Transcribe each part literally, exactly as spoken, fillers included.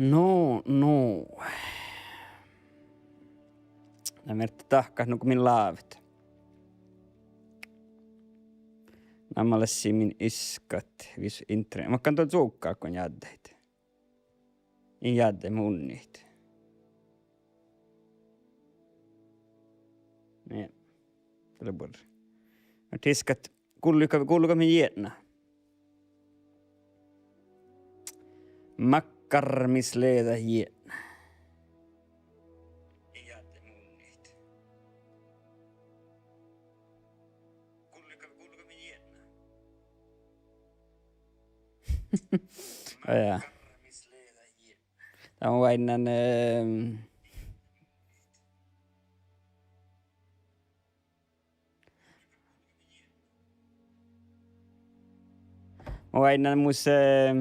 No, no. Na merte dahkat nugo min lávet. Namma lea min iskat vis internet. Makkár don cugga go jáddejit. In jáddejit, mun unnit. Nie. Dat lea buorre. Ahte iskat, gullu, gullu go min jietna. Makkár mis lea dat jietna. Ja. Dan mun oainnán, ehm, mun oainnán mus, ehm,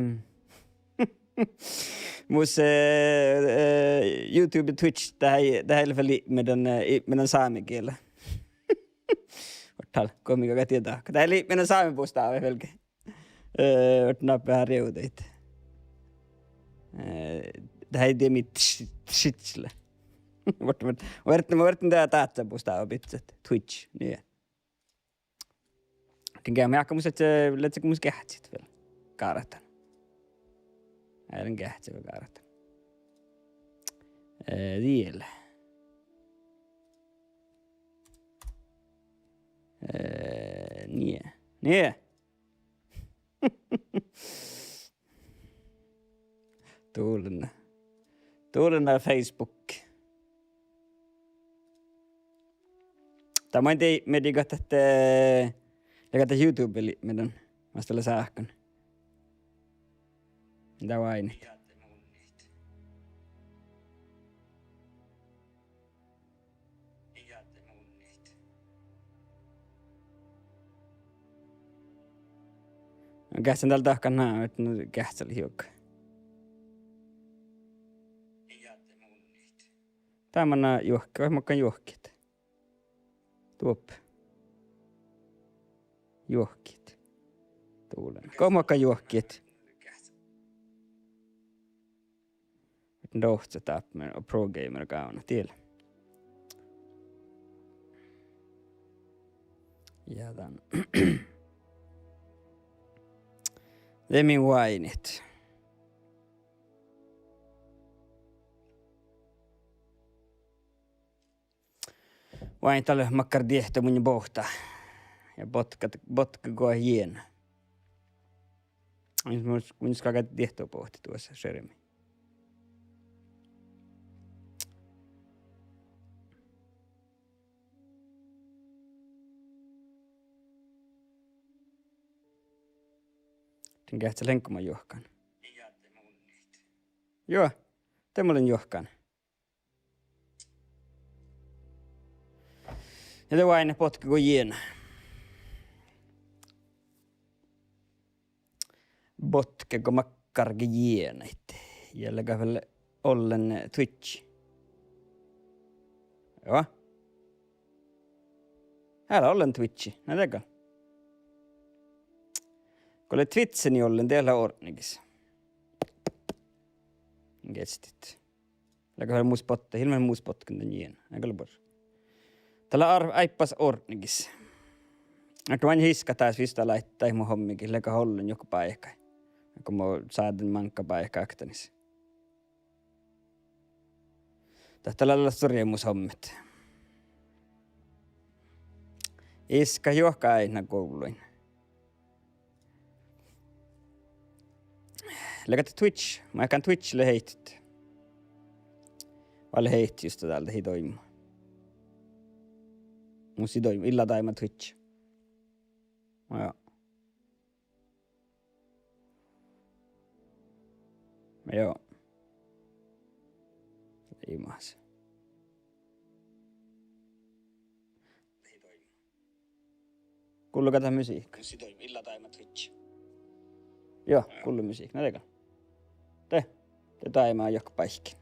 mus, eh, eh, YouTube, Twitch, dat ii, dat ii leat vel ipmirdan, eh, ipmirdan sámegiela. Ovddal, go mii galgat dieđát. Dat ii leat ipmirdan sámi bustáva velge. Eh, ovtta nappe rievdit. Eh, dat ii de mit š-, šičle. Ovtta, ovtta, ovtta, ovtta de dáhcá bustáva bidset. Twitch, nie. Dien geat, mun jáhkán mus, eh, ledje mus geahččat vel gártan. Ii lean geahččat vel gártan. Eh, diel. Eh, nie. Nie. Dullen. Dullen Facebook. Dat maid dii, mii dii galgat, eh, leagat YouTube-ii, mii don, mas dat lea sáhkán. Dat oaidnit. Geahččan dál dahkat ná, et nu geahččalit juoga. Dat manná juohke, vai makkár juohkit. Duoppe. Juohkit. Dullen. Go makkár juohkit. Dohce dáppe, Pro Gamer gávdná, diel. Ja dan. De mii oaidnit. Oaidnit dalle makkár diehto munnje boahtá. Ja botkat, botkat go jiena. Mun, mun galgá diehtobohtet duossa šermii. Dien geahččat lean go mun juohkán. Juo, de mun lean juohkán. Ja de oaidnit botkat go jiena. Botkat go makkár jienat. Ja leagat vel ollen Twitch. Juo. Eai leat ollen Twitchi, na dego. Go lea Twitchi ollen, de lea ortnegis. Geahččat. Leagat vel mus botkat, ii lean mus botkat dan jiena, gal buorre. Dat lea ar-, áibbas ortnegis. Ahte mun iskat dás vissa daid, daid mu hommigis, leagat ollen juohke báikái. Go mun sáden máŋga báikái oktanis. Dat lea, lea stuorra mus hommet. Iskat juohke áidna guvlluin. Leagat Twitch, mun eankán Twitch lea heittet. Vai lea heittet just dál, dat ii doibmu. Mus ii doibmu, ii leat dáibmá Twitch. Ja. Ja. Imaš. Gulluga dat musiikka? Juo, gullu musiikka. Na dego. De, de dáibmá juohke báikái.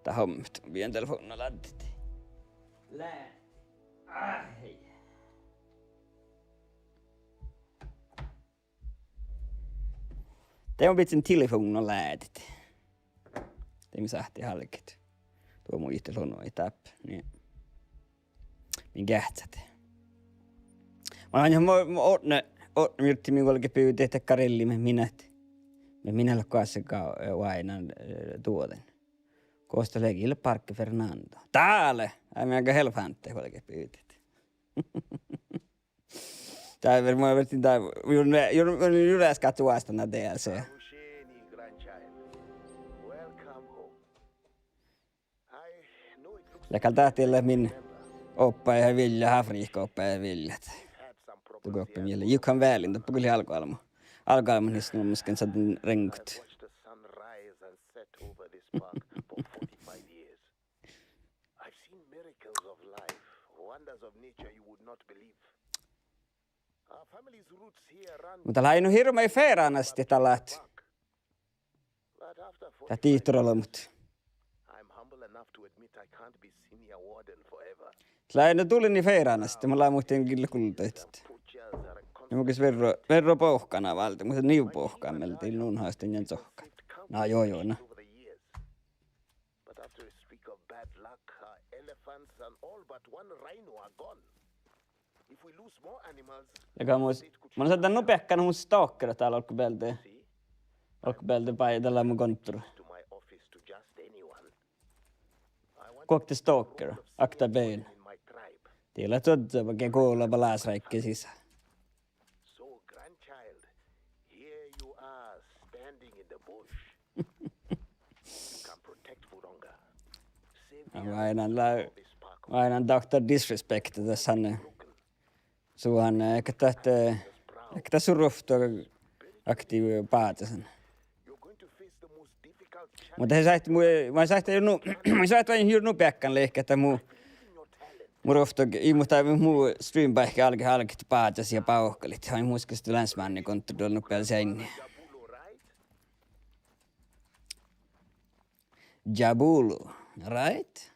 Dat hommet, mun bijan telefovnna láddit. Lea- De mun bidjen telefovnna láddit. De mii sáhttit álgit. Duo muitalus nu dáppe, nie. Min geahččat. Mun han, mun, mun odne, odne mii, mii vuolgit bivdit ahte Karelii, mii, mii, mii leat goassege, eh, oaidnán, eh, duođain. Gos dat lea, gii lea barge Fernando? Dá lea! Ai, mii galgat elefántta vuolgit bivdit. Dá vel, mun vihtten dá, jur, jur, jur easkádde oastán D L C. Lea gal dat diet min oppája viellja, Afrihka oppája viellja. Dugo oppe mielde Yukon Valley, doppe go lei álgoálbmot. Álgoálbmot, nis nu mun šadden regngut. I've seen miracles of life, wonders of nature you would not believe. Our family's roots here run Muhto lei nu hirbmat fearánastit dalat. But after Dat forty-five dihtoralmut. I'm humble enough to admit I can't be senior warden forever. Lei nu dulin fearánastit, mun lean muhtin gille guldatit. Poor chairs are a Ja mun ges constant verro, verro bohkana válde, muhto nivvohkan mielde dii nu hástin jan sohkan. Na, jo, jo, na. But after a streak of bad luck, our elephants and all but one rhino are gone. If we lose more animals, Lega mus, mun šadden nu beakkan mun stalkera dál olggobealde. Olggobealde bajai dalle mu kontor. Guokte stalker, akta been. Diet leat duođđa ge gulavva lásráigge sisa. So, grandchild, here you are standing in the bush. You can protect Wodonga. Save the Oaidnán lea, oaidnán doktor Disrespect das han, eh, su han, eh, gal dat, eh, gal dat su ruovtto aktiivi báđasan. You're going to face the most difficult Muhto de sáhttit mu, mun sáhtán jur nu, mun sáhtán jur nu beakkan liikká ahte mu, mu ruovtto, ii, muhto mu streambáikki álge, álge báđas ja bávkalit. Ai, mus ges länsmánnikonttor duol nu beal seainni. Jabulo, right?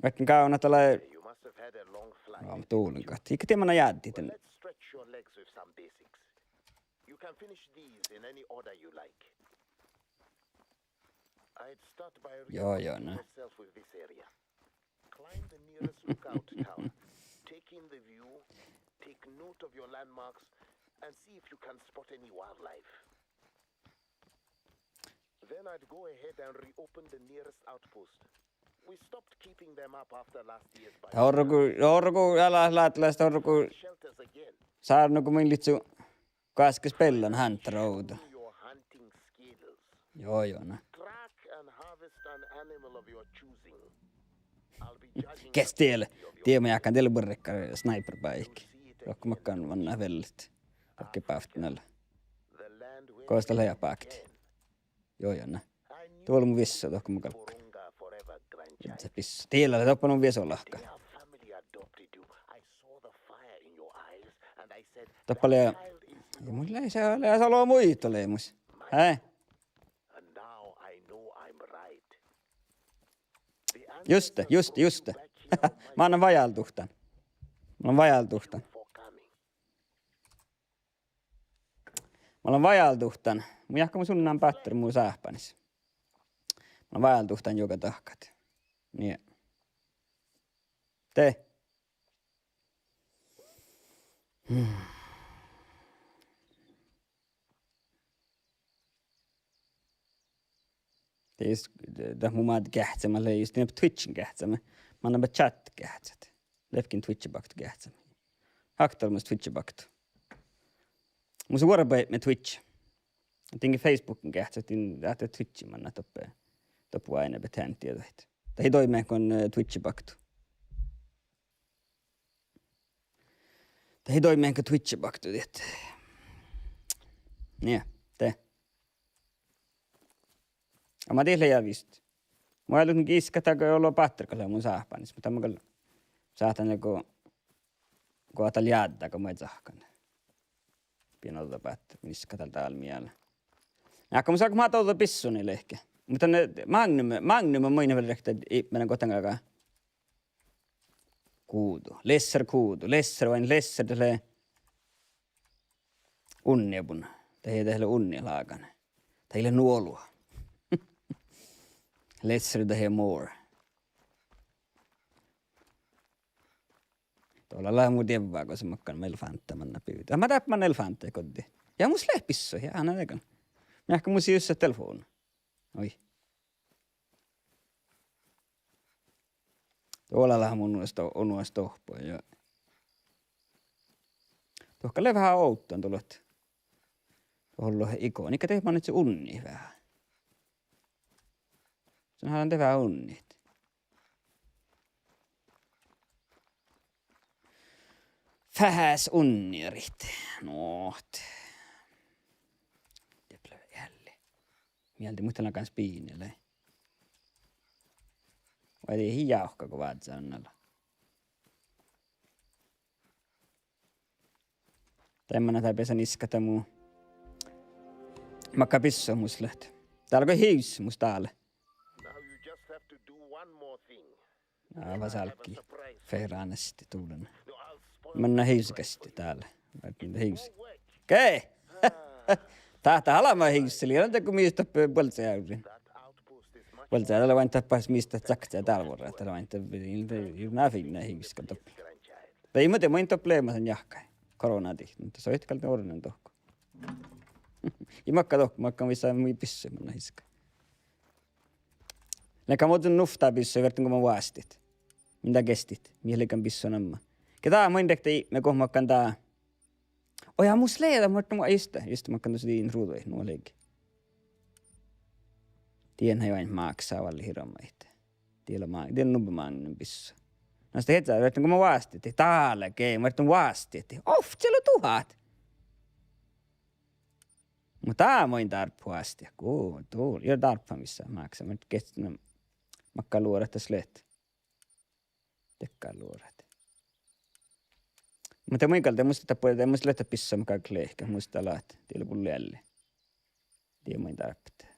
Vaikko gávdnat dat lea, You must have had a long flight. Aa, duolin gat. Iige dien manai jáddit dan. Let's stretch your legs with some basics. You can finish these in any order you like. I'd start by Jo, jo, reacquainting ne. yourself with this area. Climb the nearest lookout tower. Take in the view, take note of your landmarks, and see if you can spot any wildlife. Then I'd go ahead and reopen the nearest outpost. We stopped keeping them up after last year's bite. Orgu, orgu, ala, lát, lát, orgu. Shelters again. Sárnu go mun livččii gáskas beallan hánta rovdu. Your hunting skills. Jo, jo, na. Track and harvest an animal of your choosing. I'll be judging Ges the diel, quality of your die mun jáhkán diel buorre sniperbáikki. Dohko makkár mannat vellet. Dohko bávttinal. Gos dat lea bákti. Jo, jo, na. Duol mu visso, dohko mun galggan. Ii leat bissu. Diela lea doppe nu viesu lahka. Doppe lea, ja mun lea, se lea salo muitalis mus. Hää? Juste, juste, juste. Mannan vajálduhtán. Mannan vajálduhtán. Mannan vajálduhtán. Mun jáhkán mun sunnán bátteret mu sáhpánis. Mannan vajálduhtán juoga dahkat. Nie. De. De jus, dat mu máde geahččamat lea jus, nie, Twitchin geahččamat. Mannan ba chat geahččat. Ledjen Twitchi bokte geahččamat. Hakte olmmoš Twitchi bokte. Mus vuorbáibme Twitch. Diŋge Facebookin geahččat, din ahte Twitchi mannan doppe, doppe oaidnibehtet dieđusge. Dat ii doibme go, eh, Twitchi bokte. Dat ii doibme go Twitchi bokte, diet. Nie, de. Amma diet lea vist. Mun eai nu giska dat go olu bátteret gal lea mu sáhpánis, muhto mun gal sáhtán go, go dat lea jáddá go mun eai cahkan. Pien ođđa bátteret, mis gal dál dál mielas. Ja go mun sáhtán go mat ođđa bissui liikká. Muhto ne Magnum, Magnum mun vel rekta ipmena go dan galgá. Guđu. Lesser guđu. Lesser, oaidnán lesser, dat lea unniebun. Dat ii, dat lea unnilágan. Dat ii leat nu olu. Let's read here more. Dola lea mu dievva gos makkár elefántta manná bivdit. Ja ma dáppe manná elefántta goddii. Ja mus leat bissot, ja na dego. Mii ahte mus ii jus leat telefovdna. Oi. Dola lea mu onusta, onusta dohko, ja. Dohko lea veahá ovddan dohko. Ollu igo, ii ge de manná unni veahá. Son hálan de veahá unnit. Fas unnirit. Nohte. Dieppe lea ealli. Mielde muhtin lea gans biinii lei. Vai dii jávkka go vázzen ala. Dain manná dál beasan iskat mu makkár bissot mus leat. Dál go hivsset mus dál. Ávas álggii feránesti dulen. Manná hivsset gesti dál. Hivsset. Ge! Dát, dát ala ma hivsset, lei dego mis dáppe buollejavrrin. Buollejavrrin, dat lea ain dáppe mis dat cakce dál vuorrá, dat lea ain dáppe, dat lea ain dáppe, na fiinna hivsset gal doppe. Dat ii muhtin, mun doppe leamasan jahkái. Koronadit, muhto soit gal de orren dohko. Ii makkár dohko, makkár vissa mii bissot manná iskat. Lean gal mo don nuvttaa bissui, vierten go man vásttit. Min dá gestit, mii lean gal bissui namma. Ge dá, mun dehte ipmil go makkár dá. Oi, ja mus lea dat, muhto mu, just, just, makkár dus dien ruđaid, nu lei. Dien han jo ain máksá valle hirbmat. Dien lea ma-, dien lea nubbi maŋŋen bissui. Na sihte ieža, vierten go man vásttit, dá lea ge, vierten vásttit. Ovcci lea duhát. Muhto dá mun dárbbašin vásttit, go, du, ja dárbbašin vissa máksá, muhto gehččen makkár luorat das leat. Dakkár luorat. Muhto mun gal de mus dat, de mus leat dat bissot makkár klehkkat, mus dat leat, dien lea gullu ealli. Dien mun dárbbašin.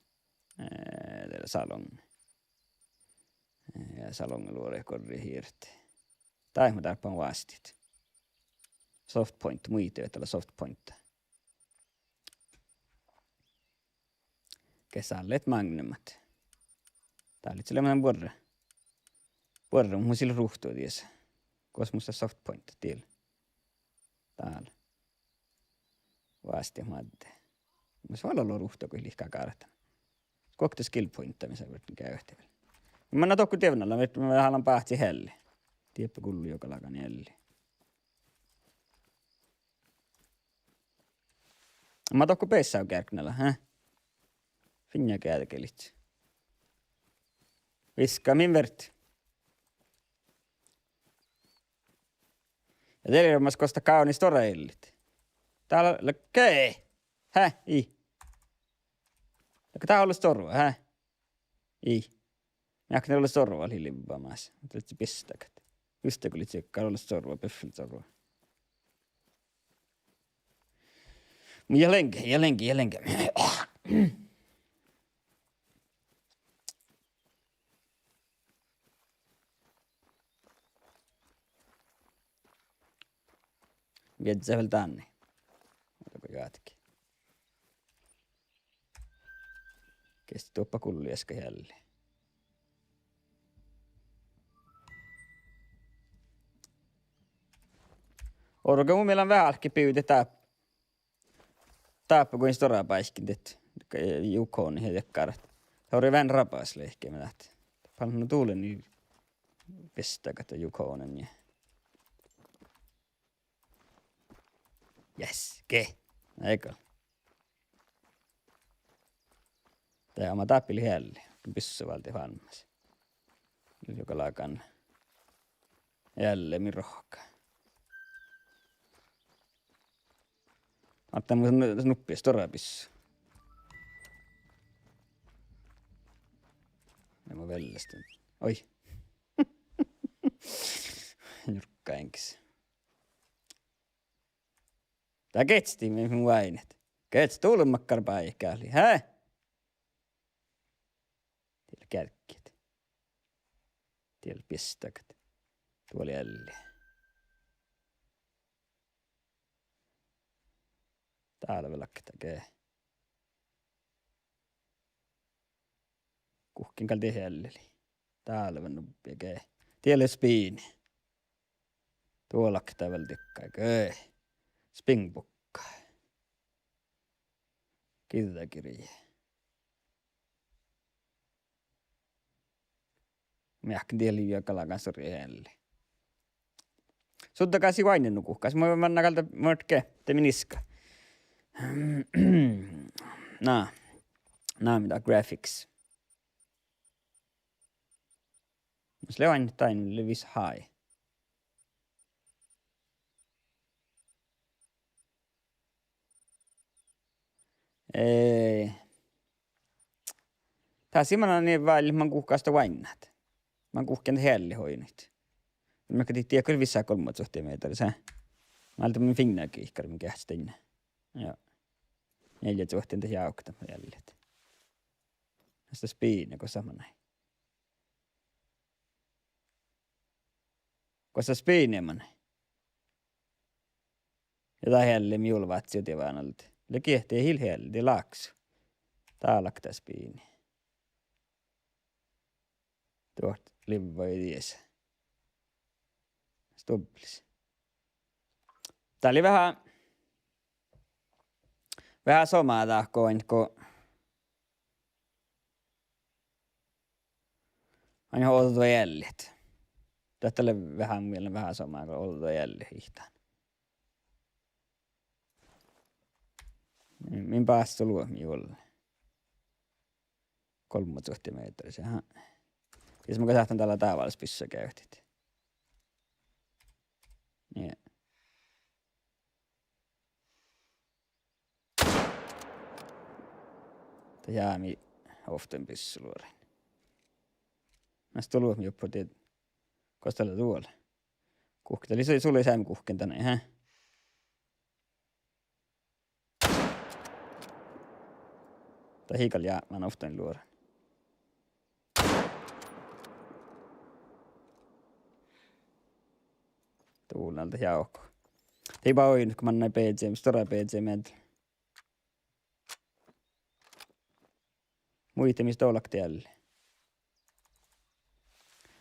Eh, dien lea salong. Eh, ja salonga luoraid gorret hirt. Dá mun dárbbašin vásttit. Soft point, muitit dat lea soft point. Ge sálljet máŋgnemat. Dá lei gal leamasan buorre. Buorre, mus ii leat ruhtu dies. Gos mus lea soft point dien. Dál. Vásttit made. Mus vel lea ruhtu go lihkká gártan. Guokte skill pointta mis lea vierten gávtti vel. Manná dohko dievnala, vierten hálan báhcit ealli. Dieppe gullu jogalágan ealli. Ma dohko beassá geargna lea, eh? Fiinna gearggalit. Viska min vert. Ja dieđusge gos dat gávdná stuorra eallit. Dál lea ge. Hä? Ii. Lea ge dát ollu stuorra, hä? Ii. Mii ahte lea ollu stuorra lei livvamas. Muhto lei biestagat. Just go lei gal ollu stuorra, beffelstuorra. Mun ja lean ge, ja lean ge, ja lean ge. Viežžat vel dán. Ođđa go joatke. Gesti duoppat gullu easka ealli. Orru go mun mielas veahá álkit bivdit dá-, dáppe go in stuorra báikki dihte, Yukon ja dakkárat. Orru veahá rabas lehkeme dat. Pal-, nu dule ni biestagat Yukonen ja. Yes, ge. Ego. De ma dáppe lea ealli, bissut váldit vámmás. Jogalágan ealli min rohká. Ahte mun nuppi stuorra bissut. Ja mun vellastin. Oi. Njurkka eŋgas. Dat gehččii mii mu váinet. Gehččii dule makkár báikit ealli, hä? Dien lea gearggat. Dien lea biestagat. Duole ealli. Dál vel lakta ge. Go Ken gal dieid eallii? Dálven nubbi ge. Die lea spiini. Duolakta vel dikkai ge. Spingbukka. Giđđagirje. Meahken die lei galgan sorjat eallii. Sudda gal sii oainne nu guhkás. Mun mannan gal de mörtke, de miniska. Na, na, mida graphics. Mus lea oainne dain lea vis hái. Eh, dás ii mannan nie válljet man guhkás dat oainnát. Man guhken dat eallit oidnit. Mii gal dihte gal visot golbma cuohta mehtera, sii. Mii álgit min fiinna giikkara, mii geahčet dainna. Ja. Njeallje cuohta dat jávkat eallit. Dás lea spiini, gosa manai. Gosa spiini manai. Ja dat ealli mii ulvátsit ja vánalde. Lea giehte hil ealli, de láksu. Dálvet spiini. Duot livvai dies. Stublis. Dat lei veahá, veahá somá dát go, go ain ođđa eallit. Dat lea veahá, mii lea veahá somá go ođđa eallit ihtán. Min, min báhcá luohmi juolli. Golbma cuohta mehtera, seahá. Ja sis mun gal sáhtán dá lea dáválosbissa geavahit. Nie. Dat jámii ovtta bissuluorain. Na sto luohmi juoppo dieid. Gos dat lea duol? Guhkit, dat lei su-, sulai seamma guhken dan, hää? Dat ii gal jápmán ovtta luorain. Duvlal dat jávko. Dii ba oidno go mannai B G M, stuorra B G M. Muitte mis dola aktuelli.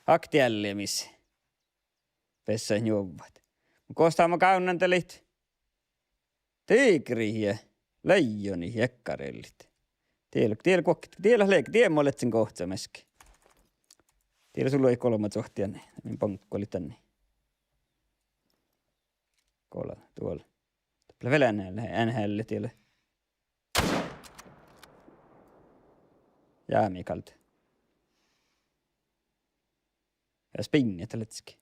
Aktuelli mis. Bessai njuvvat. Muhto gos dá mo gávdnan de leat tigrit ja leijonit ja ekkareallit. Die lea, die lea guokte, die lea leage, die mo ledjen gohčomaskin. Die lea sulai golbma cuohta eanni, min banko lei danne. Gola, duol. Doppe lea vel N H L, N H L die lea. Jámii gal. Ja spinnet ledje.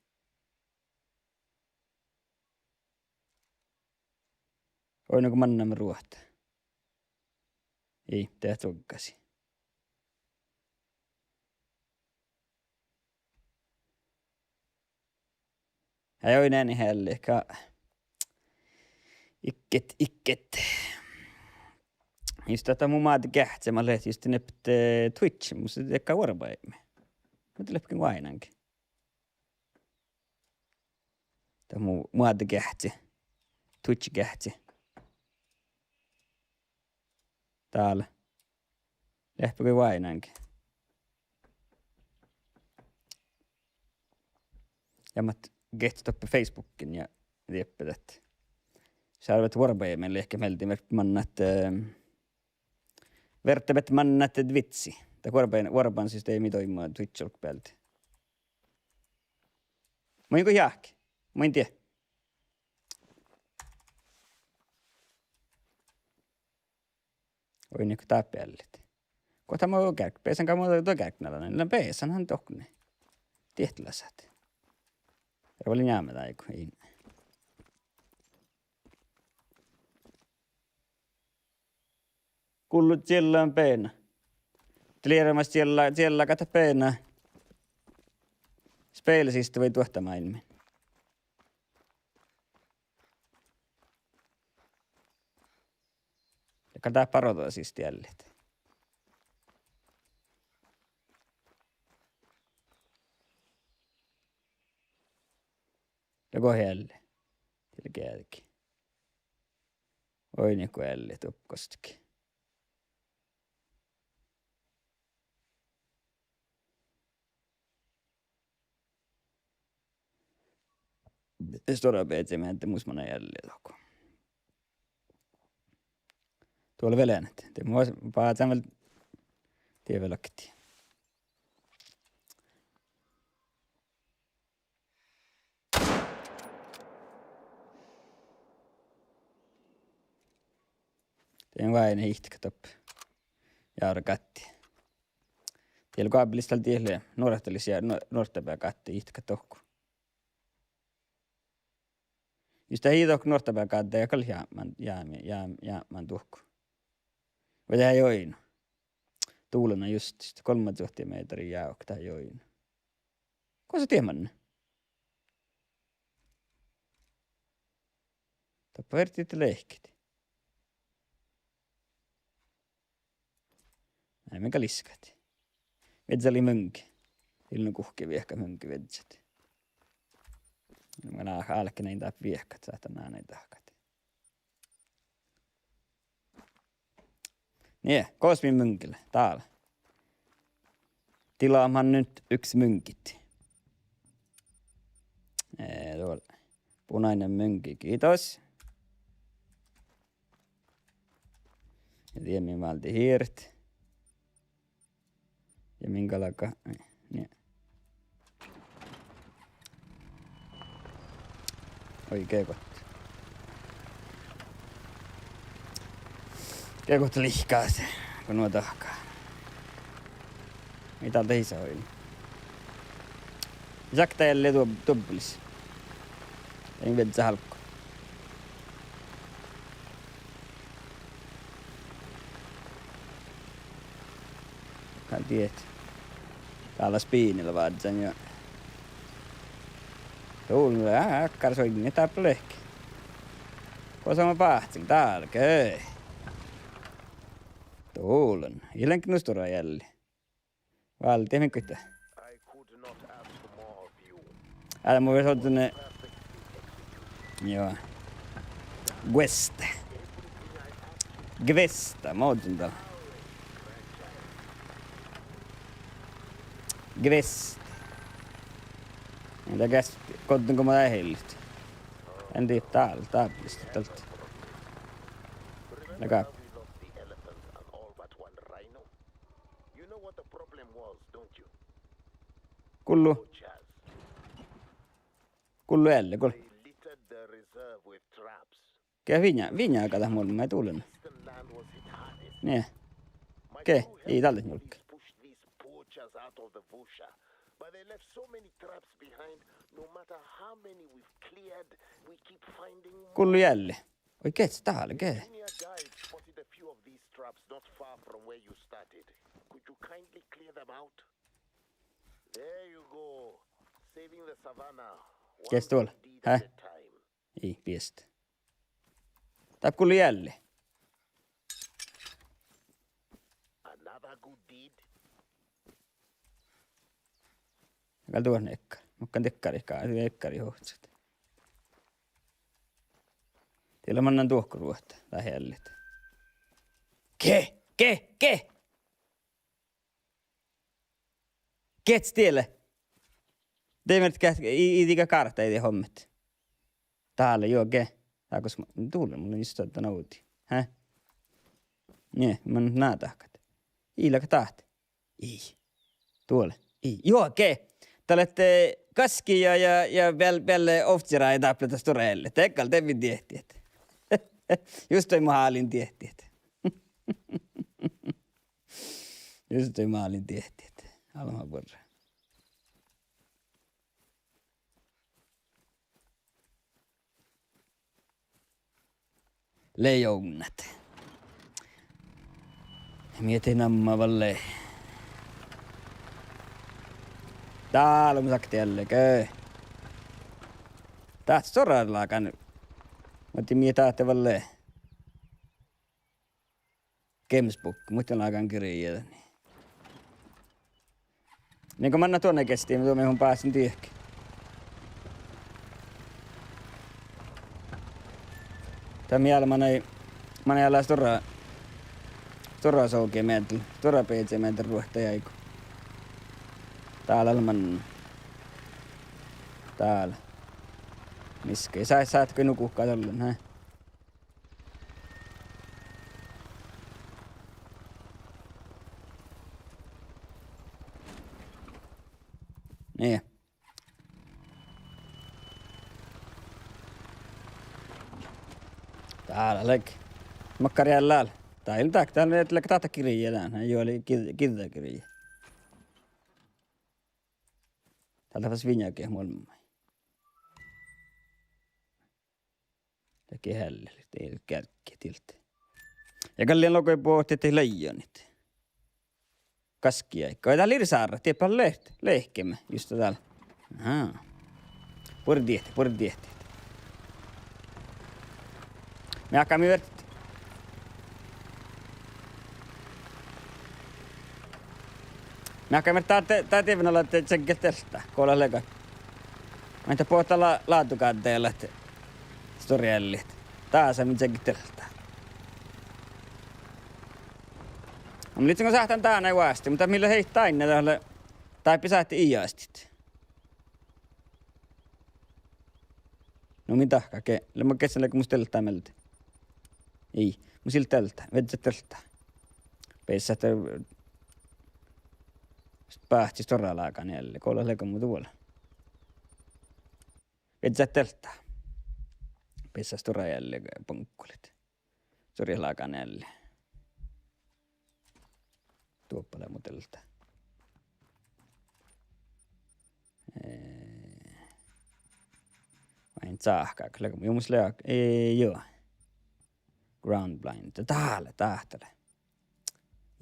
Oidno go mannaime ruohta. Ii, de cuggasi. Ii, oidne N H L ka. Ikket, ikket. Just ahte mu moadde geahččema leat just nepet, eh, Twitch, mus dego vuorbaidmi. Muhto lepken oaidnánge. Dat mu moadde geahčči. Twitch geahčči. Dál. Lepke oaidnánge. Ja mat geahččat doppe Facebookkiin ja dieppe dat. Sárvet vuorbaidmen lehket mielde, vert mannat, eh, verdet mannat Twitchi. Dat vuorbaid-, vuorbaidensystemii doaimma Twitch olggobealde. Muittán go jáhkán? Muittán. Oidne go dáppe eallit. Guhtta mo gearg-, beasan gal mo doppe geargganan, lean beasan han dohko. Diehtit lasat. Ja vel njame dáigu in. Gullo čiella beana. Tlieremas čiella, čiella gal dat beana. Spela siste vai duohta máilmmiin. Ja gal dáppe rođa siste eallit. Ja go ealli. Til geađgi. Oidne go eallit doppe gostege. Stuorra B C-mearkka mus manai ealli dohko. Duo lea vel eanet. De mun bázán vel, die vel oktii. De váinan ihtkat doppe. Járgáttii. Die lea gábbalis dal die lea. Nuorttalis ja nu-, nuorttabeagátti ihtkat dohko. Jus dat ii dohko nuorttabeagátti, dat gal jápmán, jápmán, jápmán duohko. Vai dat ii oidno. Dulana just, golmma duhtte mehtera jávkat, dat ii oidno. Gosa dieid manne? Doppe fertet lehkit. Ai, mii gal iskat. Viežžat lei muŋgii. Illu guhkki viehkat muŋgii viežžat. Mun álkán, álkán dain dáppe viehkat, sáhtán ná dain dahkat. Nie, gos mii muŋgii lea? Dál. Tilahan nyt yksi muŋgit. Eh, duolle. Punainen muŋgi, kiitos. Ja die mii válddit hiret. Ja min galgá, nie. Oi, ge gohte. Ge gohte lihkasii, go nu dahká. Mii dal dat ii sa oidno. Sakta ealli duo-, duobbelis. Dain viežžat álggu. Gal diet. Dál lea spiinila vázzán ja. Dul, á, ákkár soidni dáppe lehki. Gosa mun báhcen dálge. Dul. Ii lean nu stuorra ealli. Váldit min guhtta. Ádde mun vel ožžon, eh, joo. Gueste. Gueste, mun ožžon dat. Gueste. Ja dat ges-, goddin go mun ealli. En die dál, dábbalis dat. Leaga. You know what the problem was, don't you? Gullo. Poachers. Gullo ealli, gul-. They littered the reserve with traps. Ge viňa-, viňaga dat muolmma, ii dulen. Eastern land was hit hardest. Nie. My crew helped the police push these poachers out of the Vusha, but they left so many traps behind, no matter how many we've cleared, we keep finding more. Gullo ealli. Oi, gehččat dál, ge. A junior guide spotted a few of these traps not far from where you started. Could you kindly clear them out? There you go. Saving the savannah. One good deed at a time. Ii, biest. Dáppe gullo ealli. Another good deed. Gal duot eakkár. Mun gal eakkáriid, eakkáriid ohcat. Diet lea mannan duohko ruohta, dat eallit. Ge, ge, ge! Gehččat diet lea? De mii gal, ii, ii diga gárttai de hommet. Dál lea juo ge. Dál gos mun, dál mun just dan ovdin. Hä? Nie, mun ná dahkat. Ii leaga dat. Ii. Duole. Ii. Juo ge. Dat lea, eh, gaski ja, ja, ja beal-, bealle ovcciráje dáppe dat stuorra ealli. De gal de mii diehtit. Just de mun álin diehtit. Just de mun álin diehtit. Almma buorre. Lei ovnnat. Mii de namma valle. Dál mun sakte ealli ge. Dat stuorra lágan. Muhto mii dáhte valle. Gamesbook, muhto lágan girji dán. Niin go manná duonne gesti, duo mii hun básen diehtit. Dat mii ale manai, manai ale stuorra, stuorra soge meddel, stuorra B C meddel ruohta áigu. Dál ale manná. Dál. Mis ge, sá-, sáhtát ge nu guhká dollon, hä? Nie. Dál leage. Makkár eallá? Dál, dál, dál leage dáhta girji dán, há, juo, lei gi-, giđđagirji. Dál dat fas vinjageat muolmmái. Leage eallit, dii geargge diet. Ja gal lea logai bohtet laijanit. Gaskiáiggi. Dál lei sárra, dieppe leat, lehkeme, just dál. Aha. Buorre diehtit, buorre diehtit. Mearkka mii fertet. Mearkka mii fertet dá, dá dievven ala, de čeŋgget deltá, go leat leagan. Maid dat bohte lea, ládugáddái, dat stuorra eallit. Dasa mii čeŋgget deltá. Mun livččen go sáhtán dán oasttit, muhto mii leat heit dainna, dat lea, dáppe sáhttit ii oastit. Nu mii dahkat ge, lea, ma geahčen leago mus deltá mielde. Ii, mus ii leat deltá, viežžat deltá. Beassat, eh, báhcci stuorra lágan ealli, go leat leago mu duola. Viežžat deltá. Beassat stuorra ealli, boŋggolit. Stuorra lágan ealli. Duoppe lea mu deltá. Eh, vai in cáhká, leago, juo, mus lea, eh, juo. Ground blind. Dá lea, dá lea.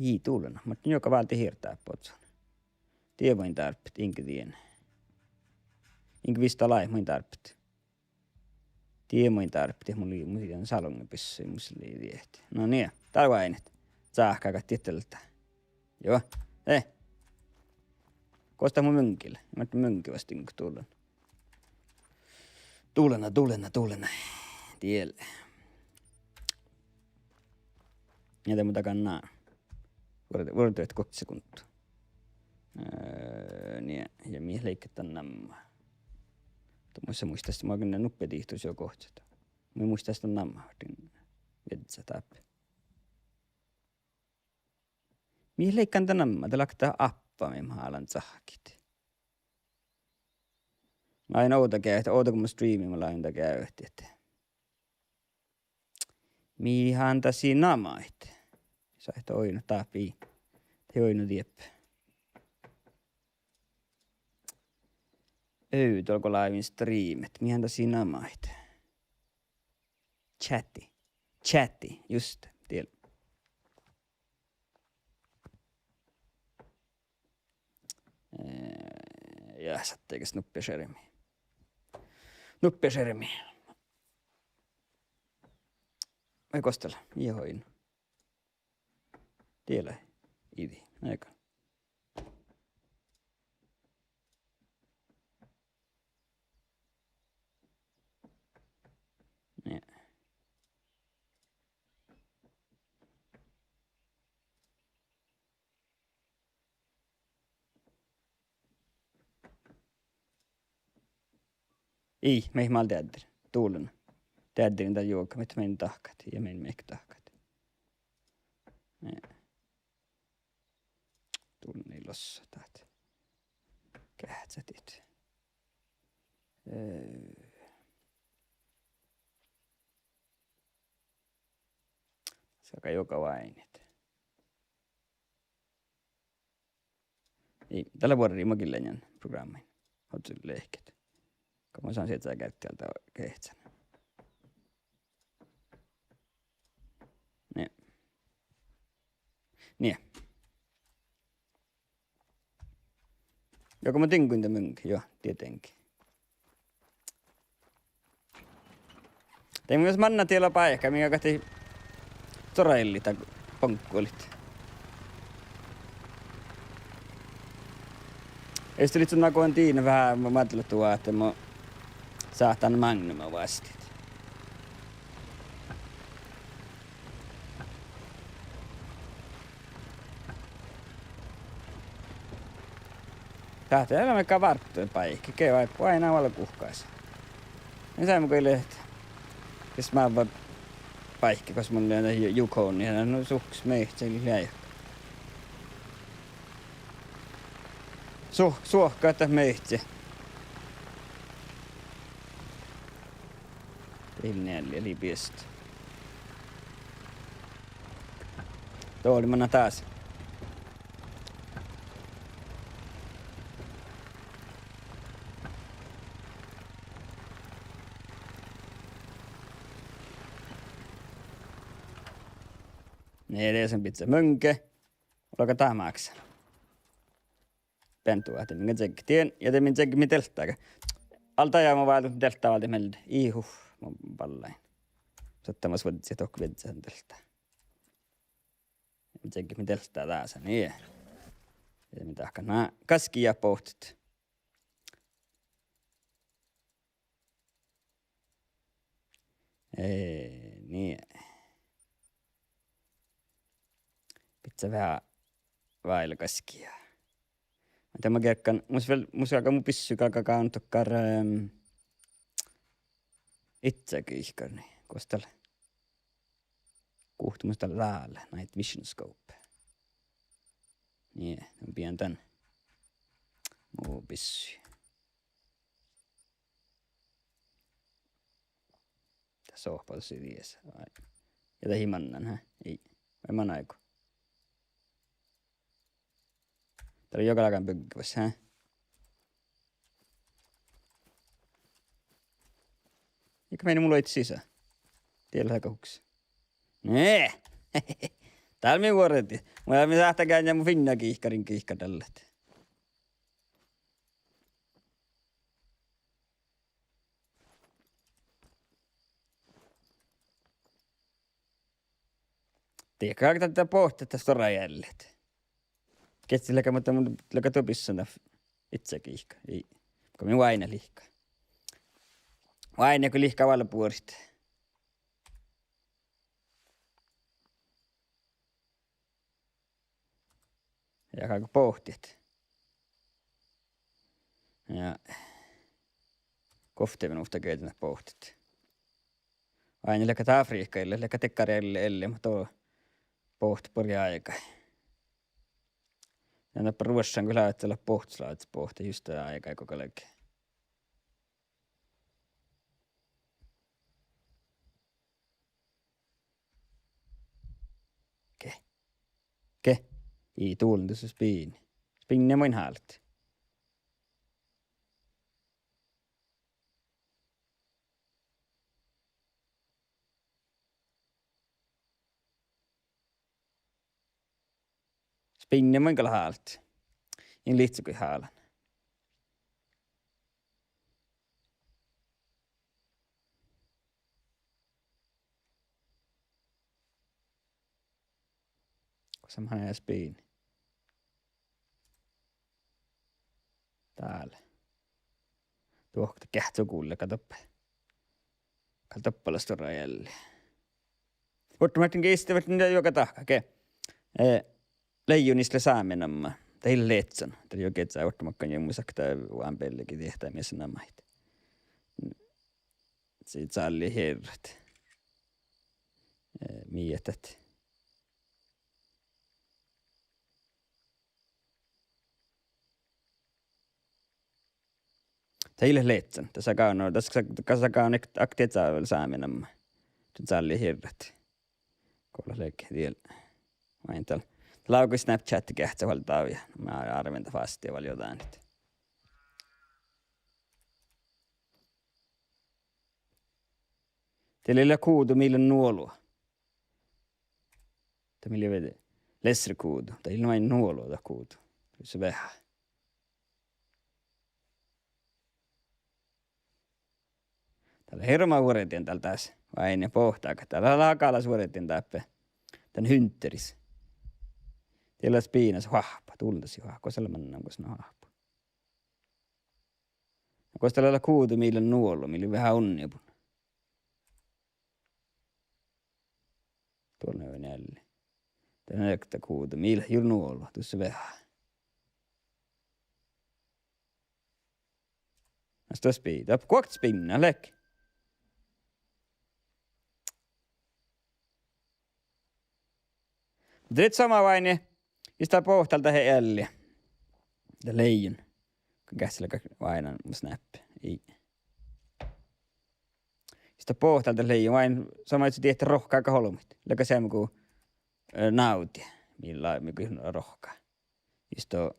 Ii dullan, muhto juoga válde hirddat bocon. Die main dárbbašit, inge dien. Inge visttalai main dárbbašit. Die main dárbbašit, mun lei, mun lei salongabissui, mus lei diehtit. No nie, dál oaidnit. Cáhkágat diet deltá. Juo, eh. Gos dat mu muŋgi lea? Muhto muŋgi fas dingut dullan. Dullan, dullan, dullan. Die lea. Ja de mun dagan ná. Vuor-, vuordet gohččat gunttu. Eh, nie, ja mii leigga dan namma. De mun in muitte, mun in nuppe dihtos juo gohččat. Mun in muitte dan namma, viežžat dáppe. Mii leigga dan namma, de láhkai áppa mii malan cahkkit. Mun in ovdageahtá, ovdago mun streami, mun in ovdageahtá ahte mii han dat sii namahit. Sáhtát oidno dáppe. De oidno dieppe. Auðvitá go lávejin streamet, mii han dat sii namahit. Chatti. Chatti, just, die. Eh, ja sáhtát ges nuppe skjermi. Nuppe skjermi. Vai gos dat lea? Ii oidno. Die lea. Ii dii. Eagal. Nie. Ii, mii eat mál deadder. Dullan. Deadderin dan juoga, mii, mii dahkat ja mii, mii dahkat. Nie. Dullan ii lossa dat. Geahččat it. Eh, sakka juoga oaidnit. Ii, dat lea buorre, ma gillen prográmmain. Ožžon lehket. Go mun saan siežža geargga dál geahččan. Nie. Nie. Ja go mun diŋggoin dan muŋ, juo, dieđánge. De mun mus mannan diela báikká, mii galggai stuorra eallit boŋggolit. Eaestá livččen nagodan diinna veahá ma-, mađđel duhát ahte mo sáhtán máŋgama vásttit. Dát lea mekkár várttu báikka, ge vai-, vai ná vel guhkás. Ja seamma go leat, ges mávva báikki gos mun lean, Yukon, ja nu suhkas mehte lei. Su-, suohkat dat mehte. Dieid eallai lei biestta. Doalai manná dás. Nie, de son bidjat munnje. Olgá dát máksan. Beaivve ahte min gal čiegge dien, ja de min čiegge min deltága. Alde ja mo váldit deltá, váldit mielde. Ihu, mo ballain. Sáhtát mas vuodjit dohko viežžat deltá. Min čiegge min deltá dás, nie. Ja min dahkat, na, gaskii bohtet. Eh, nie. Bidjá veahá váilu gaskii. Muhto mun gearggan, mus vel, mus galgá mu bissui galgá gávdnat dakkár, ehm, idjagiikkariid, gos dat lea. Guhte mus dat lea dál, night vision scope. Nie, mun bijan dan mu bissui. Dat sohpas dies. Ai. Ja dat ii mannan, hä? Ii. Vai manaigo? Dat lea juo galgán byggevaš, hä? Iige mii mu luoidit sisa. Diet lea galgá hukses. Nie! Dál mii vuordit. Mun, mii sáhttá geainna mu finna giikkariin giikkadallat. Diet galgá dat bohtet dat stuorra eallit. Geahččá leaga, muhto mun leaga duobissan dat idjagiikka. Ii. Go mii oaidnit lihkat. Oaidnit go lihkat vel buorit. Ja galgá bohtit. Ja. Guovtte minuvtta giellet bohtit. Oaidnit leaga Afrihka, ii leaga dakkár ealli, ealli, muhto bohtet buorre áigai. Ja na Ruoššan go lávii, leat bohtet, lávii bohtet just áigai go galgá. Ge. Ge. Ii dullan dusa spiinna. Spiinna main hálit. Spiinna main gal hálit. In lihte goit hálan. Gos han lea spiinna? Dál. Duohko geahččá gulle, gal doppe. Gal doppe lea stuorra ealli. Vuorttimakkár iste, vuorttimakkár juoga dahkat ge. Eh, Leijjonis lea sámi namma. Dat ii leat leazzan. Dat juoga eai vuorttimakkár ja mu sakta oan beallegi diehtá mis namma ii. Sii cállit hierrat. Eh, mii dat. Dat ii leat leazzan. Dat sa gávdno, dat sa, dat sa gávdno ak-, aktivera vel sámi namma. Dat cállit hierrat. Go leat leage diel. Main dal. Lávgui Snapchatti geahččá vel dávjá. Mun árven dat fasttii vel jo dán. Diel lea guđu mii lea nu olu. Dat mii lea vieđe lesre guđu. Dat ii lean main nu olu dat guđu. Dušše veahá. Dat lea hirbmat vuordin dál dás. Vai ii bohte, dat lea galas vuordin dáppe. Dan hunteris. Diel lea spinas oahppa, duldasit oahppa, gos lea mannan gos lea oahppa. Gos dat lea guđu mii lea nu olu, mii lea veahá unnibun. Duolleven ealli. Dat lea guđu mii lea juo nu olu, dušše veahá. Mas dat spin-, dat guokte spinnat leat. Dieđát somá váini, ista boahtá dál ealli. Dat leigin. Go geahččá leaga váinan mu snappi. Ii. Ista boahtá dál leigin, váin somá dieđát rohkagat olbmot. Leaga seamma go, eh, návddi, mii lea, mii go rohkká. Ista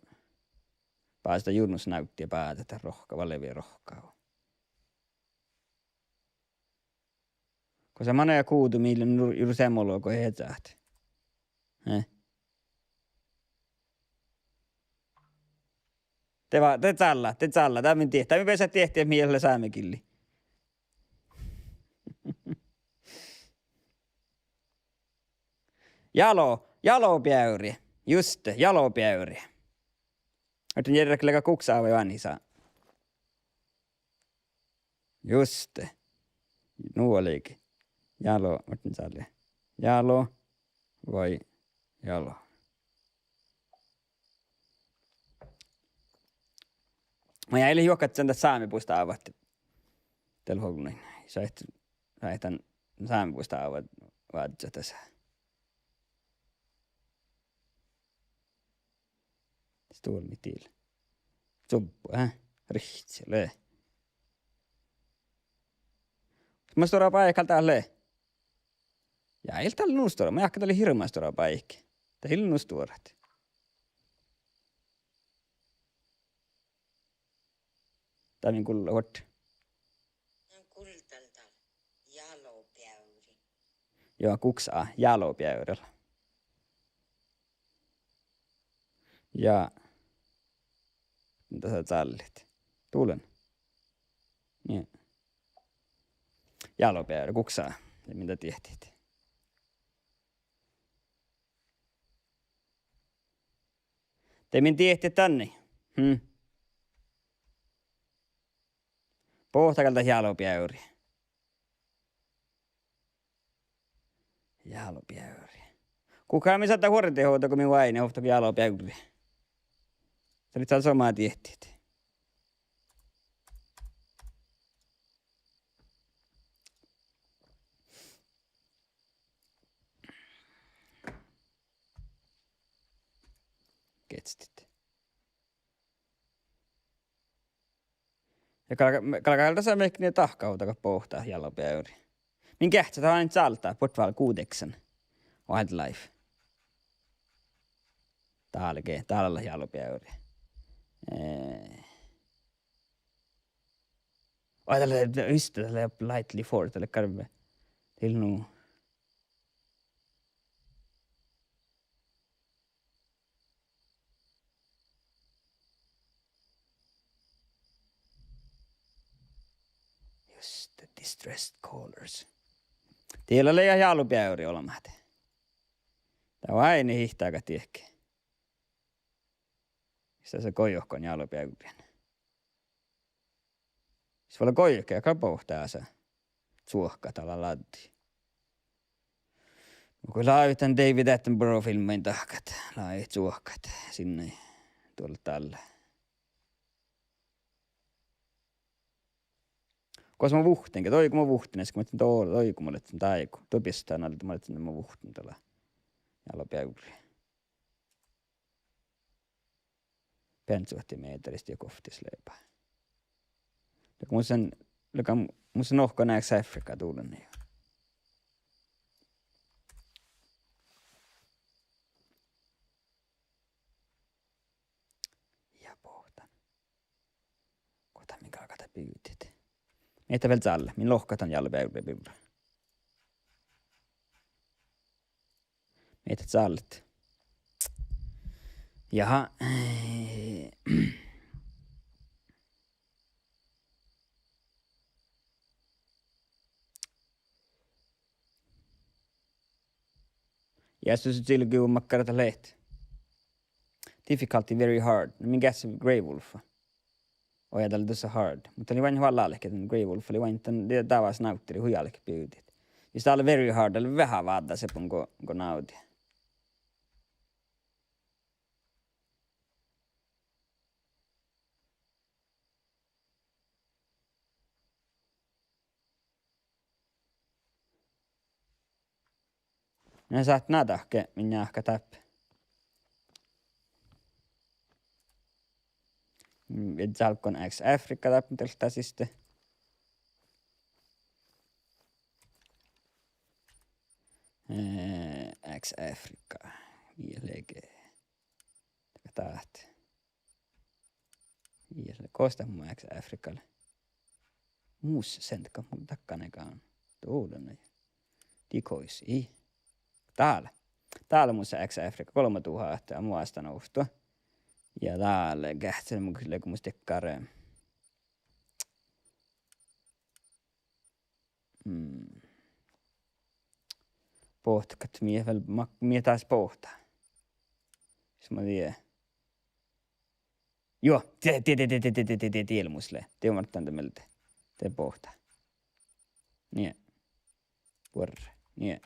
bázeda jurnus návddi ja bázeda rohkká, valvá rohkká. Gosa manai guđu mii lea nu-, jus seamma olgo iežat. Eh. De va-, de cállá, de cállá. Dál min dieđát, dál min beasat dieđát, mii lea sámegillii. Jalo, jalobeavri. Juste, jalobeavri. Ahte jearrat leaga guksá vai oanis. Juste. Nu oligi. Jalo, muhtin sale. Jalo vai jalo. Ma jáin juohkadit dan sámi bustávat. Dál ollu. Šat, šat dan sámi bustávat vázze dasa. Stól mitt til. Subbo, eh? Rihci, le. Mas stuorra báikka dál lea? Ja ii dál nu stuorra, ma jáhkán dál lea hirbmat stuorra báikka. Dat ii lean nu stuorra. Dál min gullá vuot. Dán gullá dál. Jalobeavri. Joo, guksá, jalobeavri. Ja dasa cállit. Dulen. Nie. Jalobeavri, guksá. Ja min dieđát. De min dieđát danne. Hm. Boahtá gal dat jalobeavri. Jalobeavri. Guhká mii sáhtát vuordit ovdal go mii váinit ovtta go jalobeavri. Dat lea dál somá dieđát. Geahččat. Ja galgá, galgá dasa mihkkege dahkat ovdal go boahtá jalobeavri. Min geahččat, dat lea ain cáldá, Portval Gudeksen. Wildlife. Dál ge, dál lea jalobeavri. Eh. Ai, dat lea, just det, dat lea lightly forest, dat lea garve. Til nu. Just det, distressed callers. Diela lea jalobeavri olbmát. Dat lea ain ihtagat diehke. Mis dasa gojohkan jalobeavriin. Sis vuoi gojohkit gal boahtá ášši. Cuohkat dal lea láddi. Muhto go lávejit dan David Attenborough filmmain dahkat, lávejit cuohkat sinne duolle dalle. Gos mo vuhttin, ge doigu mo vuhttin, es go mo ledjen do-, doigu mo ledjen dáigu. Duo biestá nalde mo ledjen mo vuhttin dal jalobeavri. Beaŋčuhtti mehtera ja govttis leaba. Leaga mus lean, leaga mus lean nohkan Afrika duollani. Ja boahtán. Go dat min galgá dat bivdit. Mii dat vel cállit, min lohkat dan jalobeavri birra. Mii dat cállit. Jaha. Ja sus čilgii makkár dat leat. Difficulty very hard. Na min geahččá Grey Wolf. Oi, dat lea dušše hard. Muhto dat lea váin hui álke, dat Grey Wolf lea váin, dat lea dávás návddi hui álke bivdit. Jus dat lea very hard, dat lea veahá váddá seammás go, go návddi. Na sáhtán dahkat min njáhka dáppe. Mm, iežas álggán X Africa dáppe, mun dieđán siste. Eh, X Africa. Mii lea ge-, dat. Mii lea, gos dat mu X Africa lea? Mus sen, dat mun dakkan egan. Dovddan. Decoys, ii. Dál. Dál mus X Africa, golbma tuhatta, mu vástan ovtto. Ja dál, geahččá mun lean mus dakkár. Mm. Bohtagat, mii vel mak-, mii dás bohta. Sis mun dieđán. Juo, die, die, die lea mus lea. Die mun dan de mielde. De bohta. Nie. Buorre. Nie.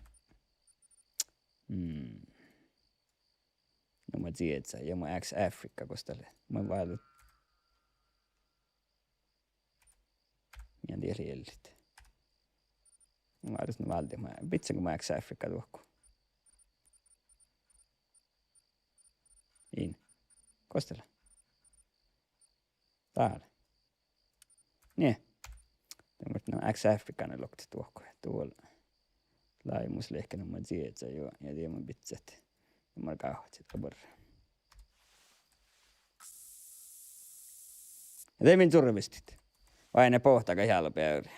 Mm. No mun dieđán, ja mun X Africa, gos dat lea. Mun váldán. Ja die lea ellit. Mun váldán, váldán, mun, bidjen go mun X Africa dohko. In. Gos dat lea? Dál. Nie. De mun, no, X Africa lea loktet dohko. Duol. Lei mus leahkit, no mun dieđán, juo, ja die mun bidjen. Ja mun gávcci dat buorre. Ja de min curvestit. Oaidná bohtagat jálbeávrri.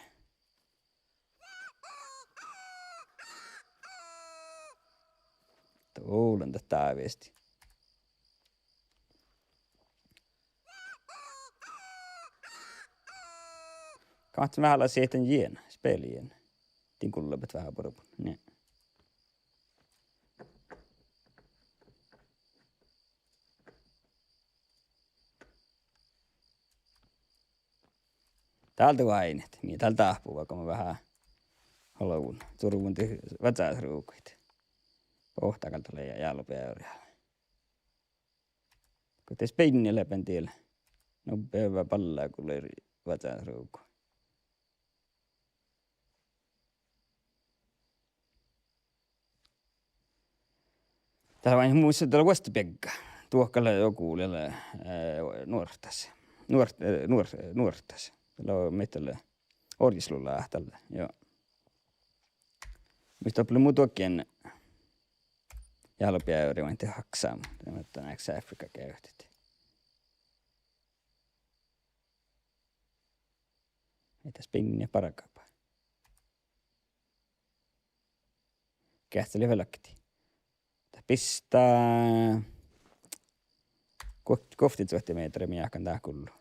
Dovddan dat dáviesti. Gáhččen veahá lea sihten jien, spelliin. Din gullabehtet veahá buorebun. Nie. Dál de oaidnit, mii dál dáhpáhuvvá go mun veahá olgun. Curvvon dihte vázzáhusruvkkuid. Bohtagat lea jálbeávrri. Go de spinni lea beaivvi. No beaivvi ballá go lea vázzáhusruvkku. Dat lea oaidnit mus, dat lea vuosttabeaggá. Duohkká lea jogu lea, eh, nuorttas. Nuort-, eh, nuor-, nuorttas. Dat lea mihkkege orjaslulla dalle, juo. Mis doppe lea mu duohken jálbeávrri oaidnit haksama. Dat lea X Africa geavahit. Ei dat spinni bargaba. Geahččá lea vel oktii. Dat bistá guo-, guovttasuotti mehtera mii áhkán dát gullu.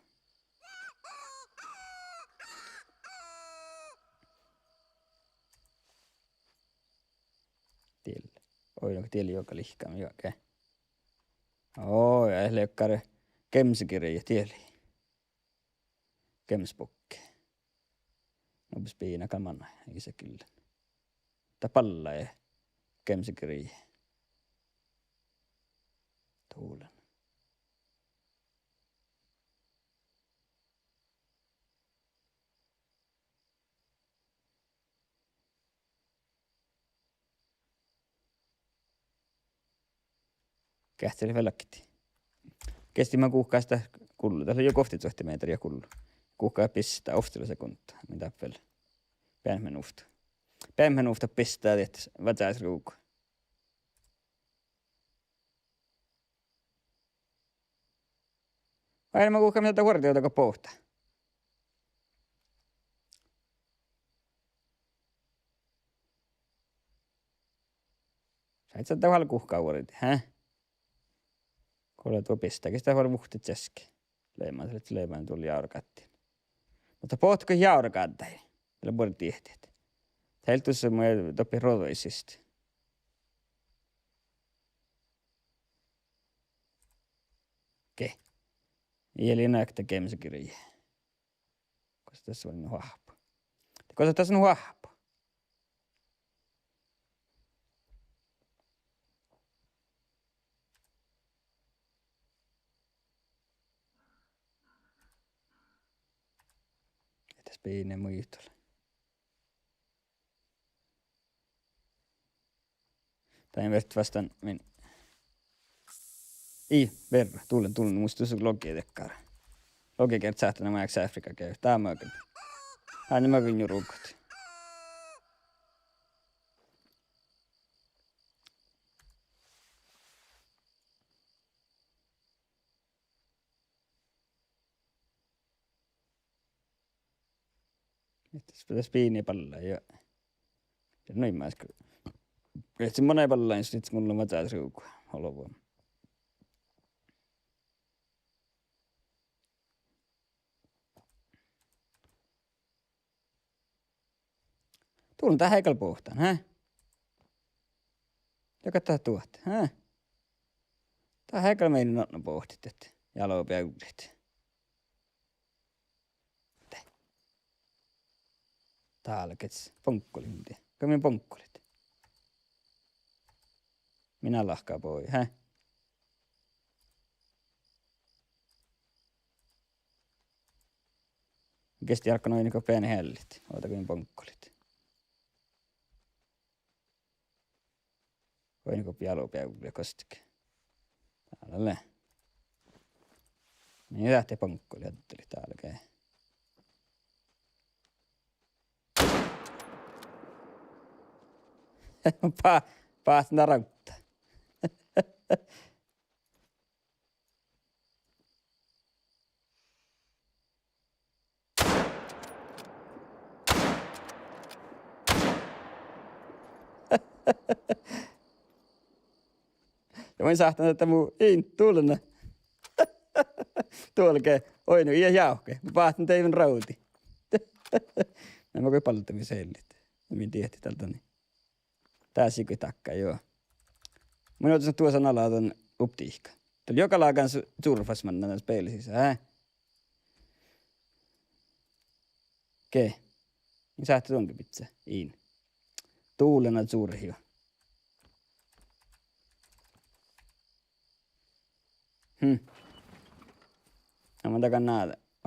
Diel. Oi, no diel juoga lihkame juoga. Oi, ja leakkár gemsegirje dieli. Gemsebok. Nubbi spinna gal manai, ii se gillen. Dat ballá gemsegirje. Dovlen. Geahččá lea vel oktii. Gesti ma guhká dat gullu. Dat lea juo guovttasuotti mehtera gullu. Guhká bistá ovccilogi sekundda. Mii dáppe vel? Beaivvi minuvtta. Beaivvi minuvtta bistá diet vázzáhusruvkku. Vai ma guhká mii dat vuordiidda go bohta. Šaid sa dat vel guhká vuordiid, hä? Go lea duo bistá, ges dat vel vuhte česke. Leimá, leimá dul jávregáddin. Muhto bohte go jávregáddái. Dat lea buorre diehtit. Heldusa mu doppe rođaisist. Ge. Ii lean okta gemsegirje. Gos das lea nu oahppo? Gos das lea nu oahppo? Ii das beaivvi muitalan. Dain vert fas dan min. Ii, verra, dullen, dullen, mus dus logi dakkár. Logi geat sáhtán maid Afrika ge, dá magan. Áne magan njurugat. Mis das, das biini ballái ja. Ja noin más. Ehte mun eai ballá, sihte mun lean vacás riugu olbmo. Dullen dát gal bohtán, hää? Ja gal dát duot, hää? Dát gal mii nu bohtit, ahte jalo beavrit. De. Dál ges boŋggolit, de. Go mii boŋggolit? Mii lahka bođii, hää? Ges dii álggán oidnen go beane eallit, ovdal go mii boŋggolit. Oidnen go jalo beavrit gostege. Dál lea. Mii ahte boŋggolit, addalit dál ge. Bá-, báhcen rávdda. Ja mun sáhtán ahte mu in dullen. Dulge, oidno, ii jávke. Báhcen deaivven rávdi. Na mun goit balde mis eallit. Min diehtidal dani. Dás ii goit dakká, juo. Mun ovddašan duosan ala dan updihka. Dál juo galgá su-, curfas mannan dan spel sisa, hää? Ge. In sáhte duonge bidjat. In. Dullen curhit juo. Hm. Na mun dagan ná,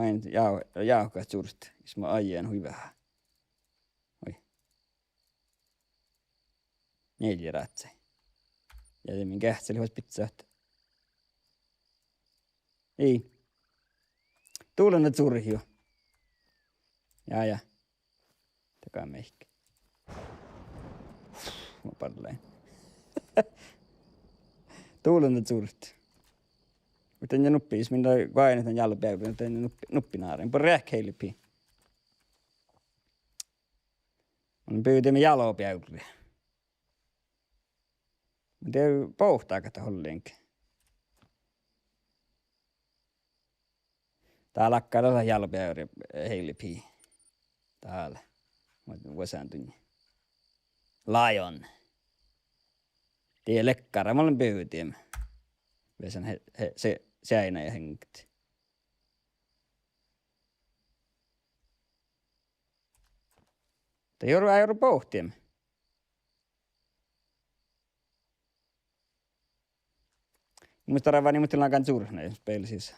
ain ja-, jávkat curret. Is mun ajen hui veahá. Oi. Njeallje rátsái. Ja de min geahččalit fas bidjat. Ii. Dullen curhit juo. Ja, ja. Daga mehka. Mun ballain. Dullen curret. Muhto dan nuppi, is min lea guainat dan jalo beavrit, dan nuppi, nuppi nárain. Bure heilbmi. Mun bivdit min jalo beavrit. Muhto bohtágat dat ollenk. Dál lakkár dat jalo beavrit heilbmi. Dál. Mun vuosán duin. Lion. Die leakkár mun lean bivdit. Veaháš he-, he-, se-, seainna ja heŋget. Dat ii orru, ii orru bohtimin. Mus dárvvá, mun dál lágan curhit spel sisa.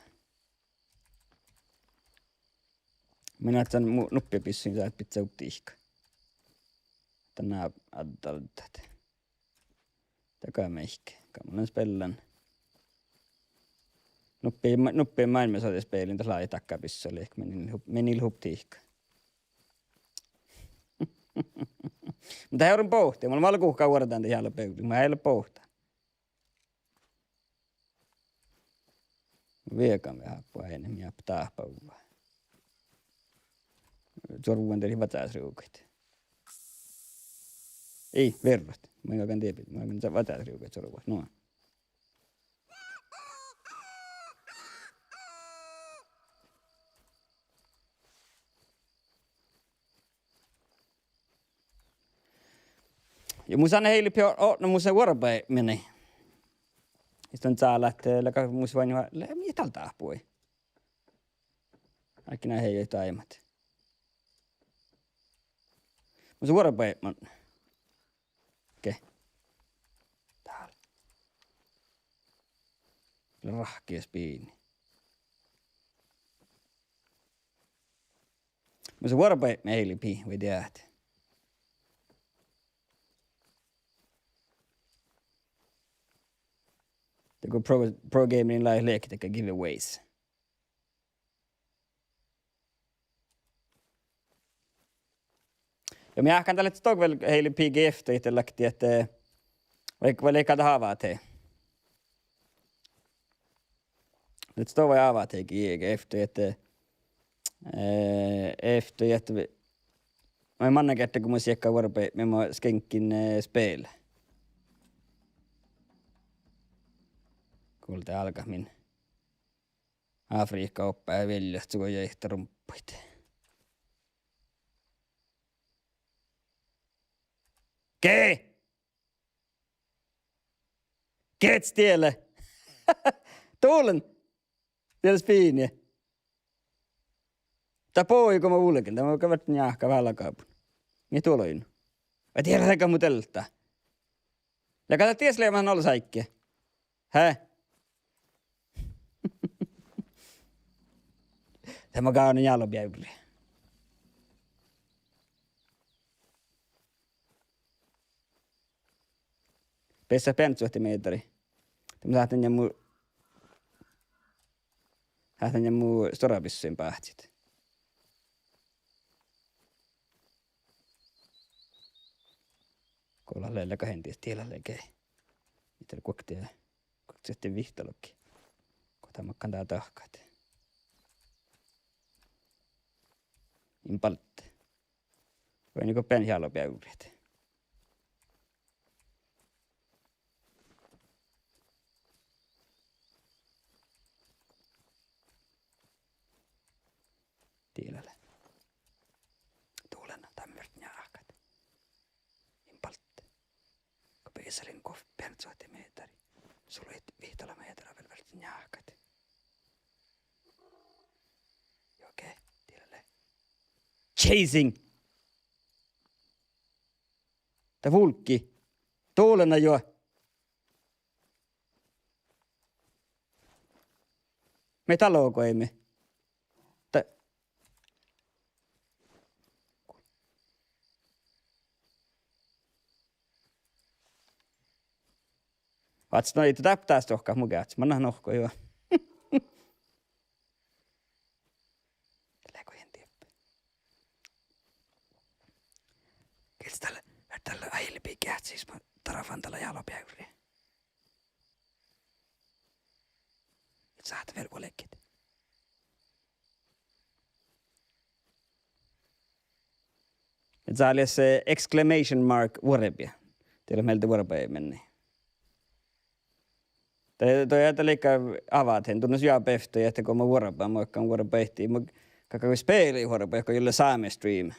Mun áhččan mu-, nuppi bissun dát bidjat updihka. Dan ná addaldat. Daga mehka. Gal mun lean spellan. Nuppi ma-, nuppi máilmmi sođa spelin dat lei dakká bissu, lei, mii ii leat up-, mii ii leat updihka. Muhto dat ii orru bohtimin, mun lean vel guhká vuordánan dat jalo beavrit, mun ii leat bohtán. Viegan veahá buoret, mii dáppe dáhpáhuvvá. Čuorvvuin dieid vacás riugaid. Ii, verrat. Mun galggan dieid, mun galggan vacás riugaid čuorvvuin. Nu. Ja mus han heilbmi o-, o-, no mus vuorbái meni. Is don cálát, eh, leago mus vuoin, lea mii dál dáhpáhuvvá. Áiggi ná heijai dáimat. Mus vuorbái man. Ge. Dál. Lea ráhkki ja spiini. Mus vuorbái mii heilbmi, vai diehtit. Go pro, pro gamerin lea lehkit giveaways. Ja mii áhkán dat lea stogvel heile pige efto, ahte lakti ahte, vai, vai leigga dat avahii. Lea stogvel avahii ge efto ahte, eh, efto ahte, vai manne gerte go mun siekkan vuorbeaivvi, mii mo skeŋkkin, eh, spel. Guolde álgá min Afrihka oppá ja vieljot su go jaihta rumppuid. Ge! Gets diele! Dulen! Diele spiinii. Dat bođii go mun vulgen, dat mun gal vártán jáhkát vála gábun. Mii duolai nu? Vai diele, dego mu delta. Leago dat dies leamahan oles áigge? He? Dat mo gávdno jálo beavrri. Beassat beanuppelotmehtera. Dat mo sáhtán ja mu, sáhtán ja mu stuorra bissuin báhcit. Go lea lea gahen diet diela lea ge. Ii de guokte, guokte vihttalogi. Go dat makkár dat dahkat. In balde. Vai nugo bean jálo beavret. Diela lea. Dulen, dat mo vártán jáhkát. In balde. Go beasarin go beanuppelotmehtera. Sus lea vihttalogi mehtera vel vártán jáhkát. Juo ge, diela lea. Chasing! Dat vulggii. Dulen juo. Mii dal logoime. Dat, váttis, no ii dat dáppe stuhkat mu geahččat, manná nohko juo. Leago in dieppe. Gils dal, dal eai leat bigge geahččat, sis mo darfán dal jálo beavri. Sáhtát vel vuolgit. Dá lea, eh, exclamation mark vuorbia. Diela mielde vuorbaime. Dat, dat, dat leigga avahii, dunnus ja befte, ahte go mo vuorbán, mo galggan vuorbahit, mo galggan spela vuorbahit, go julle Sámi stream.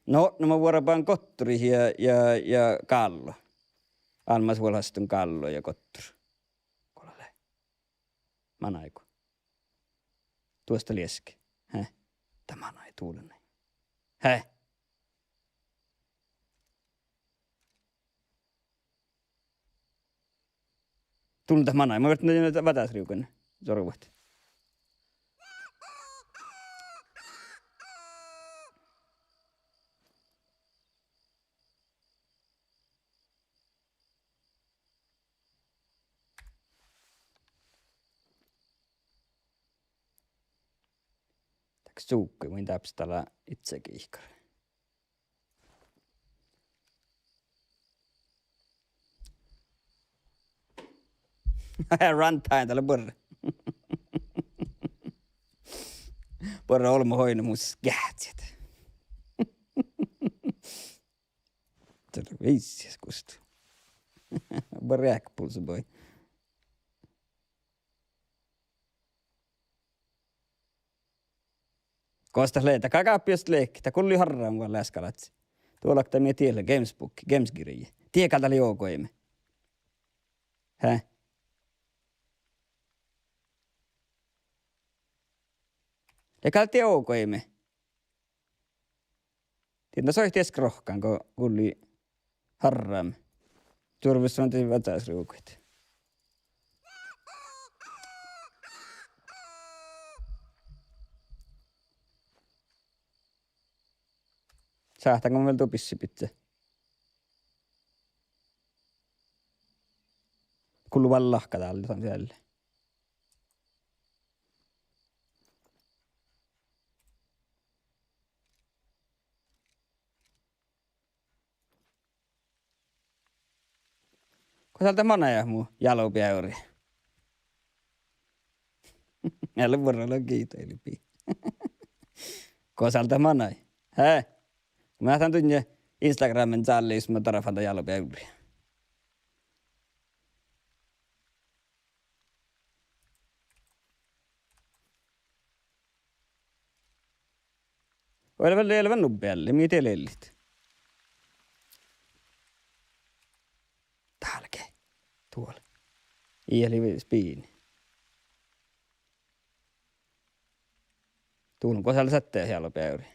No, no mo vuorbán gotturit ja, ja, ja gállo. Álmás vuolhástan gállo ja gottur. Go lea manai go duostta lieske. He? Dat manai dulen. He? Dulen dat manai. Mun vártán dat vadásrivgui. Sorvat. Dahkot suhkkui, mun in dáppe dal lea itsege ihkar. Runtime, dat lea buorre. Buorre olbmot oidno mus geahččat. Dat lea viisas gustu. Buorre eahket pulsat bođii. Gos dat lea, dat gal gáppi just lehket, dat gullii harran vuollái easkaláhci. Duolakta mii diet lea Gamesbook, Gamesgirji. Die gal dat lea jogaime. He? Lea gal dat jogaime. Diet na soaitá easka rohkkan go gullii harran. Čurvvas son dii vadásrivgguid. Sáhttán go vel duo bissebidjá. Gullo vel lahka dál, dan sieallá. Gos dál dat manai mu jálobjávri? Eai lean vuorrán giitailbi. Gos dál dat manai? He? Mun ahte dán Instagramin čállis, ma darfán dat jálobjávri. Vel, vel, vel nubbi ealli, mii dieid lellit. Dálge. Duola. Ii lei spiini. Duola, gos dál sáhttá jálobjávri?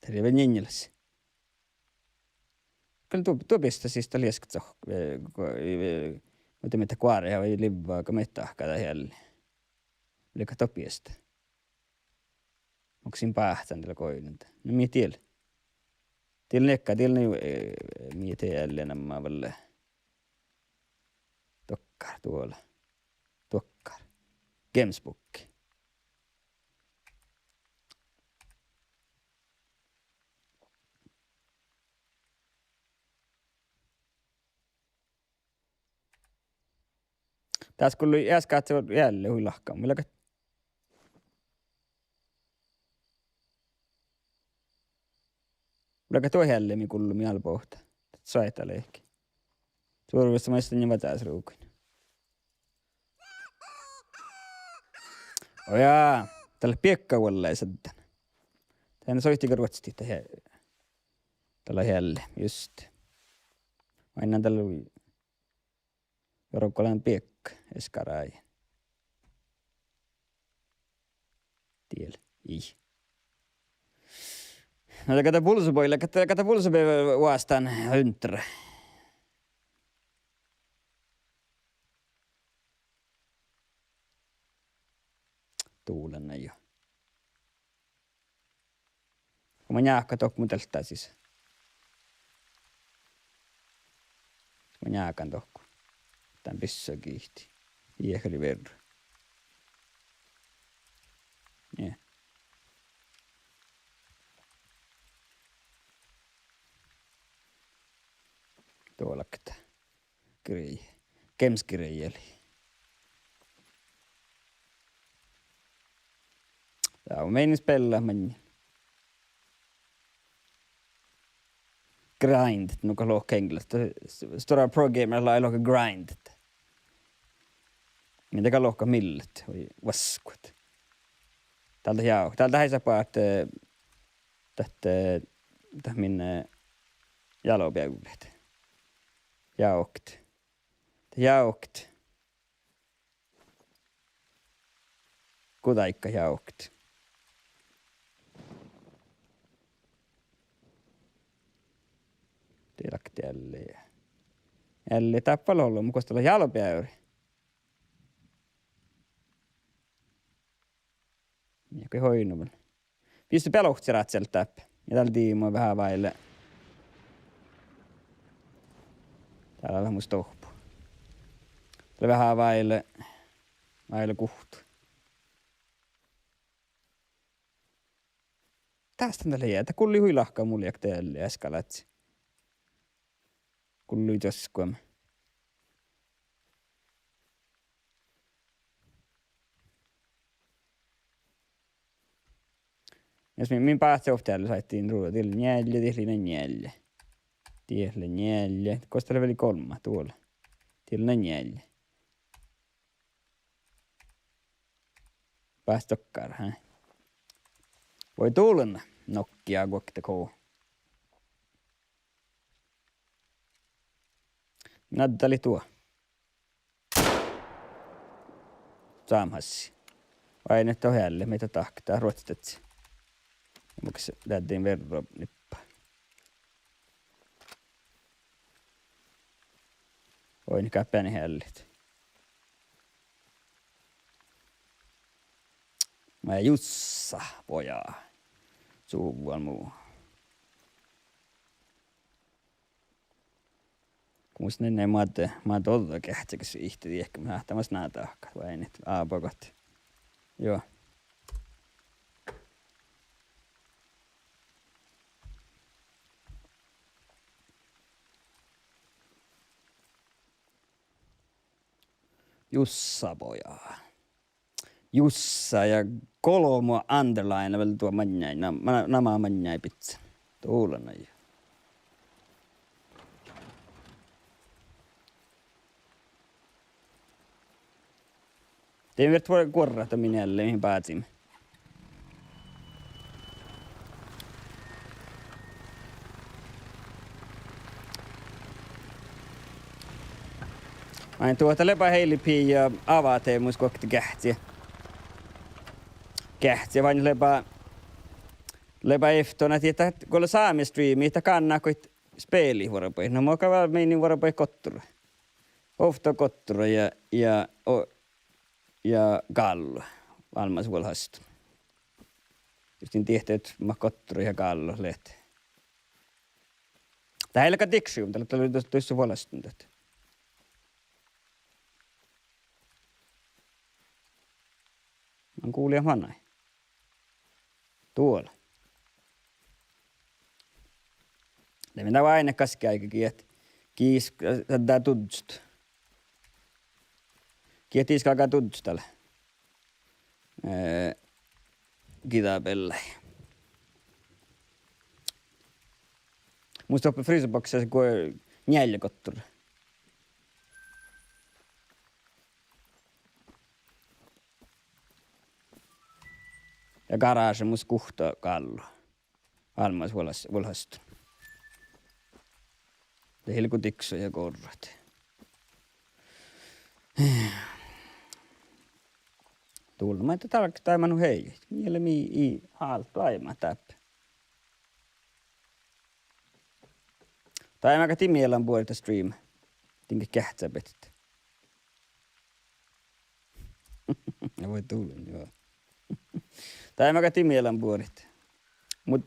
Dat lei vel njeaŋŋalas. Gal duo, duo biesta sis dat lieskat soh-, eh, go-, eh, muhto mii dat goarjá vai livva go mii dat ahkada ealli. Lei gal duo biesta. Mun gosin báhcán dalle goinnat. Na mii dieid. Dieid leat, dieid leat, eh, mii dieid ealli namma vel. Dokkár, duola. Dokkár. Gamesbook. Dás gullui easkahce ealli hui lahka. Mun lean gat-, mun lean gat duo ealli mii gullui mii albma bohte. Dat soaitá lehpet. Suorvus maid dan ja vázes ruugain. Ojá, dalle biekka vuollái sadden. Dan soittii ruotsas dat he-, dalle ealli, just. Mainnan dalle hui jorgolan biekka eskarai. Diel. Ii. No, dat gata pulsu boile, gata, gata pulsu be-, vuostán untra. Duola na jo. Go mun njáhkán dohko, mun deltá sis. Mun njáhkán dohko. Dan bissá gihtii. Ii lei verra. Nie. Duolakta. Grej. Gemsgrej eli. Ja, mun minin spellat maŋŋel. Grind, nugo lohká eŋgelat. Stóra pro gamer lea lohká grind. Mii dal lohká millet, vai vaskut. Dál dat jao-, dál dat eai sáhte, eh, dat, eh, dat min, eh, jálobjávret. Jávket. Dat jávket. Guđaiga jávket. Dii lea ealli. Ealli dáppe lea ollu, mun gos dat lea jálobjávri. Mii go oidno vel. Visot beaivvi oahppi rádjel dáppe. Ja dál dii mu veahá váile. Dál lea mus dohpu. Dál veahá váile, váile guhtu. Dás dan dat lea, dat gullii hui lahka mu leat ealli eskalážžii. Gullii čoskku. Jos min, min báhcci ovtta ealli, sáhtán ruđa. Dii lea njeallje, dii lea njeallje. Dii lea njeallje. Gos dat lea vel golbma, duola? Dii lea njeallje. Báhcci dokkár, hää. Vuoi duola, Nokia guokte ko. Na dat lea duo. Sámhassi. Vai ne to healle, mii dat dahkat, ruotsdedje. Mun gal deaddejin verro nippa. Oidne gáppeani heallit. Maid jussa, pojat. Suvval mu. Mus ne, ne moadde, moadde ođđa geahččagat ihte diehke, ahte mas ná dahkat, vai ahte ábbagat. Juo. Jussa boja. Jussa ja golbmo underline vel duo maŋŋái, na-, na-, namma maŋŋái bidjan. Dulá nai. De mii fertet guorrat doppe mii ealliimet, mii báziimet. Ai, duohta lea heilipii ja avadit mus guokte geahččat. Geahččat, vai lea, lea efton ahte go lea sámi streami, dat gánnáhit spelit vuorbaid. Na mo galgá mii vuorbaid gottur. Ovtta gottura ja, ja, o-, ja gállu. Álbmotvuolhástut. Jus in diehtá mat gottur ja gállu leat. Dat ii leat dikšuvvon, dat lea, dat lea dušše vuolhástut dat. Man gulii manai. Duola. De mii dá oaidná gaskkeáiggi ahte gii, dat duddjot. Gii dat galgá duddjot dalle. Eh, giđđabeallái. Mus doppe fryseboksa go njeallje gottur. Ja garáša mus guhtta gállu. Álbmotvuolhás-, vuolhástut. Dat ii leat go dikšat ja gorrat. Dulá maid dálkká daimma nu hei. Mii lea mii ii hálddo aimma dáppe. Daimma gal dii mielan buorit dat stream. Diŋget geahččabehtet. Ja voi dulá, juo. Daimma gal dii mielan buorit. Mu,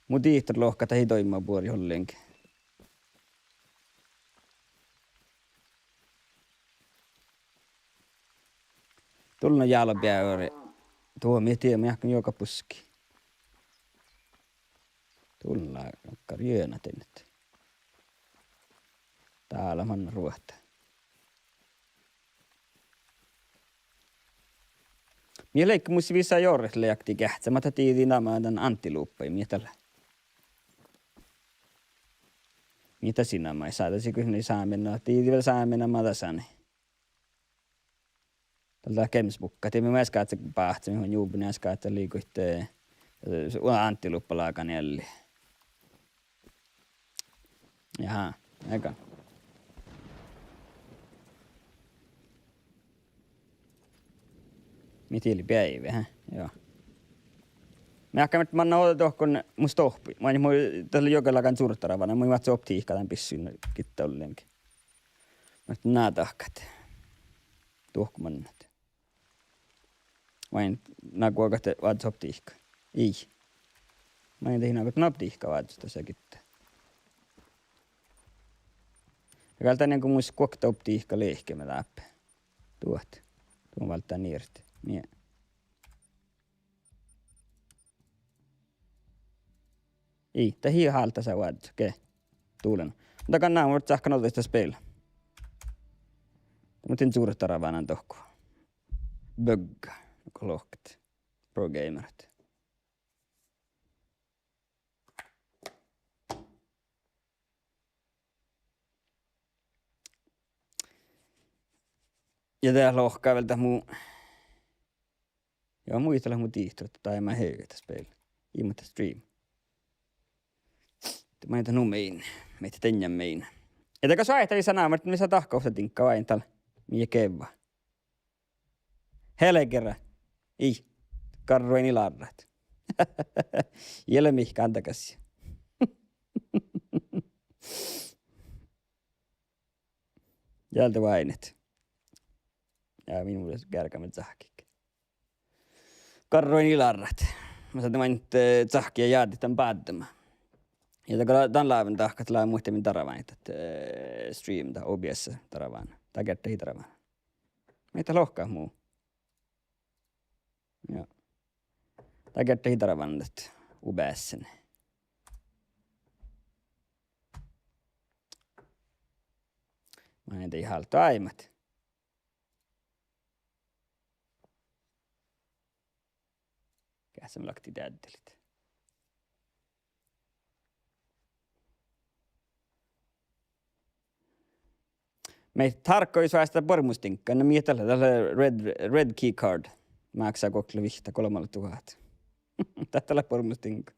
mu dihtor lohká dat ii doimma buori ollengi. Dulá jálbeávrri. Duo mii dieđát, mii áhkku juoga buski. Dulá, okkár juoga dien. Dálá manná ruohta. Mii leigga mus visot jorret leakti geahččat, mat dat diđii namma dan antilopai, mii dat lea. Mii dat sinna maid, sáhtášii go ne sámi, no, diđii vel sámi namma dassáni. Dál dat geamsbukka, de mii easka báhcá, mii juoga easka liiguid, eh, antilopalágan ealli. Jaa, ega. Mii dat lei beaivi, há? Juo. Mii áhkame manná ođđa dohko mus dohpui. Manin mu, dat lei juogalágan curttaravanan, mun vázzen optiikka dan bissun gitta ollengi. Muhto ná dahkat. Dohko mannat. Manin ná guogat vázzen optiikka. Ii. Manin dahje ná guogat optiikka vázzen dasa gitta. Ja gal dan go mus guokte optiikka lehkeme dáppe. Duot. Duon válddán niret. Mii Ii, dat ii háldda sa vázzen, ge. Dulen. Muhto gal ná mun sáhkán ođđa dat spela. Muhto in curttaravanan dohko. Bögga, go lohket. Pro gamerit. Ja de lohká vel dat mu Ja muitala mu dihtor ahte daimma hege dat spela. Ii mat dat stream. De maid dat nu mean, maid dat dan mean. Ja dat gal oaidná visot ná, muhto mii sa dahkat ovtta diŋgga oaidnit dal. Mii gevva. Helgera. Ii. Garruin ilarrat. Ii leat mihkkán dagas. Ja de oaidnit. Ja min muđas gearggamin cahkkit. Garruin ilarrat. Mas ahte maid, eh, cahkkit ja jáddit dan báddema. Ja dat go lea dan láven dahkat, lea muhtumin darvánit dat, eh, stream, dat O B S darvána. Dat gerte ii darvána. Mii dat lohkat mu. Ja. Dat gerte ii darvána dat O B S-in. Manin dat ii hálddo áimat. Geahča mii lakti deaddelit. Mii tárkojus vástá buorremustinka, na mii dat lea, dat lea red, red key card. Máksá guoktelot vihtta, golbma tuhat. Dat lea buorremustinka.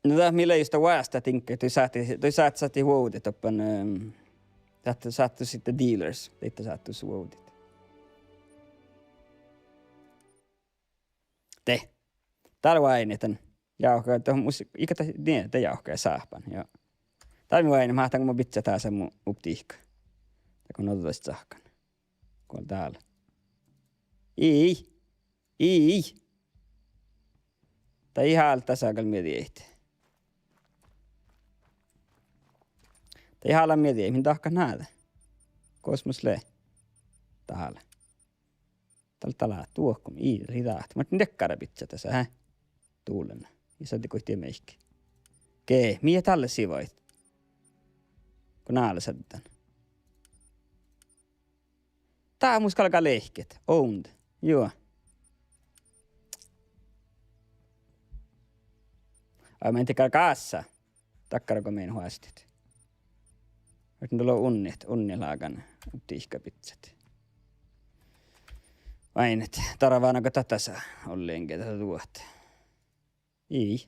No dat mii lei juste vástá diŋggaid, doppe sáhttá, doppe sáhttá, sáhttá vuovdit doppe, ehm, sáhttá, sáhttá sitten dealers, daidda sáhttá vuovdit. De. Dál oaidnit dan. Jávká, dat mus-, iige dat, nie, dat jávká sáhpán, jo. Dál mii oaidnit, máhtán go mo bidjat dasa mu optiikka. Dat go ođđastit sahkan. Go dál. Ii. Ii. Dat ii hála dasa gal mii diet. Dat ii hála mii diet, min dahkat náđe. Gos mus lea. Dál. Dál, dál, duohko, ii, ii dat. Muhto dakkár bidjat dasa, hää? Duollán. Ja sadde goit die meikki. Ge, mii dalle sivai. Go nále sadden. Dat mus galgá lehket. Owned. Juo. Ai, mii galgá ássa. Dakkár go min hoastit. Ahte dá lea unnet, unnet lágan optiikka bidjat. Oaidnit, darvána go dat dasa ollen ge dat duot. Ii.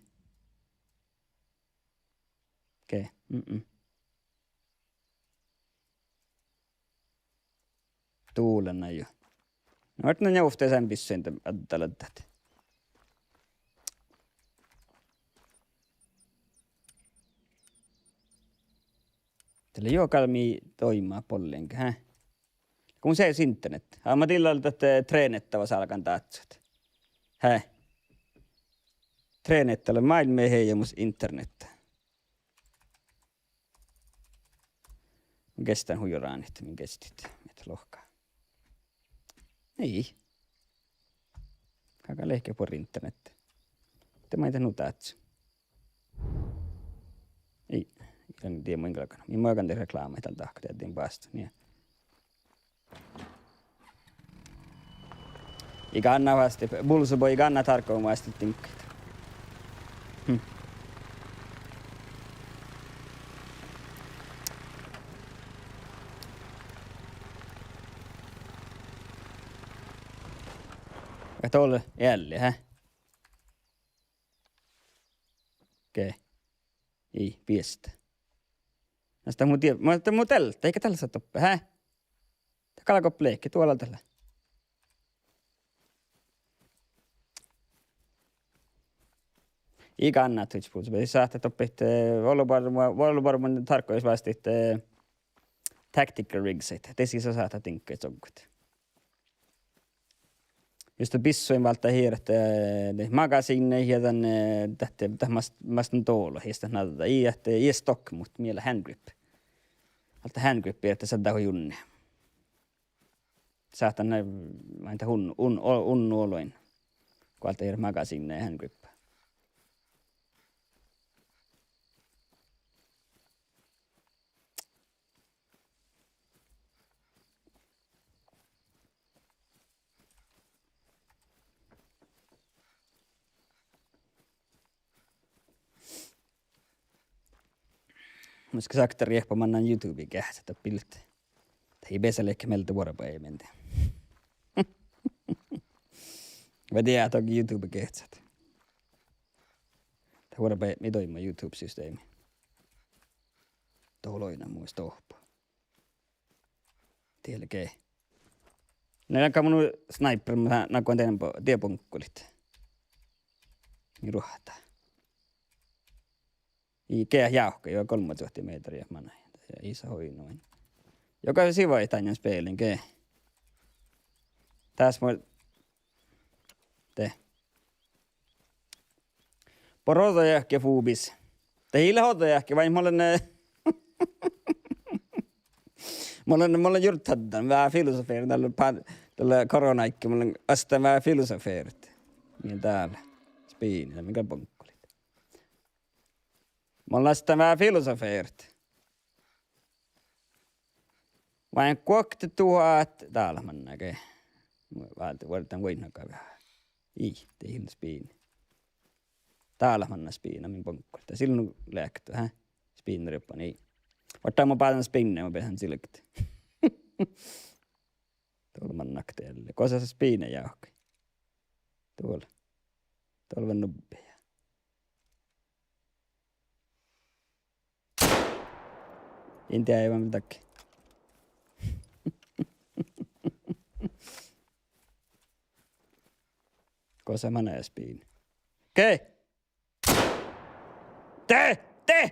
Ge, mm-mm. Duollán jo. No, ahte na njohtá san bissuin ahte addaladdat. Dat lea juo gal mii doibmá bollen ge, hää? Go mun seasin internet. Aa, ma dillal dat, eh, trenetavas álgán dáhccat. Hää? Trenetale máilmmi heaja mus internet. Mun gestán hui ránet, min gestit, mii lohká. Ii. Galgá lehket buorre internet. De maid dat nu dáhcci. Ii, ii lean die mun galgan. Mii magan de rekláma dal dahkat, dieđán básta, nie. Ii gánná vásttit, Bulsuboi ii gánná tárkkovan vásttit diŋggaid. Hm. Ja dol ealli, hää? Ge. Ii, biestá. Na dat mu die-, mu, dat mu delta, eiga dat lea doppe, hää? Dat galgá lehket, duolla dat lea. Ii gánná Twitch Pulse, sáhtát doppe, eh, ollubarmu-, ollubarmu tárkkojus vásttit, eh, tactical rigs, ahte de sisa sáhtát diŋggaid čoggut. Juste bissuin válddán hieret, eh, de magasiinnaid ja dan, eh, dat, dat mas-, mas don dolo, ja dan nađđa. Ii ahte, ii stock, muhto mii lea hand grip. Válddán hand grip, ahte seaddá hui unne. Sáhtán, eh, maid dat un-, un-, o-, unnu oloin. Go válddán hieret magasiinnaid ja hand grip. Muhto sakta riehpa mannan YouTube geahččat dat bild. Dat ii beasa leahkit mielde vuorbaime. Vai diet ahte YouTube geahččat. Dat vuorbaime doibmá YouTube-systeemi. Dol oidno mu mielest dohpo. Diet lea ge. Na, ja gal mun nu sniper, ma nagoin dien bo-, die bonkolit. Mii ruohta. Ii ge jávka, juo golmmažuohti mehtera manai. Ii sa hoinu. Juo gal sivai dainna spelin ge. Dás mu-, de. Buorre ođđajahki fubis. Dat ii leat ođđajahki, vai mun lean, eh, mun lean, mun lean jurddan veahá filosoferen dalle pá-, dalle koronaáigge, mun lean astan veahá filosoferen. Mii dál. Spiini, dat mii gal boŋkolit. Mun lean astan veahá filosoferen. Vai guokte tuhat, dálá manná ge. Váldán, vuorddán vuoiŋŋa veahá. Ii, de ii lean spiini. Dálá manná spiini, mii boŋkolit. Dat ii lean nu leaktu, hä? Spiinna rieppan, ii. Vuorddán mun báhcán spiinna, mun beasan silget. Dol manná dielle. Gosa spiini jávkka. Dol. Dol vel nubbi. In diaivan vel dahje. Gosa manná spiini. Okei. De, de!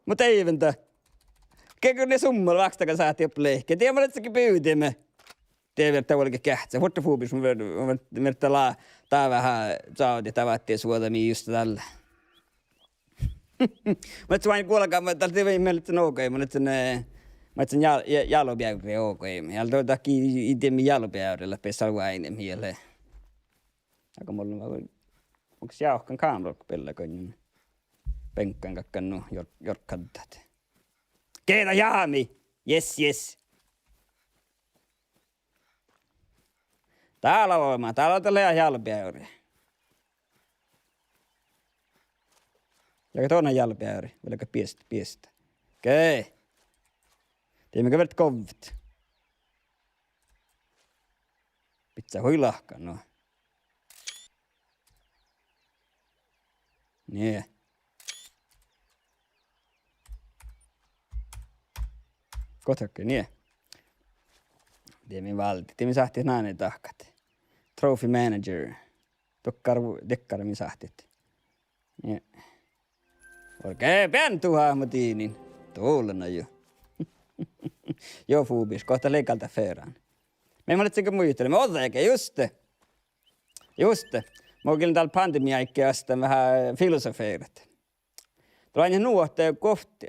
Mun deaivven dat. Ge go ne summal vákstaga sáhttá doppe lehket. Die mun ledjen ge bivdeme. Die vierddá vuolgit geahččat. Vuorddá fubis, mun vier-, mun vier-, vierddá lea, dá veahá, čavdit dáváttii suođa mii just dalle. Mun ledjen vuoiŋŋa guolgama, dál de vai, mun ledjen ogaime, mun ledjen, eh, mun ledjen jal-, ja-, jalobeavri ogaime. Ja dol dahkii, ii, ii de mii jalobeavri lea, beassá oaidnit mii lea. Aga mun, mun, mun jávkan kámera bealle goit beŋkkan gakkán nu jor-, jorkkaddat. Geda jámi! Yes, yes! Dál lea olbmot, dál lea dat lea jalobeavri. Ja go don jalobeavri, vel gal biest-, biestá. Okei. Die mii gal vierdet govvet. Bidjá hui lahkan nu. Nie. Gohte, nie. Die mii váldit, die mii sáhttit náne dahkat. Trophy manager. Dokkár, dokkár mii sáhttit. Nie. Orge, bean duhát mo diinin. Dullan jo. Jo, fubis, gohte lei gal dat fearán. Mii mun ledjen ge muitalii, mii ođđa ge, juste. Juste. Mun gii lean dál pandemiidáigge astan veahá filosoferet. Dat lea nu ahte guovt-,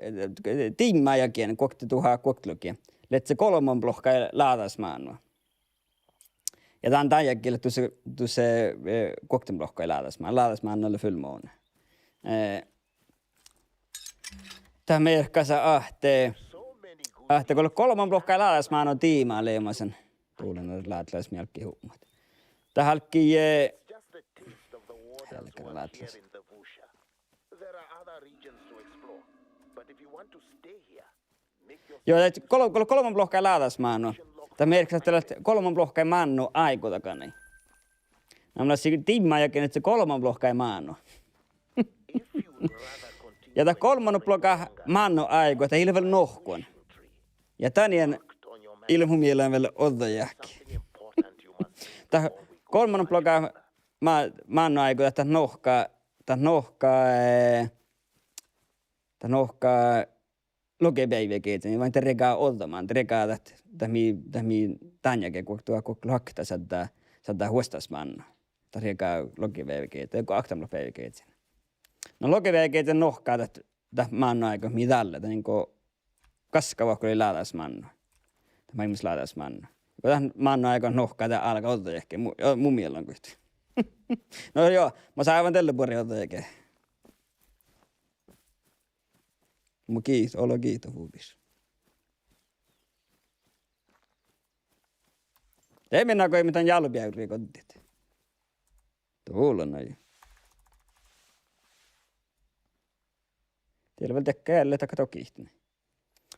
diimma jagi, guokteduhát guoktelogi, lea golbmablohkái láđasmánu. Ja dan, dan jagi lea dušše, dušše, eh, guoktelogi láđasmánu, láđasmánu lea fullmåne. Eh, dat mearkká ahte, ahte go lea golbmablohkái láđasmánu diimma leamasan. Dullan láđlagas mii álggii hupmat. Dat álggii, eh, helgá láđlas. Joo, dat gol-, gol-, golbmablohkái láđasmánu. Dat mearkká ahte leat golbmablohkái mánnu áiggi dagain. Na mun lean sii diimma jagi ahte golbmablohkái mánnu. Ja dat golbmannobloga mánnu áiggi, dat ii leat vel nohkkuin. Ja dan ii leat mu mielas vel ođđa jahki. Dat golbmannobloga má-, mánnu áiggi, dat, dat nohká, dat nohká, eh, dat nohká logi beaivvi geažin, vai dat riegáda ođđa mánnu, dat riegáda dat, dat mii, dat mii dan jagi guokte, guokte lea okta šaddá, šaddá vuosttaš mánnu. Dat riegáda logi beaivvi geažin, go okta lea beaivvi geažin. Na logi beaivvi geažin nohká dat, dat mánnu áiggi mii dál lea, dat nugo gaskavahku lei láđasmánnu. Dat maid mus láđasmánnu. Go dat mánnu áiggi nohká dat álgá ođđa jahki, mu, mu mielas goit. No joo, mun sávan dalle buori ođđa jahki. Mu giit-, olu giitu fubis. De mii nagoimet dan jálbeavri goddit. Dullan jo. Die lea vel dakkár eallit dakko giitni.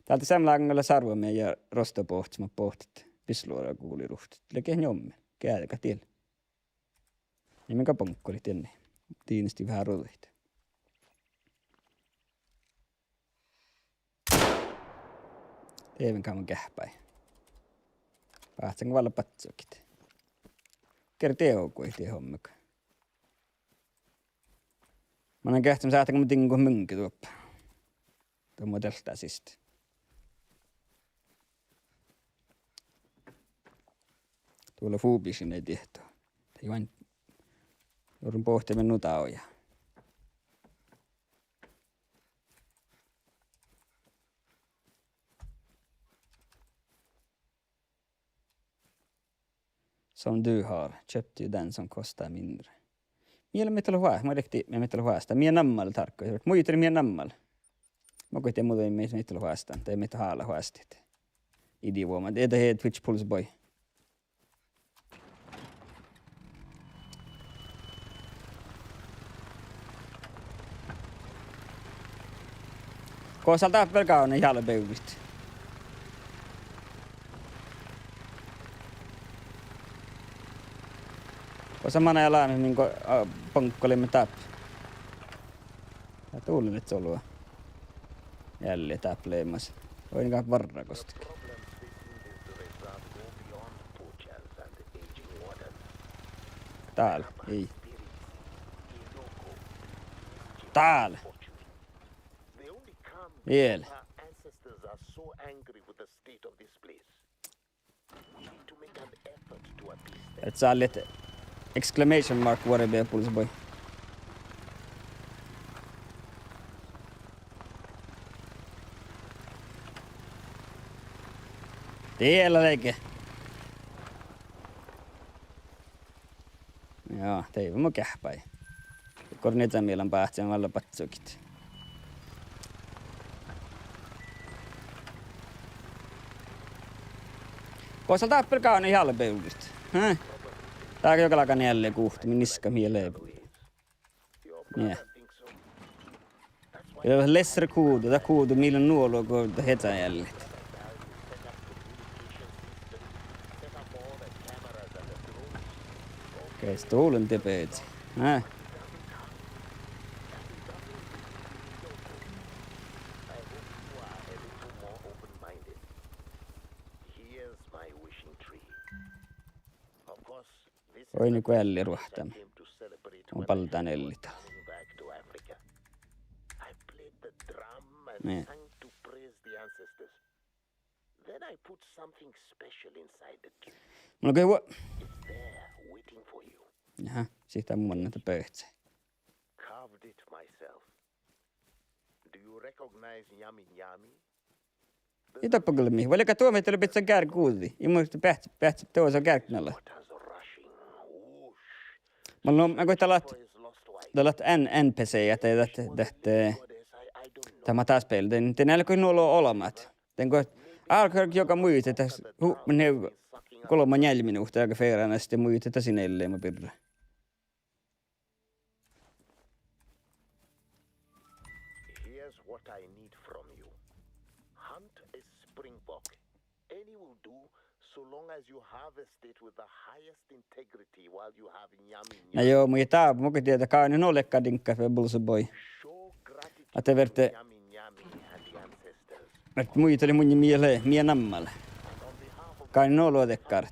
Dál de seamma lágan gal lea sárvameaddjá rostobohccit mat bohtet bisloraguliid ruhtet. Lea geat njomme. Geađge gal die lea. Ja mii gal boŋkkolit dieinna. Dieinna veahá ruđaid. Dieđán gal mun geahpájin. Báhcán gal valla badjegogiid. Gerte oažžut die hommaga. Mun in geahčča, sáhtán go mun diŋgot munnje doppe. Doppe mo deltá siste. Dovllá fubišin diehto. Dii juoin, juoren bohte min nu dávjá. Som du har, köpte du den som kostar mindre. Mii leat, mii leat oastit, mii leat oastit. Mii nammalat dárkka, muitalii mii nammalat. Mun goit dieđán muđui mii, mii leat oastit, dii mii hálat oastit. Iđit vuomat, dii, dii Twitch Pulse Boy. Gos dál dáppe vel gávdnat jálbehuvvit. Gos manai lámet min go-, a, baŋgga lei dáppe. Ja dul lei ollu. Eallit dáppe leimmas. Oidnen gát várra gos dii. Dál, ii. Dál. Ieš. Et sá leat exclamation mark vuori beale, Pulse Boy. Diet leage. Joo, deive mo geahpái. Gornidsa mielas báhcen vállá baccugit. Gos dál dáppe vel gávdnat jálbehuvvit? Hä? Dál galgá eallit guhte, min niska mielde. Nie. Ja lesre guđu, dat guđu mii lea nu olu go dat ieža eallit. Okei, stolen debate. Nä. Oi, nu go eallit ruohtamin. Mun baldán eallit dál. Nie. Mun go-, Jaha, sihte mun ahte böhce. Ii doppe gal mii. Vuolgá duo mii, dat lea bidjan geargguđii. Ii mu beahcci, beahcci duosa gearggnala. Mun, no, mun goit dat leat, dat leat N-, N P C, ahte dat, dat, eh, dat mat dás bealde. Dien eai leat goit nu olu olbmát. Dien go, álgá juoga muitit, dat hupmat nie golbma njeallje minuhta ja ferran, ahte muitit dat sin eai leat mu birra. Na joo, mun ii dábut, mun goit dieđe, gávdnat nu leigga diŋggat fas Pulse Boy. Ahte verte, verte muitalit munnje mii lea, mii nammalat. Gávdnat nu olu dakkár.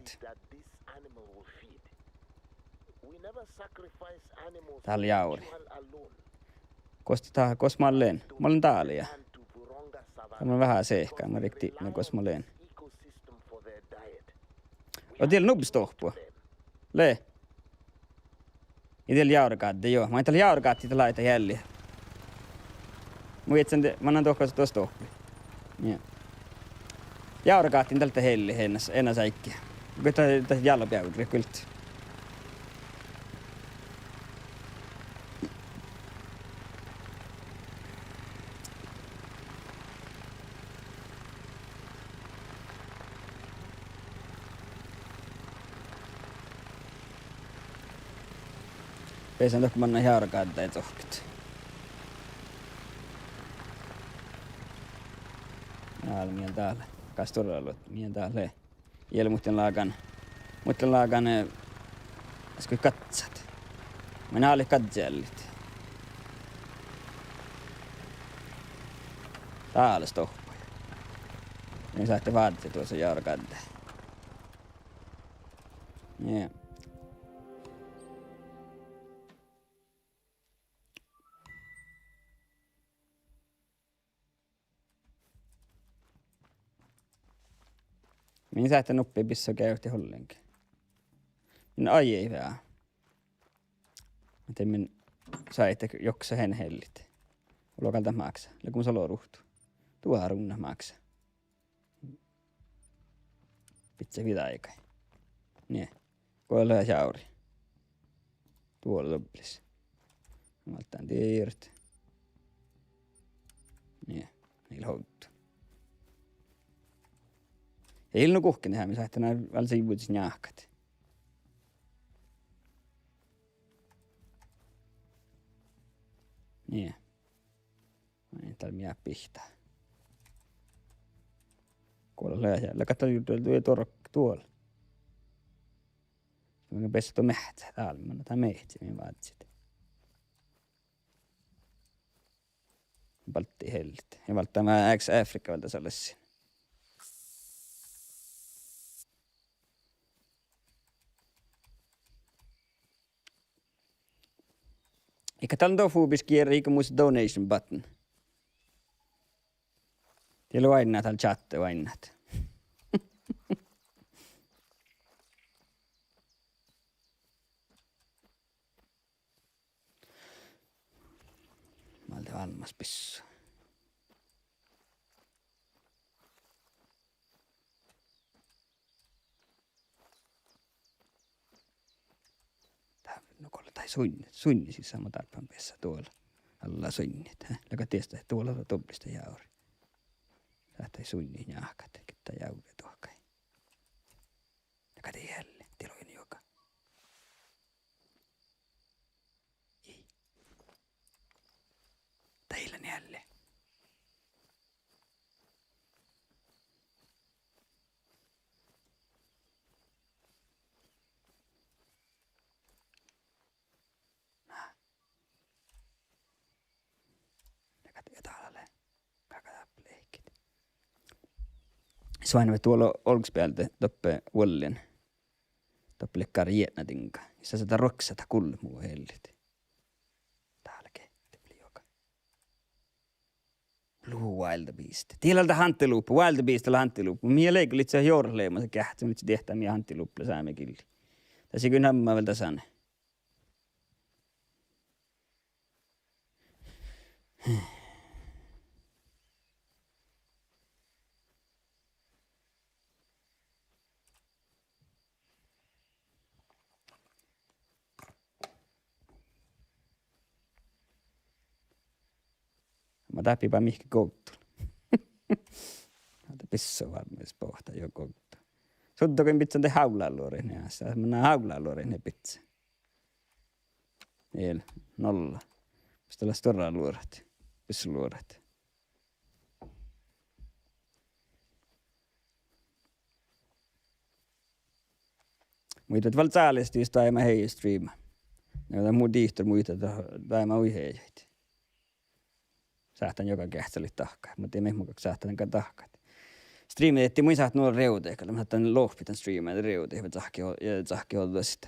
Dál jávri. Gos dat, gos mun lean? Mun lean dál ja. Mun lean veahá sehkán, mun rikti, gos mun lean. Lea diet nubbi stohpu? Lea. Ii diet jávregádde, joo. Mun dal jávregáttii dat lei dat eallit. Mun iežan de-, mun lean dohko duo stohpui. Ja. Jávregáttiin dal dat eallit enaš, enaš áigge. Go dat, dat jálbehuvvit gullet. Beasan dohko manná jávregádde dohko. Álo, mii dál. Kastoralo, mii dál. Ieš, muhtin lágan, muhtin lágan, eh, askat gazzat. Mun állit gazzaeallit. Dál lea stohpui. Mii sáhttit vázze duosa járgádde. Nie. Min sáhtán nuppe bissá geavehit ollengi. Na, ai, ai, vea. Ahte min sáhttá joksa hen hellit. Ollu gal dat máksá. Lea mus olu ruovttu. Duorunnat máksá. Bidjat viđa áigái. Nie. Go lea čávrri. Duola dublis. Válddán diet. Nie. Ii leat ovddu. Ja ii leat nu guhkkin dehámin, sáhtán vel sivudis njáhkat. Nie. Ai, dál mii bihta. Go lea, lea, lea gal dál duo-, duo-, duo-, duol. Mun beassan duo meahccái dál, mun dál meahccái mii vázzit. Balti hellit. Ja válddán eanegas Afrika vel dasa lessin. Iige dál dohko fubis gierri, iige mus donation button. Die lea oainnát dál čáhtte oainnát. Málde almmas bissua. Dá, nu go lea daid suinni, suinni sisa, mun dárbbašan beassat duola. Alla suinni, eh. Lea gal dies duola dublista jávri. Sáhtát suinni njáhkat, gitta jávre duohkái. Lea gal die ealli, die lea juoga. Ii. Dá ii lean ealli. Na. Lea gal die dál lea. Gal gal dáppe lehkit. Soainen ahte duola olggos bealde doppe vuollin. Doppe lea jietnadiŋga. Ja sasa dat ruoktot dat gullet mu hellit. Dál lea gehtte, lea juoga. Blue wildebeest. Die lea dat antilope, wildebeest lea antilope. Mii lea gal lihkku jorraleimmas geahččat, mun ii diehtá mii antilope lea sámegillii. Dat sii gal namma vel dasan. Ma dáppe ba mihkke govddol. Ahte bissuvármmis boahtá juo govddo. Suddogain bidjan de hávláluoraid, nie, sa-, mun hávláluoraid nie bidjan. Ii, nolla. Mus dat lea stuorra luorat. Bissuluorat. Muitat vel cálestit daima hei streama. Na dat mu dihtor muitat daima hui hejaid. Sáhtán juoga geahččalit dahkat, muhto ii mii muhto sáhtán gal dahkat. Streama dieđe mun in sáhte nu rievdat, gal mun sáhtán lohpit dan streama rievdat, ja cahkket, ja cahkket ođđastit.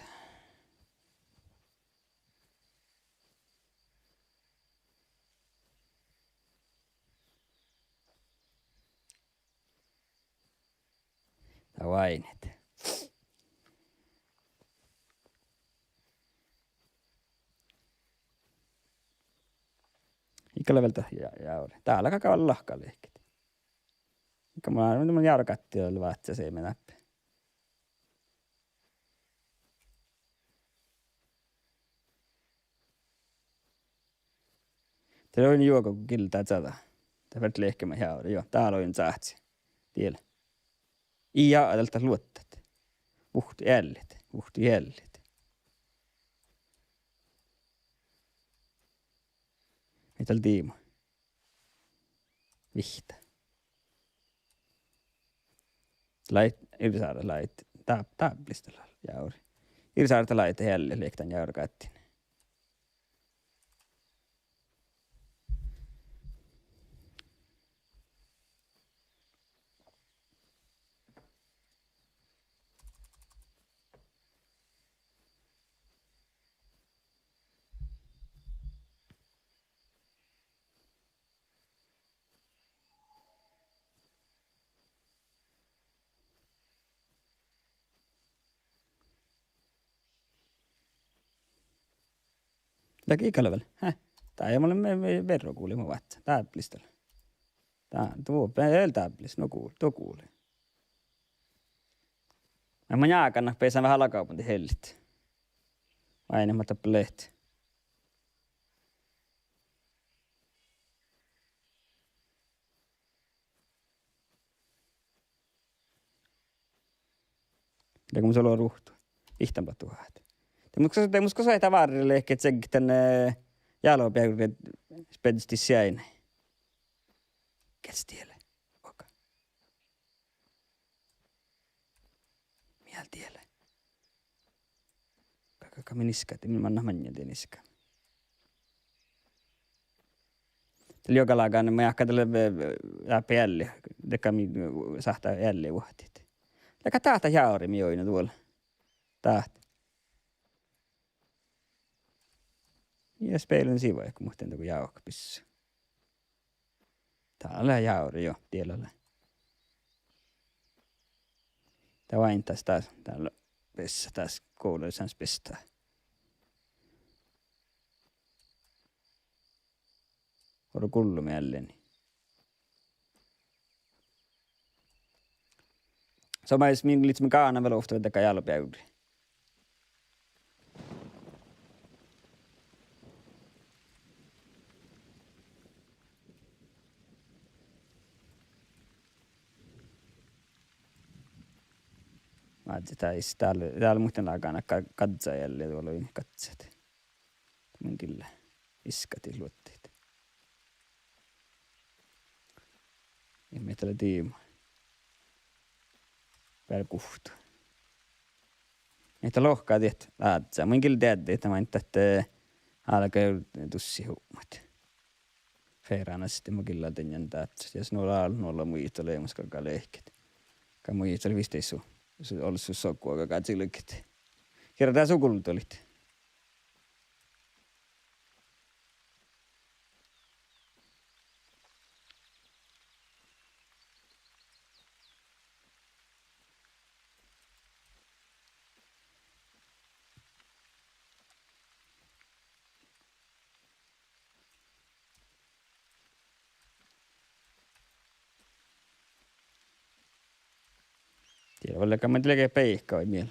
Dat oaidná. Iige lea vel dat ja-, jávre. Dá lea gal gal lahka lehkit. Iige mun, mun járgáttiin vel váccá seamma dáppe. Dat lea juoga go gilda čađa. Dat fertii lehkima jávre, juo, dá lea oaidnán čáhci. Diel. Ii, ja, dat lea luottat. Vuhtu eallit, vuhtu eallit. Mii dal diima. Vihtta. Lei, irsárat lei, dá-, dáblis dat lea jávre. Irsárat lei eallit, lei dan jávregáttiin. Dahje gal vel, eh? Dahje mun lean me-, me-, verro gulii mu vátsa. Dáblis dal. Dá, duo, be-, vel dáblis, nu gul-, duo gulii. Ja mun jágan beasan veahá lagabundit hellit. Vai ne ma dáppe leat. Ja go mun olo ruhtu. Ihtan batuhat. De mus, de mus go soaitá várri lehket seggen, eh, jálobeavri spedestit siainai. Gers diele. Oka. Miel diele. Ka, ka, ka min iska, de min manná maŋŋel dien iska. Dalle juogalágan, mun jáhkán dalle, eh, dáppe ealli, dego mii sáhttá ealli vuohtit. Leaga dáhta jávrri mii oidno duolle. Dáhta. Ja spelen sivai go muhtin dego jávka bissui. Dá lea jávri jo, diela lea. Dá váinnas dás, dá lea bessat dás, gulai sáns bessat. Oro gullo mielleni. Somás min lihttá gánan vel ovtta dego jálobeavri. Vázze, dá is-, dál, dál muhtin lágan ga-, gazzaealli duolai gazzat. Mun gilla iskadit luottiid. Ja mii dal lea diima. Beare guhtu. Mii dal lohká diet ázzá. Mun gilla deadde, ahte maid dat, eh, álgá dussi hupmat. Feranasti mun gilla deanan dáhta. Ja nu lea, nu lea muitalit leamaš galgá lehket. Gal muitalit visot su, su ollu su sogguga galgá čilget. Girdá su guldolit. Diela vel, gal maid lea ge beika vai miel.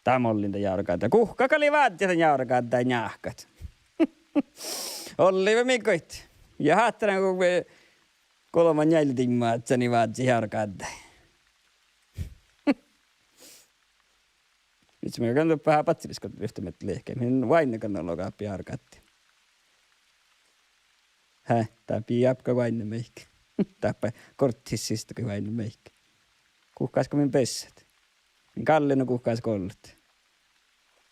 Dá mollin dan jávregáddái. Guhká gal lei vázze dan jávregáddái njáhkat. Ollii ve mii goit. Ja háttán go, eh, golbma njeallje diimma ádjánii vázze jávregáddái. Vissa mii gal doppe há baccilis go rivttemeddje lehket. Min váinna gal nu logáppe jávregáddi. Hää, dáppe jávká váinna mehiige. Dáppe gorttis siste go váinna mehiige. Guhkás go min bessat. Min galle nu guhkás go ollet.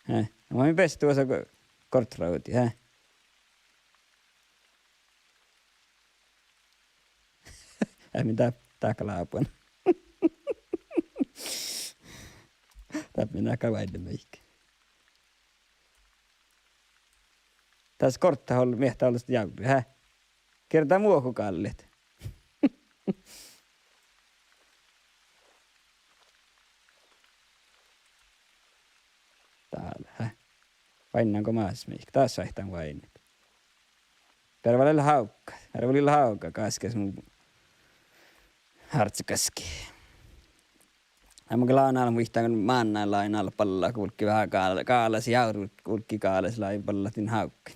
Hää, ma min bessat duosa go-, gortterođii, hää. Eat min dá-, dáhká lábuin. Dáppe min áhkku váinna mehiige. Dás gortta ol-, miehtá olles jávri, hää? Girdá muohu gallet. Dál, hää? Váinnan go más mehiige, dás sáhtán váinnet. Beare vel hávgga, beare vel hávgga, gáskkes mu hártsegaski. Ja mun gal lean muitán mánnán lea nalballa gulggi veahá gál-, gálas, jávri gulggi gálas lea ballat din hávgga.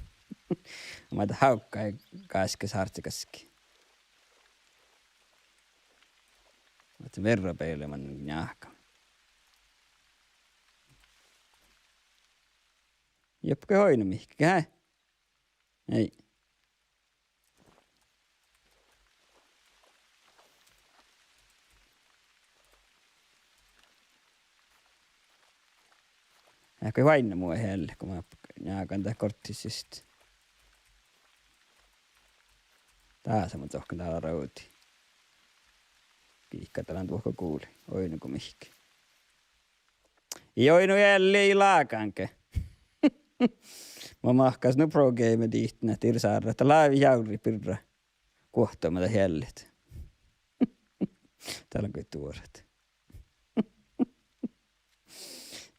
Maid hávgga gáskkes hártsegaski. Ahte verra beile man njáhka. Juohke oidno mihkke, hää? Ei. Eai go váinna mu ealle, go ma njágan dat gorttis siste. Dás mun dohkken dál ráđii. Giikkadalán duohko gulii, oidno go mihkke. Ii oidno ealli ii lágánge. Mo mahkás nu pro game dihten ahte ir sárra, dat lávii jávri birra guohtama dat eallit. Dál lea goit duorat.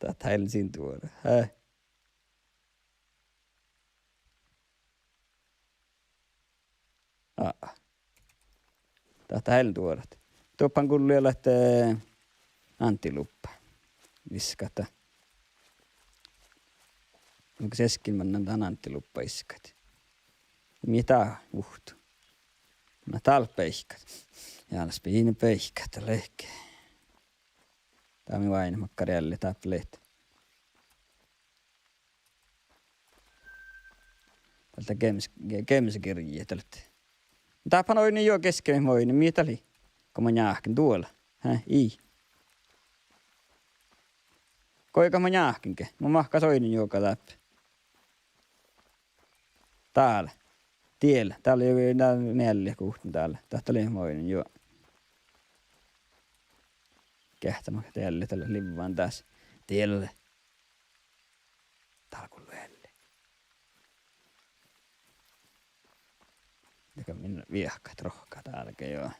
Dat ii lean sin duora, hää? A. Dat eai lean duorat. Doppe gullo ahte antiluppa. Viskat. Mun seskin mannan dan antiluppa viskat. Mii dat vuhtu? Na dál beaivvi. Ja las biin beaivvi, dat lea ge. Dat mii oaidnit makkár eallit dáppe leat. Dál lea gems-, ge-, gemsagirjji dál. Dáppe han oidnen juo geaskka, mii oidnen, mii dat lei. Go mun njáhkán duola. Hää, ii. Goigat mun njáhkán ge? Mun mahkášin oidnen juoga dáppe. Dál. Diel. Dál lei, dál lei ealli guhtten dál. Dat lei mii oidnen juo. Geahča mat ealli dál livvan dás. Diel. Dál gullo ealli. Dego min viehkat rohkkat dál ge juo.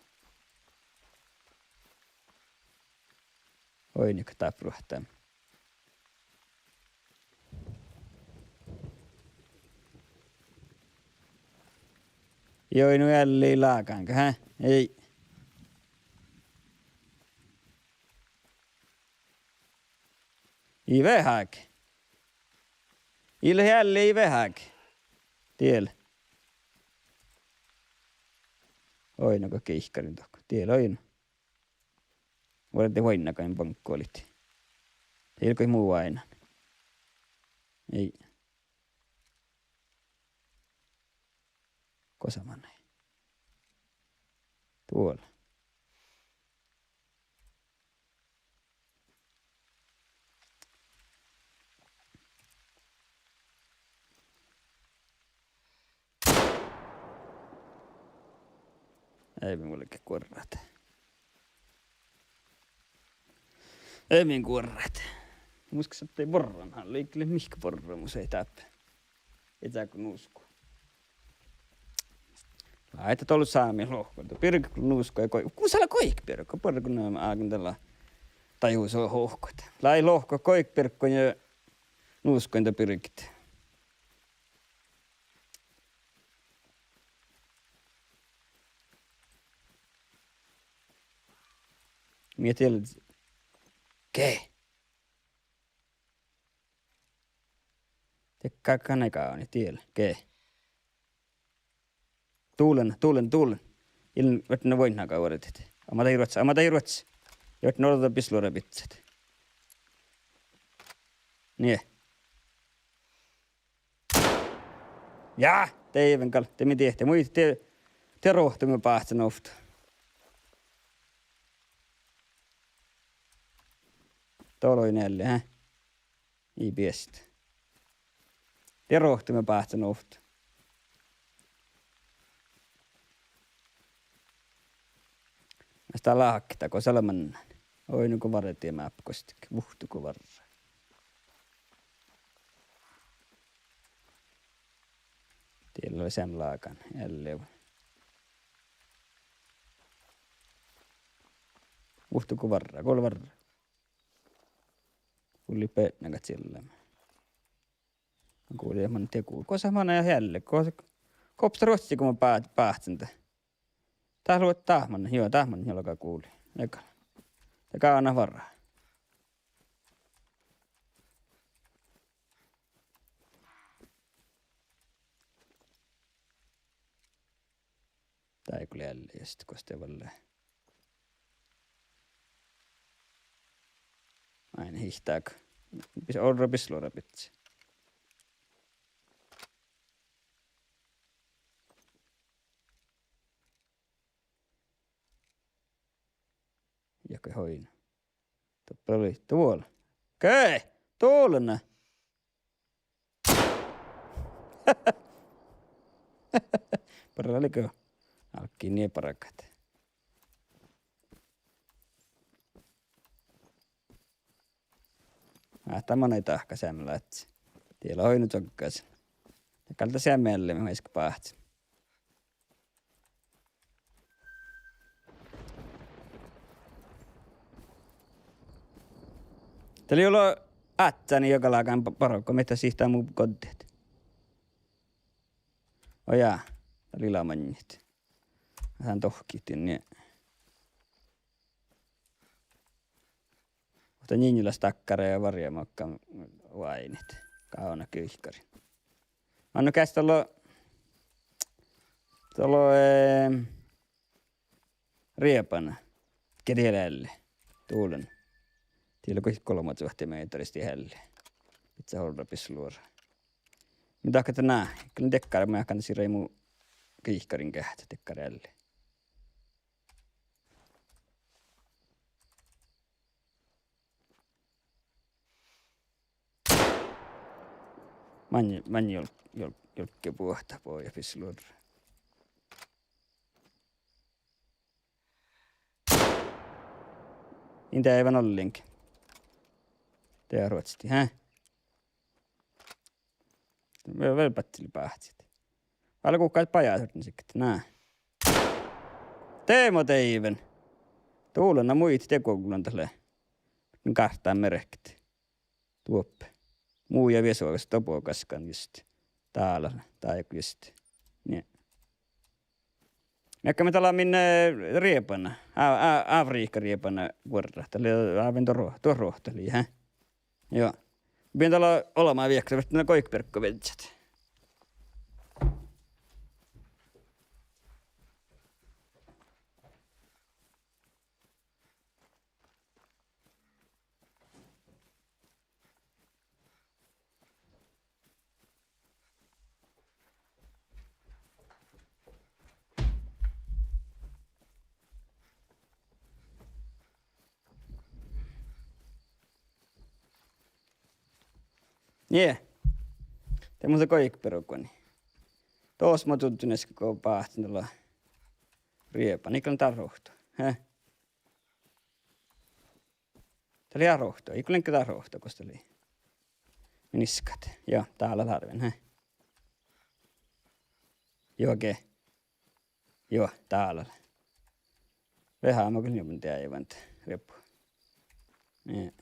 Oidnen ge dáppe ruohtta? Ii oidno ealli lágán ge, hää? Ii. Ii veahá ge. Ii leat ealli, ii veahá ge. Diel. Oidno go giikarin dohko? Diel oidno. Vuordit oaidnaga baŋkkolit. Ii leat goit mu oaidnán. Ii. Gosa manai? Duola. Eai min vuolgit guorrat. Eai min guorrat. Muhto ahte borran, han lei gal mihkke borramus eai dáppe. Ii dego nusko. Lei dat olu sámi lohkat. Birget gal nusko ja goit-, gus lea goit birget, birget gal álgen dal dajus lohkat. Lei lohkat goit birget ja nusko dan birget. Mii diel ge. Dego gal ii gávdno diel ge. Dulen, dulen, dulen. Ii lean vuotnán vuoiŋŋaga vuordit. Amma dahje ruotsa, amma dahje ruotsa. Ja vuotnán orro bislorabiccát. Nie. Ja, de ii lean gal, de mii diehtit, muitte, de, de rohteme báhcen ovtta. Dolo ii ealli, hää? Ii biest. De rohteme báhcen ovtta. Mas dat láhkii, go salmán. Oi, nugo várra diemáppi gos, vuhtugo várra. Diel lea seamma lágán, ealli. Vuhtugo várra, go lea várra. Gullit beaivvi gal čilláme. Gulii man dego. Gosa manai ealli, gos-, gos dat ruotsi go mun bá-, báhcen de. Dat lea dat manai, juo, dat manai juo gal gulii. Ega. Dat gal lea várra. Dego lea ealli, just gos de vel lea. Ain hihtag. Bis-, orro bislorabiccá. Ja go hoin. Doppe lei duol. Ge, duolna. Barra lei go. Álggii nie bargat. Ahte manai dahkat seamma ládje. Diela oidno čoggásan. Ja gal dat seamma eallimin, vaikko báhcen. Dat lei olu áhččáni joga lágán ba-, bargo, mii dat sihtaa mu goddit. Ojá, dat lei lea maŋŋit. Dán dohkkihtin nie. Ovtta ninjulaš dakkár ja varjá makkár oaidnit. Gávdnat guhkkarin. Anno geas dá lea, dá lea, eh, riebana. Ge dieđe ealli. Duolan. Dii lea goit golbma cuohta mehtera ealli. Bidjat orra bisloras. Mii dahkat ná, gal dakkár, mun jáhkán sii mu guhkkarin geahččat dakkár ealli. Maŋŋil, maŋŋil jol-, jol-, jolgge buohta bođii bisloras. In deaivan ollengi. De ruotstii, hä? Vel, vel batteli báhcit. Vel guhká bajásordni sikkit, ná. De mo deaivan. Duolan, na muitit de guovllan dat lea. Gártá merkit. Duoppe. Mu ja viesu gas dobo gaskkan just. Dál, dál just. Nie. Mii galggaimet dal min, eh, riebana. A-, a-, Afrihka riebana guorrat. Dat lea ain duo ro-, duo rohta lei, hä? Juo. Bijan dal olbmá viehkat, ahte na goit berggo viežžat. Nie. De mun sa goit berggo nie. Dos mo dutun easka go báhcen dal riebana. Iigo lean dál ruovtto. He? Dat lea ruovtto. Iigo lean dál ruovtto, gos dat lea. Min iskat. Juo, dál lea dárven, he. Juo, ge. Juo, dál lea. Veahá mo gal njumin deaivan riebbu. Nie.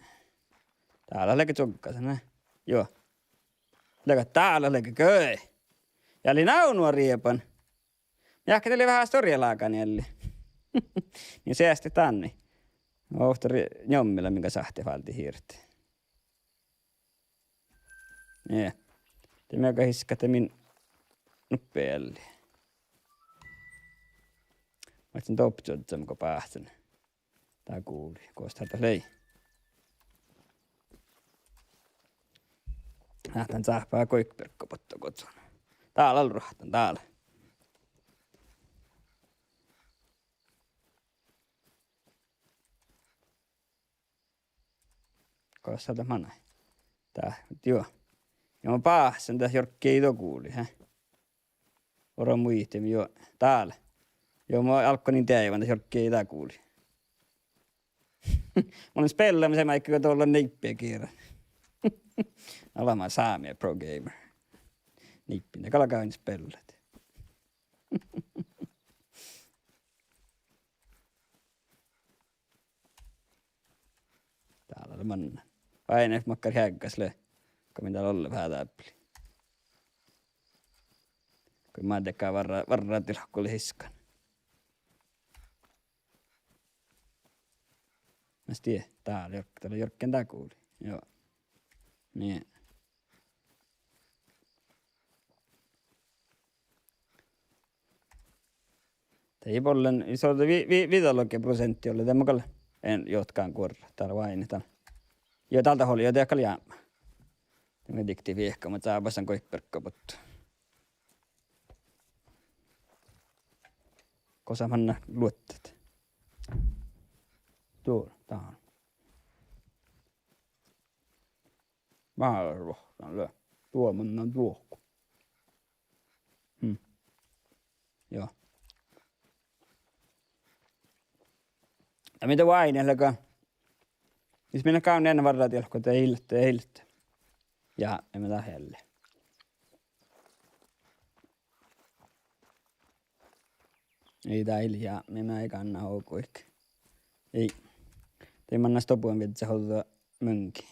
Dál lea ge čuoggas, ne. Juo. Leaga dál lea ge, ge. Ja lei navnna rieban. Jáhke dat lei veahá stuorra lágan ealli. Niin seastit dan. Ovtta ri-, njummila minga sáhtte fáldit hirt. Nie. De mii gal iskat de min nuppe ealli. Maid son doppe čuožžan go báhcen. Dat gulii, gos dat lei. Láhtten sáhpá goit berggo botto gozon. Dál lea ruohtan, dál. Gos dat manai. Dat, juo. Ja mun báhcen dat jorgii doguli, he. Oro muitin, juo, dál. Juo, mun álggohin deaivan dat jorgii doguli. Mun lean spellamin seamma áigge go dolla Nippi gera. Olema Sámi Pro Gamer. Nippi, dat galgá ain spellat. Dál lea mannan. Oaidne makkár heaggas lea. Go min dal olle veahá dábbalit. Go maid dego varra, varra dielgo lea iskan. Mas die, dál jorgga, dál jorgga daguli. Juo. Nie. Dat ii bollen, ii son vi-, vi-, viđalogi proseantti olle, de mun gal en johtkan guorra, dál oaidne dal. Juo, dál dat olle, juo, de gal jámá. De mun diktii viehka, mun dábásan goit berggo botto. Gos manná luottat. Duo, dán. Várra ruohtan lea. Duo manná duohko. Hm. Juo. Ja mii de oaidne leaga. Mis minne gávdno ean varra dielgo, de ii leat, ii leat. Ja, ii mii dat ealli. Ii, dat ii leat, ja, mii, mii ii gánná oguid. Ii. De manná doppe viežžat ođđa muŋgii.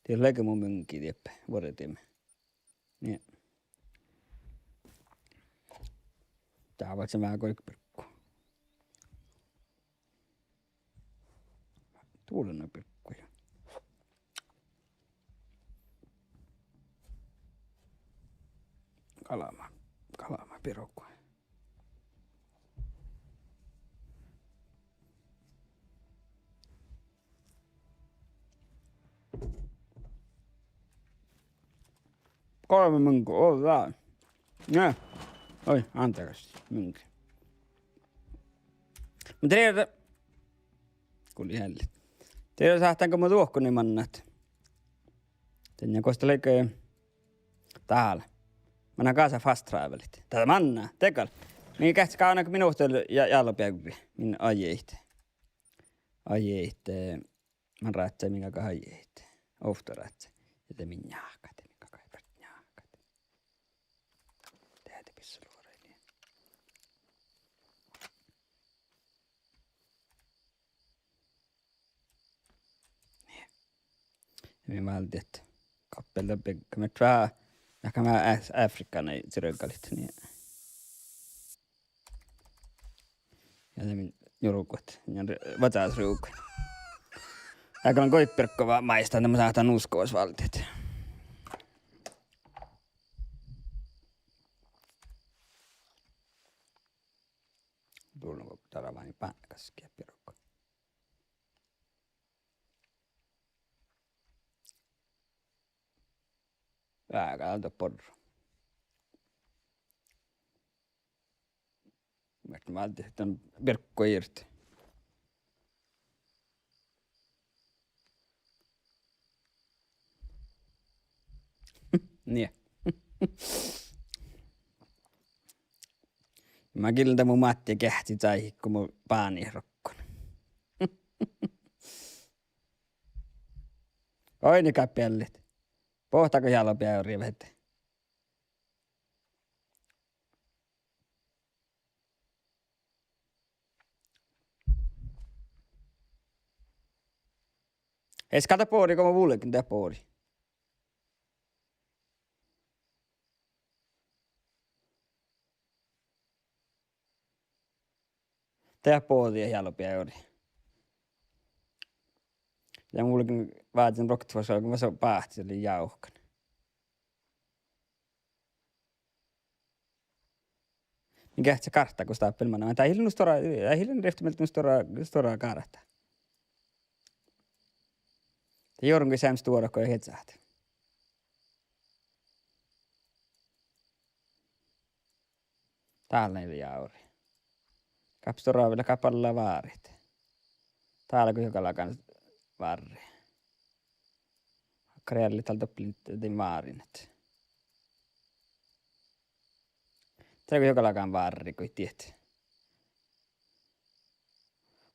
Dii leaga mu muŋgii dieppe, vuordime. Nie. Dá váccen veahá goit berggu. Bula nu birgui. Galama, galama birgu. Golbma muŋgu, ovdal. Na. Oi, anteegas, muŋge. Muhto dieđe-, gulii eallit. Dieđe sáhttán go mu dohko nu mannat. Danne gos dat lei dál. Manná gasa fast travelit. Dat mannat, de gal. Mii geahččat gal nugo minuhta ja, jálo beavrri. Min aidit. Aidit, eh, man ráhkadin, min gal aidit. Ovtta ráhkadin. Ja de min njáhkadin, min gal aidit njáhkadin. Dehe de bissu luoraid nie. Nie. Ja mii váldit. Kappel dat be-, ka mii čuoha, ja ka mii Afrikka nai sirgalit, nie. Ja de min njurgot, ja re-, vacas ruuga. Ja gal goit birggo va-, maistan, de mun sáhtán nusko váldit. Dulno go dara váni bánne gaskii birgu. Veaháš dal borru. Mii váldit dan birggo irt. Nie. Mun gilden mu mátti geahččii čájehit go mu bánit rokkon. Oidne gáppi eallit. Boahtá go jálo beavrri veahá. Eai gal dat bori go mun vulgen, dat bori. Dat bođii jálo beavrri. Ja mun vulgen vázzen roktot fas go mun so báhcen lei jávkan. Min geahččat gártta gos dáppe lea mannan. Dat ii lean nu stuorra, dat ii lean rivtte mieltet nu stuorra, stuorra gártta. Dat juoruin seamma stuorra go iežat. Dál lei jávri. Gáppe stuorra, vel gáppe alla várit. Dál go juogalágan várri. Hakkár eallit dál doppe lei din váriin. Dál go juogalágan várri go diet.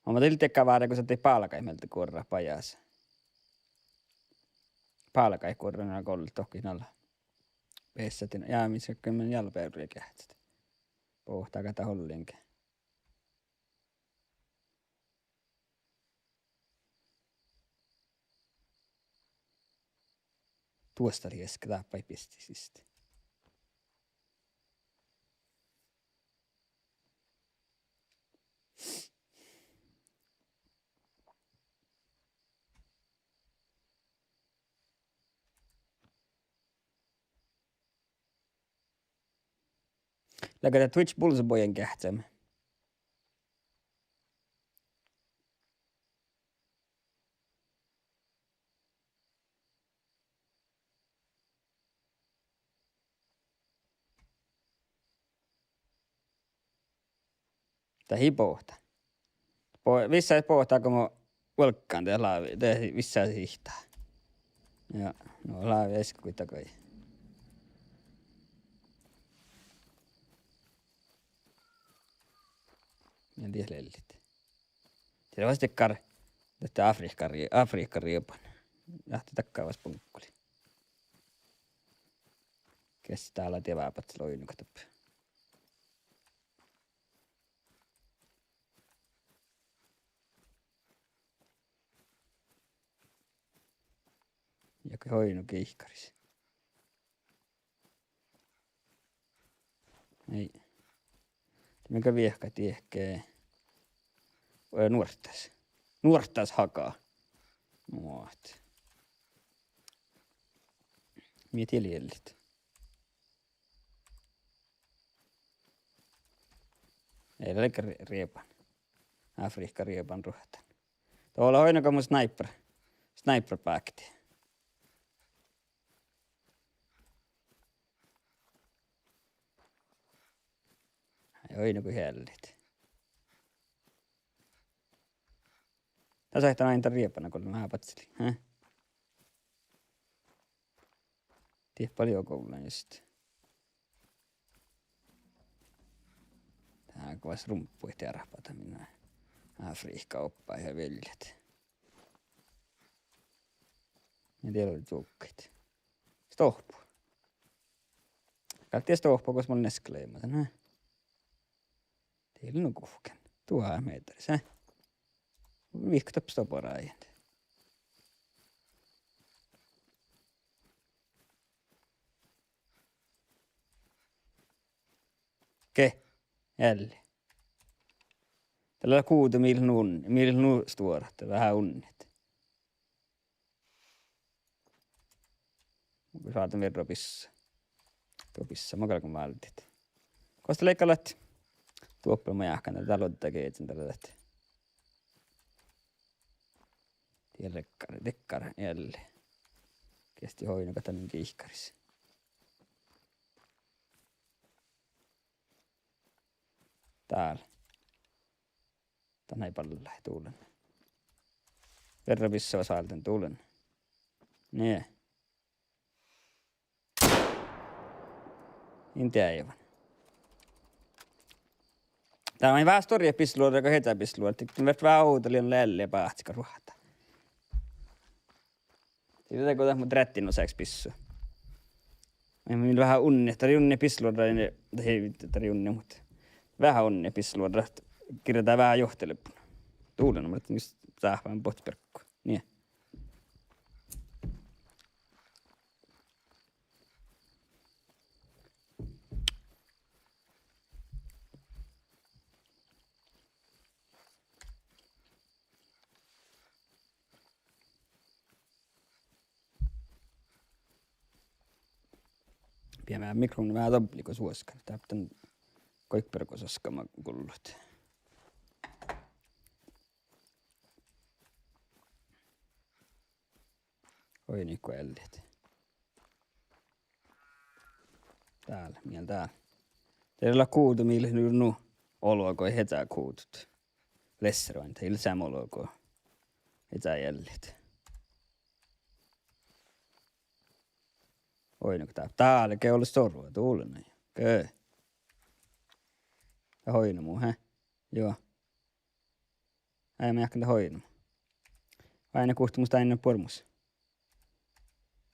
Mun dal dego várri go dat lei bálgái mielde guorrat bajás. Bálgái guorrat na gol dohko nala. Beassat ja mis go min jálo beavrri geahččat. Boahtá gal dat ollenge. Duostalii easka dáppe bisti siste. Leago dat Twitch Bullseye-ban geahččamin? Dat ii bohta. Bo-, vissa bohta go mo vuolggán de lávi, de vissa sihtá. Ja, no lávi easka guhtta gal. Ja diet lellit. Diet lea fas dakkár, dat Afrihkka ri-, Afrihkka rievvan. Ahte dakkár fas buŋkkuli. Ges dál lea dieđusge oidno go doppe. Ja go oidno giikaris. Ei. Mii gal viehkat dieđusge, eh, nuorttas. Nuorttas haga. Muhto mii dieđustellat. Ii leat ri-, rieban. Afrihka rieban ruohtan. Dola oidno go mun sniper. Sniper bákti. Ii oidno go eallit. Dasa ehtán ain dan riebana go lea veahá bacceli. Hä? Diet balli jo gullan just. Dá gos rumppuid dearpáda minna. Afrihka oppá ja vieljet. Ja dieđusge čuovggaid. Stohpu. Gal die stohpu gos mun easka leimmadan, hä? Dieđusge nu guhkán. Duo meateris, hä? Vihkku doppe stoborájin. Ge, ealli. Dalle lea guđu mii leat nu, mii leat nu stuorat, veahá unnet. Mun sáhtán vierra bissua. Duo bissua, ma galgan váldit. Gos dat lei galgat? Duoppe lea mu jáhkán, dat lea ođđa geažan dalle dat. Die rikkar, rikkar ealli. Geahččá oidno go dat in gihkaris. Dál. Dat nai ballái dulen. Vierra bissua váldán dulen. Nie. In deaivan. Dál maid veahá stuorra bisseluođa go ieža bisseluođa. Dihte vert veahá ovdal ealli báhcciga ruohta. Dihte go dat mu dreaddin osahes bissu. Mii veahá unnet, dat unnet bisseluođa, dat ii, dat unnet, muhto veahá unnet bisseluođa, girde veahá johtilebbun. Dulen, ma lean just sáhpánan bohtet bearkku. Nie. Pidämme mikrofoni veahá dobbeli go suoskkan. Dáppe dan goit bearggus oskama gullut. Oi, nikko eallit. Dál, miel dál. Dieđusge guđu mii leat nu, nu olgo ieža guđut. Lesser oaidná, ii leat seamma olgo ieža eallit. Oi, nu dál, dál ge olles stuorra, dulen. Ge. Ja oidno mu, he? Juo. Ai, ma jáhkán dat oidno. Oaidná guhte mus dainna buorrus.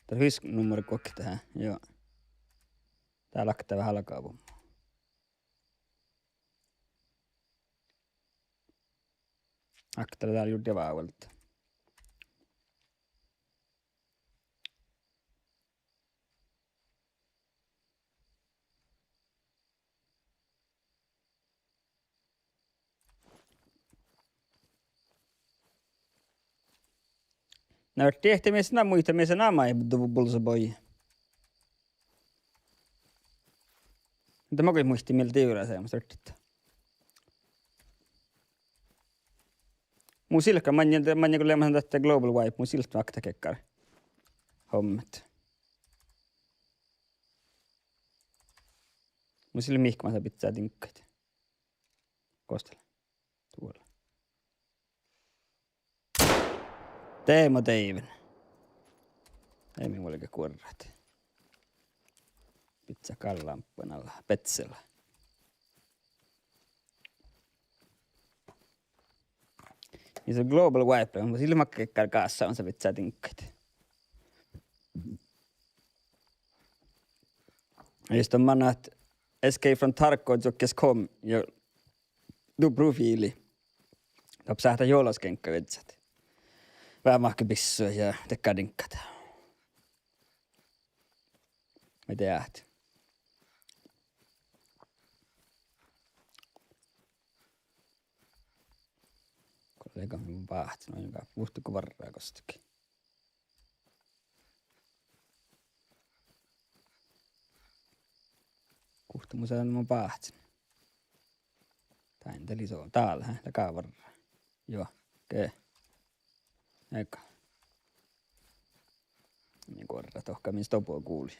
Dat fis nummera guokte, he? Juo. Dál okta veahá lagabumma. Okta dál jurdda vávalda. Na, dihte mis na muitte, mis na maid du-, bulsa bođii. De makkár muitte mielde divrá seammás, ertit. Mus ii leat manne, manne go leamahan dat global wipe, mus ii leat okta geakkár hommet. Mus ii leat mihkkege masa biccá diŋggaid. Gos dat lea? Duolla. De mo deivven. Eai mii vuolgit guorrat. Biccá gal lámppan ala, betsela. Mis lea global wipe, mus ii leat makkár gássáhusat biccá diŋggaid. Ja jus don mannat escape from Tarkov dot com ja du profiili. Doppe sáhtát juo olles geŋgga viežžat. Veahá mahkábissua ja dakkár diŋggat. Maid deat. Leago mun báhcen, vai go, muhto go varra gostege. Guhte mun sáhtán báhcen. Dain de lei so, dál, há, leago varra. Juo, ge. Ega. Mii gorra dohko min stobo guvlui.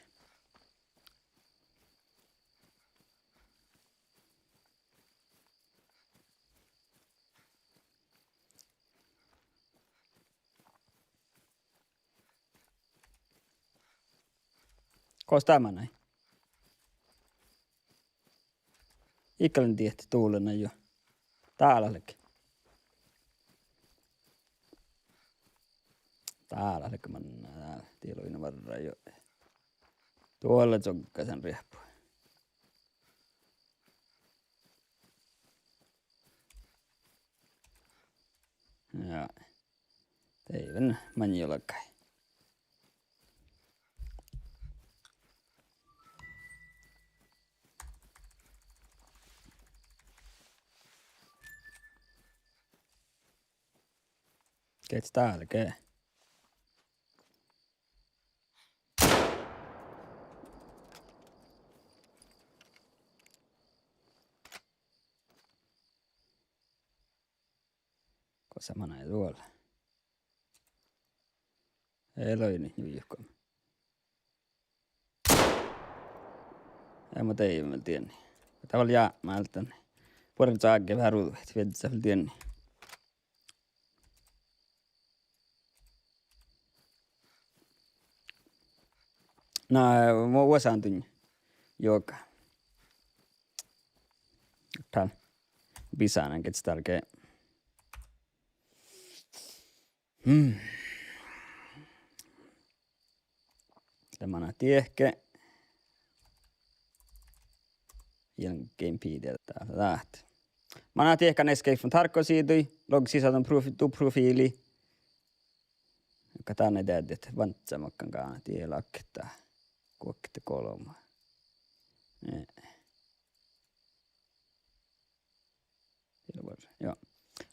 Gos dat manai? Iigal lean diehtán duollenaid juo. Dál leage. Dál leage manná, dál. Dieđusge varra juo. Duolle čogga san riehpu. Ja. Deiven maŋŋil olggái. Geat dál ge. Gos manai duolle? Eai lean nu juhkama. Eai, mun deiven vel dieinni. Dat vel jápmá dan. Buorre čágge veahá ruđu, viežžat vel dieinni. Na, mo-, vuosán duin. Juoga. Dál. Bisánan geahča dál ge. Hmm. De manná diehka. Ja gamepadii dál, dat. Manná diehka Escape from Tarkov siidui, logga sisa dan profi-, du profiili. Ka dan deaddet, vánžža makkár gánat, die lakta. Guokte golbma. Eh. Joo.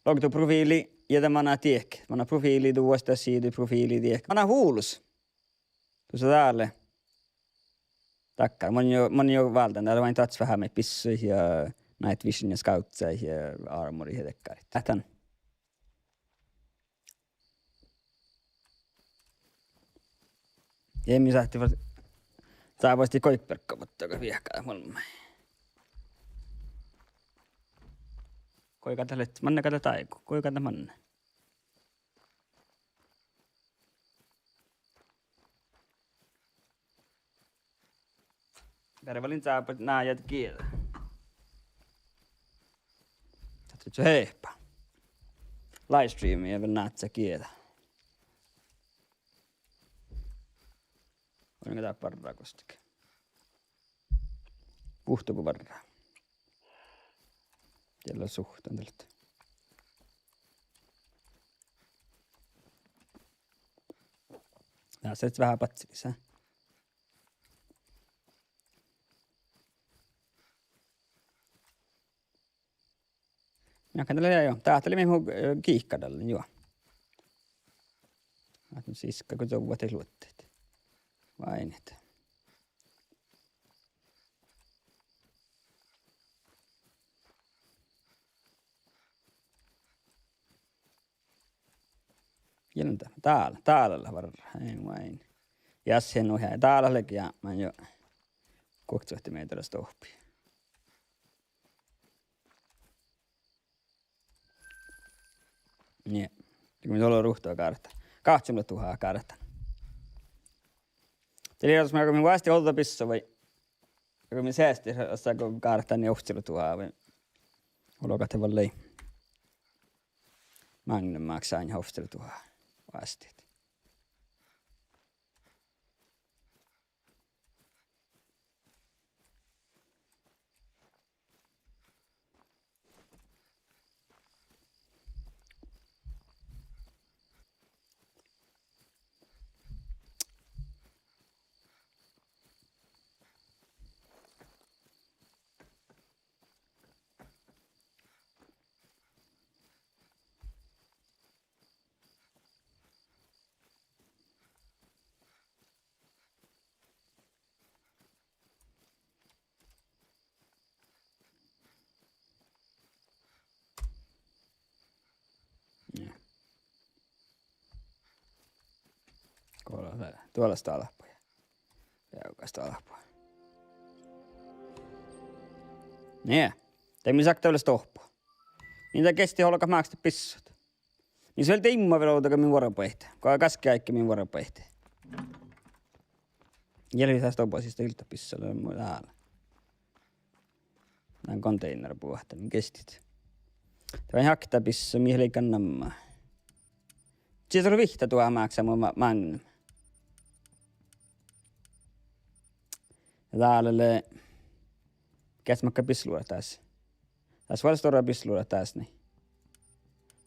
Logga du profiili, ja de manná diehka. Manná profiili, du vuostásit siidui profiili diehka. Manná huulus. Dušše dál lea. Dakkár. Mun jo, mun jo válden, dál lea ain dáhta veahá maid bissuid ja night vision ja scouts ja armorit ja dakkárit. Dáhtán. Eai mii sáhttit fas-, sábastit goit beargga, muhto go viehká moalmmái. Goigat dat leat, manne gal dat áigu, goigat dat manne. Beare vel in sáppa nájat gieđa. Dat lea heahpa. Livestreami ja vel náhccat gieđa. Oaidná dat barra gostege. Guhte go barra. Diella suhttan dieid. Dás lea veahá badjelis, eh? Ja, dat lea, jo, dat lea mii mu, eh, gihkadallin, juo. Ahte siskka go čuovvut luottat. Vai iinet. Ja dat, dál, dál lea varra, eai main. Jas, he nu he, dál lea jápmán jo. Guoktesahttit mehtera stohpii. Nie. Dego mii olu ruhtu gártan. Gahčimla duhát gártan. De lei iežas, go mii vuostit ođđa bissui vai. Go mii seasti, oaččo go gártan, nie ovccilu duhát vai. Olgos de vel lei. Maŋŋel máksáin ovccilu duhát. Vuostit. Duolas doalpu. Ja gal doalpu. Nie. De mii sáhttit vel stohpu. Mii dat geahččat olgat máksat bissut. Mii vel diimma vel ovdal min vuorbáhit. Go gaskkeaidda min vuorbáhit. Ja lei das doba siste ilda bissut lea mu dál. Dan konteinera buohta, mii geahččat. Dat lea okta bissut, mii lei gal namma. Čisto vihtta duhát máksá mu ma-, Magnum. Ja dál lea, geahččat makkár bissuluođat das. Das vuolggis stuorra bissuluođat das, nie.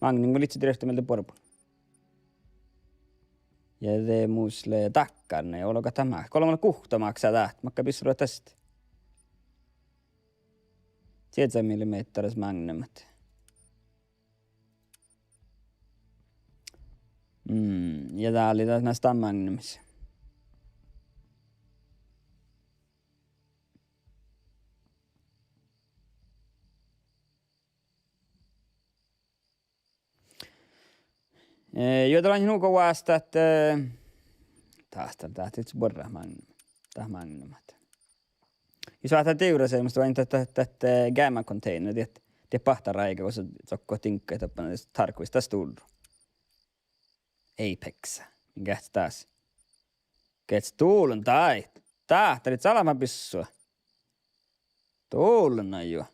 Magnum gal lei diehtit mielde buorbun. Ja de mus lea dakkár, nie, olgat dat mat-, golbma guhtta máksá dat, makkár bissuluođat das. Sieđusge millimehtera Magnumat. Mm, ja dál lei dat measta Magnumis. Eh, juo, dat lea nu go vastát, eh, dat, dat, dat, dat buorre Magnum-, dat Magnumat. Jus váhtá divrra, mus lea dat, dat, dat, eh, gamma container, diet, diet bahtaráiga, gos sokko diŋgga, doppe, tarkui das dullu. Apex. Min geahččat das. Geahččat dullu, dát, dát, dat lei almma bissua. Dullu, na juo.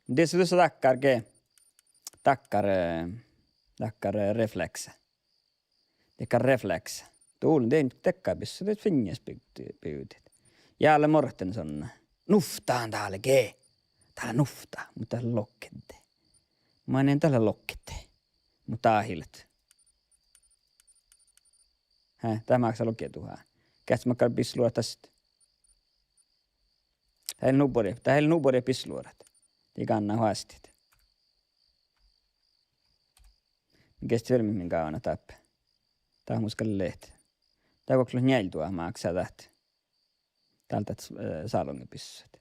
Dies dusa dakkár ge-, dakkár, eh, dakkár, eh, refleksa. Dakkár refleksa. Dullu, dien dakkár bissut, dat fiinnas bygd-, bygdit. Ja lea Morten sonna. Nuvtta dál ge-, dál lea nuvtta, muhto dál lea lokte. Manin dál lea lokte. Muhto dát ii leat. He, dat máksá lokte duhát. Geahččat makkár bissuluođat das. Dat ii lean nu buori, dat ii lean nu buori bissuluođat. Dii gánná vasttit. Geahččat vel min, min gávdnat dáppe. Dat mus gal lea. Dat gokko njeallje duhát máksá dat. Dál dat, eh, salongibissut.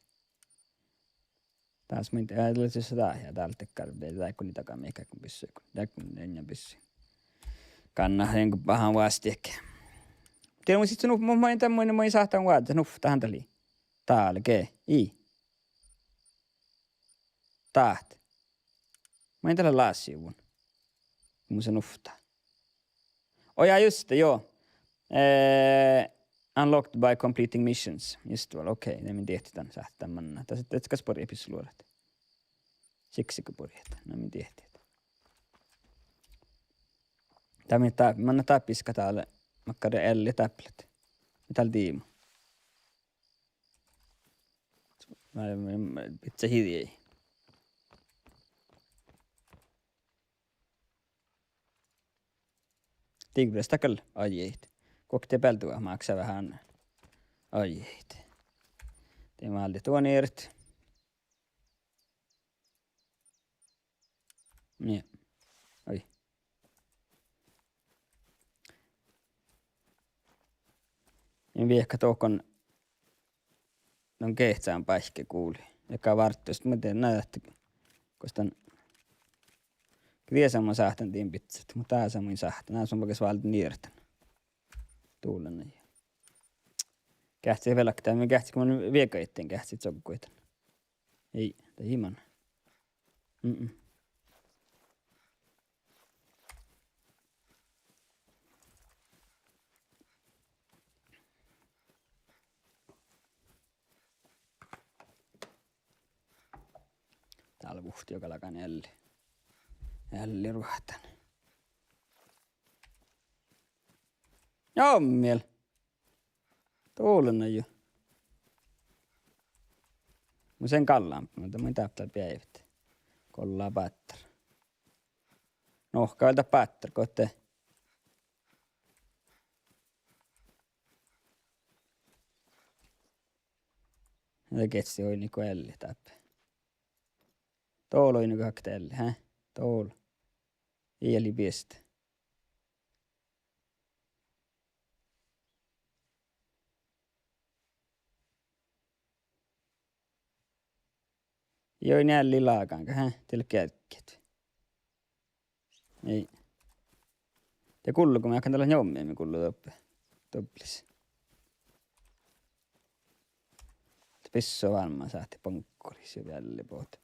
Das mun, eh, lea dusa dat ja dál dakkár, de dat gal ii daga mihkkege bissut, dat gal ii lean bissut. Gánná dien go bahan vasttit. Diet mun sihten nu, mun, mun, dat mun, mun sáhtán vázze, nu, dat han dat lei. Dál ge-, ii. Dát. Manin dát lea lássejuvvon? Mus lea nuvtta. Oh ja, just det, joo. Eh, unlocked by completing missions. Just det, vel, okei, de min diehtit dan sáhtán manná. Das, dat gal buorre bissuluođat. Siksi go buorre, na min diehtit. Dat min dá-, manná dáppe iskká dál, makkár elli dáppe leat. Dál diima. Mii, mii, mii, bidjat hiđai. Divrras dat gal aidit. Guokte bealde máksá veahá aidit. De váldit duon ieret. Nie. Oi. In viehkat dohko don geahččan báikki guli. Ega várttus, muhto na ahte gos dan, diesa mun sáhtán dien bidjat, muhto dasa mun sáhtán, dasa mun gal váldán iertan. Dullu. Geahččat vel okta, mun geahččat, go mun viehkaheaddjin geahččat sogguidan. Ii, dat ii man. Mm-mm. Dál vuhtii galggan elli. Elli ruohtan. Joo, miel. Dullu jo. Mun sen gallan, muhto mun dáppe beaivvet. Gollá báttár. Nohká vel dat báttár, gohte. Dat geahččat oidne go elli dáppe. Dolu oidne go okta elli, he? Dolu. Ii lean biestá. Ii oidne elli lágán, he? Dieid leat geađgget. Ii. De gullo go mii áiggun dal njommii, mii gullo doppe. Dublis. Bisso vállá sáhttá boŋggolis ja bealli bohte.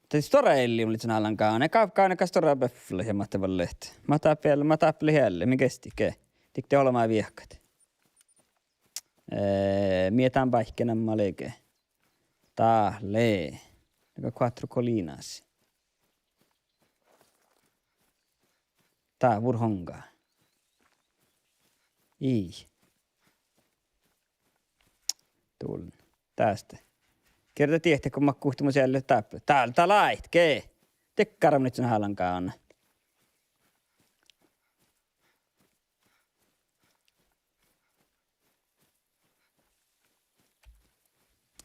Muhto stuorra ealli mun livččen álo gávdnat, gávdnat, gávdnat stuorra befla ja máhte ballet. Máhte beal-, máhte bealli ealli, mii geastit ge. Dikte olbmá viehkat. Eh, mii dán báikki namma lege. Dát lea. Lea Cuatro Colinas. Dát Burhonga. Ii. Dul. Dáste. Gerte diehtit go mat guhte mus eallit dáppe. Dál, dál áit ge. Dikkár mun livččen álo gávdnat.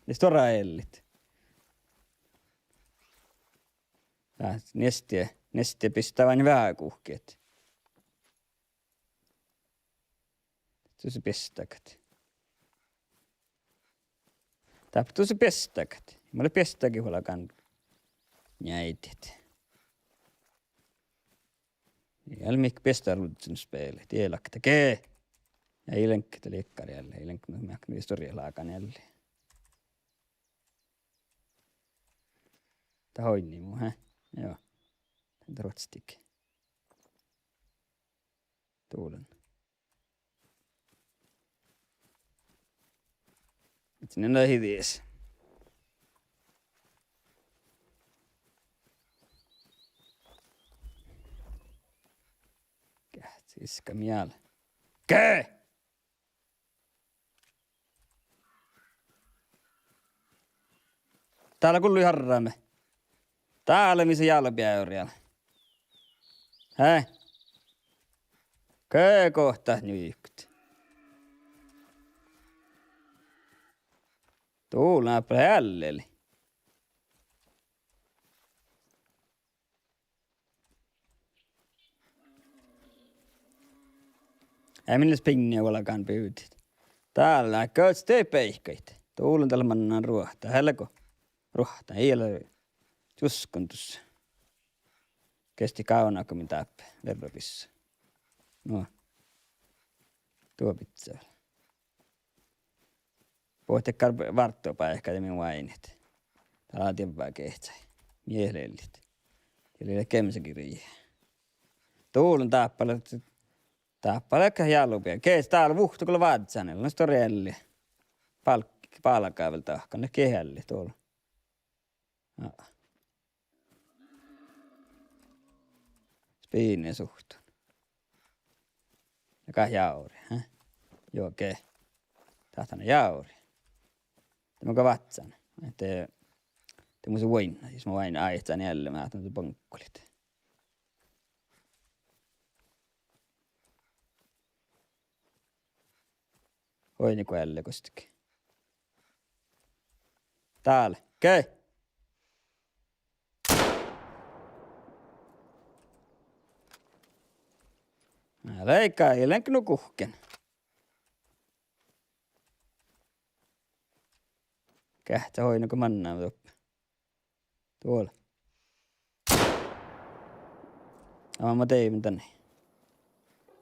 Lea stuorra eallit. Dát nieste, nieste bistá váinna veahá guhkit. Dušše biestagat. Dáppe dušše biestagat. Mun lean biestaga vuolgán. Njeaidit. Ii leat mihkkege biestá ruđđanuppelot, ii leat ge. Ja ii leat ge liikkar ealli, ii leat ge mii stuorra lágan ealli. Dát oidne mu, he? Joo. Dát ruotstik. Dulen. Ii lean hiđiis. Geahča iska miel. Ge! Dál lea gullu harrame. Dál lea mis jálbeavri ala. He? Ge gohtat njuiket. Dul náppe ealli. Eai min leat spinni vuolgán bivdit. Dál lea gohčodit beaivvi. Dul lean dal mannán ruohta. Helgo. Ruohta. Ii leat čuskondus. Geastit gávdnat go min dáppe. Verrobiss. No. Duo bidjá vel. Bohte gal várddobáikká de mii váinit. Dál lea dievva geahčai. Mii eat leat. Ja lea geamesagirji. Dul lean dáppe, dáppe lea jálbea. Geahča dál vuhtu go lea vázzán, lea stuorra ealli. Bálk-, bálgá vel dahkan, lea ge ealli dul. Ja. Spini suhtun. Ja gát jávri, he? Juo, ge. Dát han jávri. De mun go vázzán. Ahte, de mun su vuoiŋŋa, jus mun váin áiccán ealli, mun ahte boŋggolit. Oi, nu go ealli gostege. Dál. Ge. Na, leigga, ii lean ge nu guhkkin. Geahča hui, nu go manná doppe. Dul. Amma, ma dieđán dan.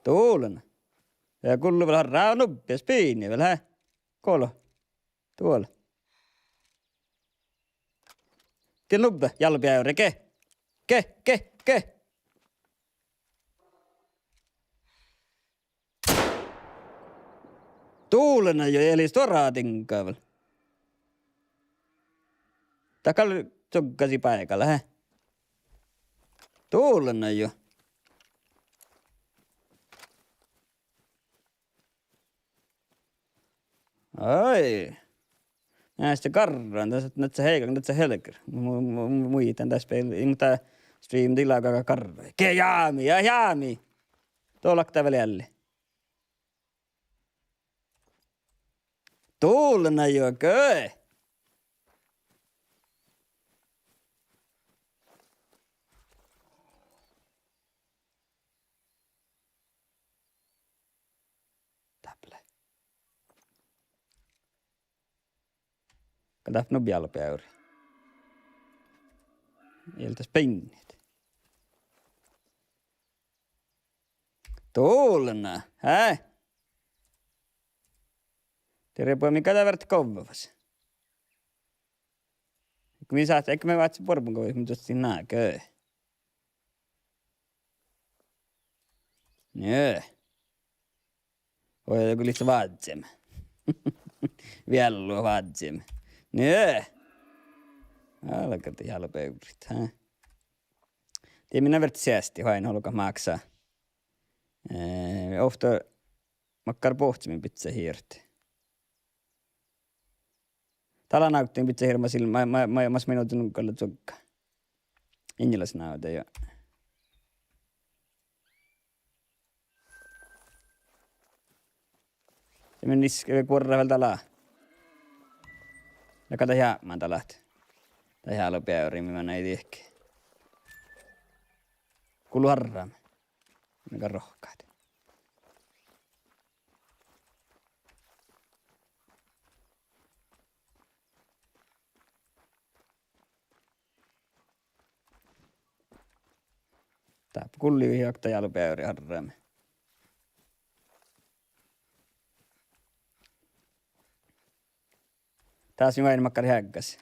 Dul lean. Ja gullo vel harra nubbe, spini vel, he? Gullo. Dul. Dien nubbe, jálbeavri, ge. Ge, ge, ge. Dul lean jo, ealli stuorra diŋga vel. Dat gal čuggasi báigalle, he? Dul lean jo. Ai. Neste garran, dat, dat heigga, dat helger. Mu-, mu-, mu-, muittán dat spel, ii, muhto stream dii lága garra. Ge jámi, ja jámi. Dul leat vel ealli. Dul lean jo, ge. Dáppe lea. Gal dáppe nu bialbeavri. Ii leat spinnit. Dulna, hää? Dieđusge mii gal dat vert govvas. Go mii sáhttit, ii mii vácci buorre go mii duttiin naget. Nie. Oi, go lihttá vázzeme. Viellu vázzeme. Nie. Álgá de jálbehuvvot, hää? Die mii vert seasti, oaidná olgá máksa. Eh, ovtta makkár bohccimin bidjat hirt. Dá lea navddin bidjat hirt mas, ma-, ma-, ma-, mas minuhta nugo lea čuovgga. Innas lea navdda, jo. Ja mii ii leat buorre vel dá lea. Lea gal dat jápmán dá leat. Dat jálbehuvvat mii manai dihte. Gullo árrame. Mii gal rohkat. Dáppe gullo ii okta jálbehuvvat árrame. Dás mii oaidnit makkár heaggas.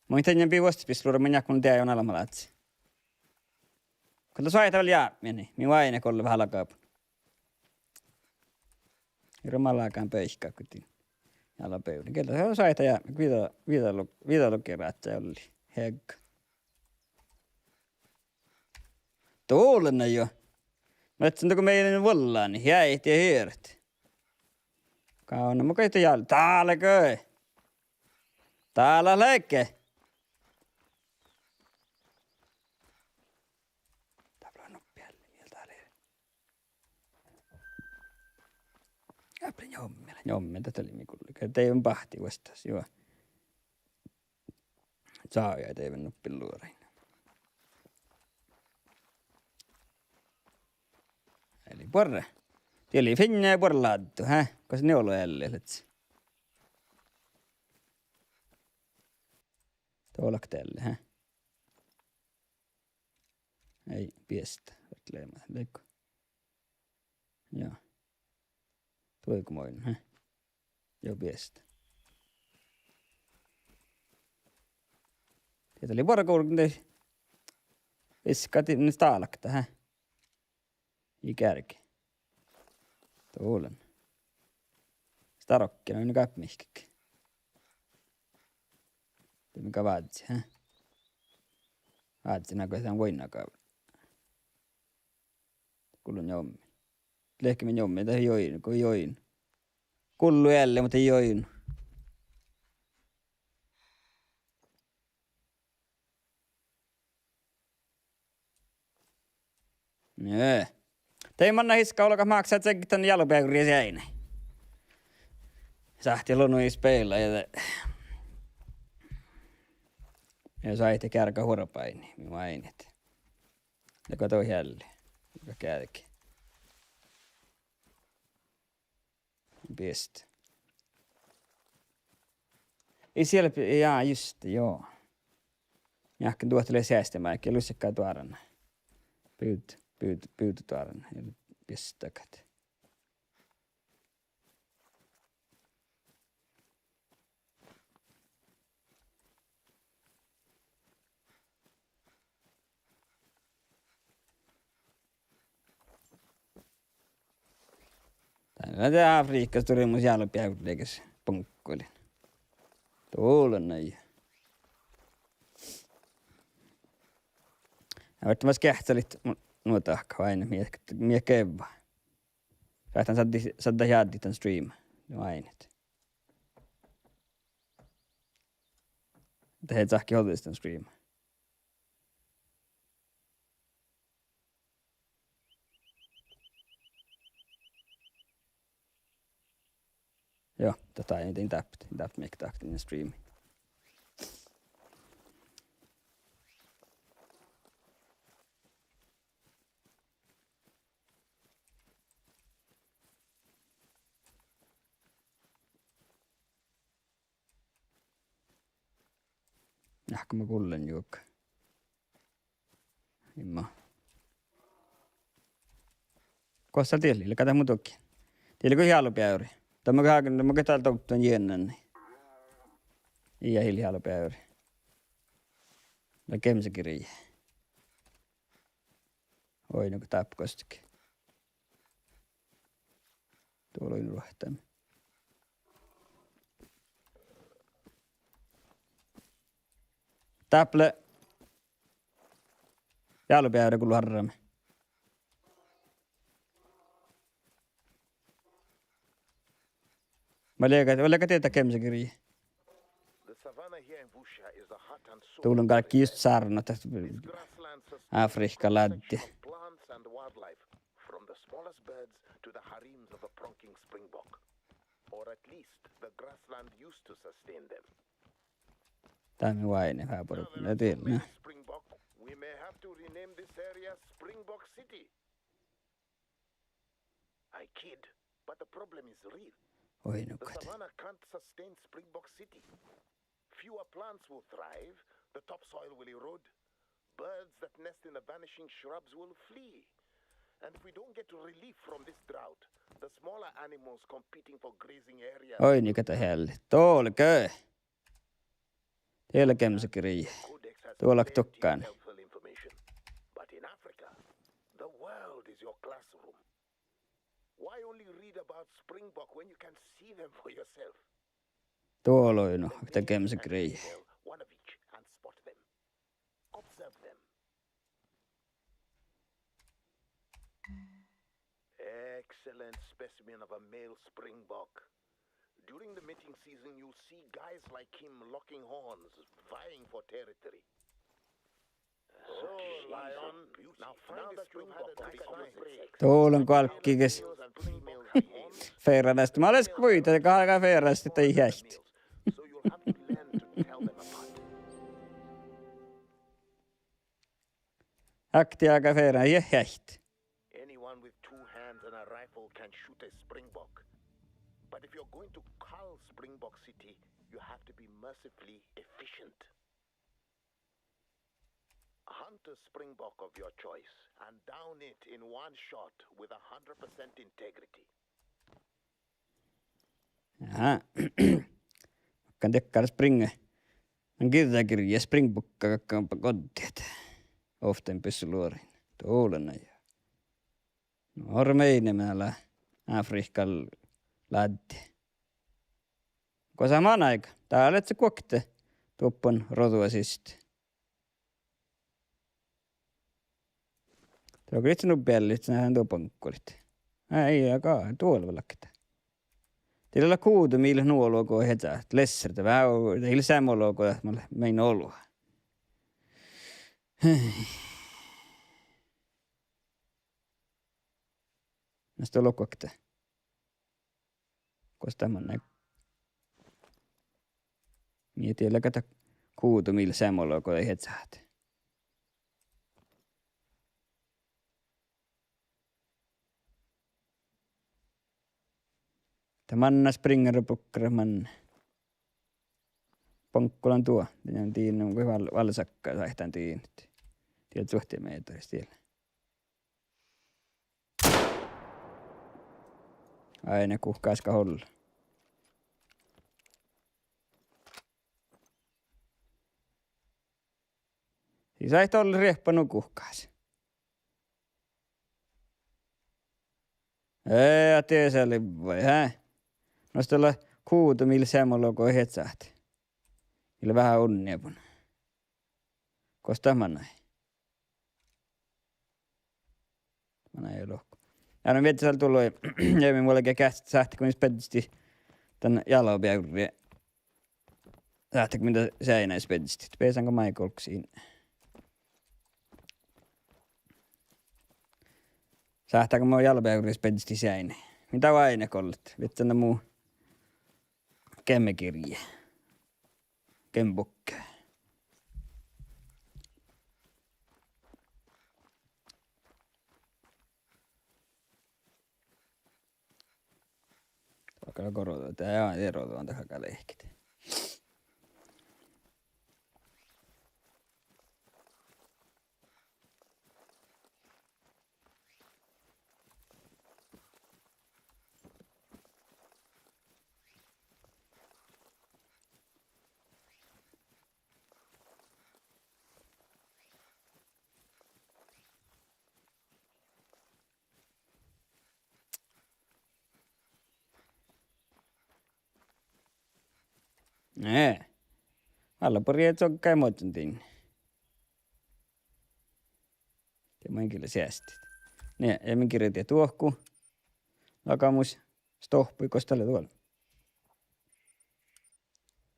Mun in dieđe, ii vuosttaš bislurat, mun in jáhkán deaivi almmaládji. Go dat soaitá vel jápmit, mii oaidnit golle veahá lagabun. Ii leat malagan beikká go dii. Jálbehuvvot. Gielda soaitá jápmit, viđa-, viđalo-, viđalogi rádjá olli. Heagga. Dulna jo. Mii leat dugo mii vuollánit, jáit ja hirt. Gávdná mun gaita jal-, dálgui. Dá lea leage. Dáppe lea nuppi ealli, miel dá lea. Dáppe lea njomme, njomme, dat lea mii gullo. Dieđusge báhti vuosttaš, juo. Čájá dieđusge nuppi luorain. Eai buorre. Die lei fiinna buorre láddu, hää? Gos njuolga ealli lea? Doallat ealli, hää? Eai, biestá. Vert leamaš, leigga. Joo. Duođai go moin, hää? Joo, biestá. Dieđusge lei buorre gulggan de. Viskat in stállakta, hää? Ii geargge. Dulna. Stárokki, no in gápmihkek. Dieđusge mii gal vázzi, hää? Vázzi nago dan vuoiŋŋa gal. Gullo njommi. Lehkeme njommi, dat ii oidno, go ii oidno. Gullo ealli, muhto ii oidno. Nie. De manná hiska olgát máksa čeađi dan jálbehuvvoriid eainna. Sáhttit lea nu ii spealle ja de. Ja soaitá geargat vuorbáidnit, mii oaidnit. Ja go dohko ealli. Olgá geađgi. Biestá. Ii sielpi, jaa, just, joo. Jáhkán duohta lea seastimaid, lussegat duorain. Bud, bud, bud duorain. Ja biestagat. Dán lea de Afrikkas durmus jálbehuvvoliigas buŋkkolin. Dulna. Ja vártá mas geahččalit nu dahkat, oaidná mii, mii gevva. Sáhtán šaddat, šaddat jaddit dan streama. Nu oaidnit. Dat ii sáhke ođđa dan streama. Joo, dat ii, in dáppe, in dáppe mii dahkat dan streama. Nahka ma gullen juoga. Imma. Gosa dieid lei, lei go dat mu duohkkin. Dieid lei go jálubeavri. Dat mun ge-, dat mun ge dál dovddan jietnan. Ii, ii jálubeavri. Lea gemsegirji. Oi, nu go dáppe gostege. Dovdal oidno ruohttamin. Dáppe lea jálubeavra go luorramin. Vai leago, vai leago dieđe gemsegirji? Dovdal galggai just sárnnat dat Afrihkka láddi. From the smallest birds to the harems of a pronking springbok. Or at least the grassland used to sustain them. Dat mii váinni fábor, na dieđe, na. Springbok, we may have to rename this area Springbok City. I kid, but the problem is real. Oi, nu go. The savannah can't sustain Springbok City. Fewer plants will thrive, the topsoil will erode, birds that nest in the vanishing shrubs will flee. And if we don't get relief from this drought, the smaller animals competing for grazing areas. Oi, nu go dat eallit. Dovdal ge. Dieđe lea gemsegirji. Dovdal duhkán. But in Africa, the world is your classroom. Why only read about springbok when you can see them for yourself? Dovdal oidno, okta gemsegirji. One of each and spot them. Observe them. Excellent specimen of a male springbok. During the mating season, you'll see guys like him locking horns, vying for territory. So, Lion, now find a springbok. Dovdal galggai ges. Fearranasti. Mat leat vuitat, galgá fearranasti, dat ii heaihte. So you'll have to learn to tell them apart. Akti aga fearran, ii heaihte. Anyone with two hands and a rifle can shoot a springbok. But if you're going to cull Springbok City, you have to be mercifully efficient. Hunt a springbok of your choice and down it in one shot with a hundred percent integrity. Aha. Makkár dakkár spring-, dan girjagirje springbokka gakkan goddet. Ovttain byssu luorain. Dovdal ja. Nu orru mii mennat Afrihkka láddi. Gosa manaiga, dál lea guokte duoppan rođa siste. Dovdal gal ii leat nu beallit, na han duo boŋggolit. Ai, aga dovdal vel okta. Dieđe lea guhte mii leat nu olu go iežat, lesserdá veahá, dieđe lea seamma olu go dat mat leat min olu. Na sto lea guokte. Gos dat manai. Mii dieđe lea go dat guhte mii leat seamma olu go iežat. Dat manná springeruppelgga manná. Boŋggolan duo, dien, dien, go val-, valsakka sáhtán dien. Dieđe suohtimeattaris dieđe. Áidna guhkás gal ollii. Sii sáhtát ollii riehpa nu guhkás. Ii, ja dieđusge lei vai, hää? Nu sto lea guhte mii leat seamma olu go iežat. Mii lea veahá unniiban. Gos dat manai? Manai lohku. Ja nu vieđán dál duolai, ja mii mualge geat sáhttágo mii beddestit dan jálobeavrri. Sáhttágo mii dan seainái beddestit. Beasan go maid golggasin. Sáhttágo mo jálobeavrris beddestit seainái. Mii dá áidna gollet. Vieđán dan mu gemegirji. Gemebukka. Dohko lea go rođa, dat, ja, dieđe rođa, dat galgá lehkit. Ne. Alla bures čohkkái moaddan din. De mun gal seastit. Ne, ja mun girjejin dohko. Lagamus. Stohpui, gos dat lea duol.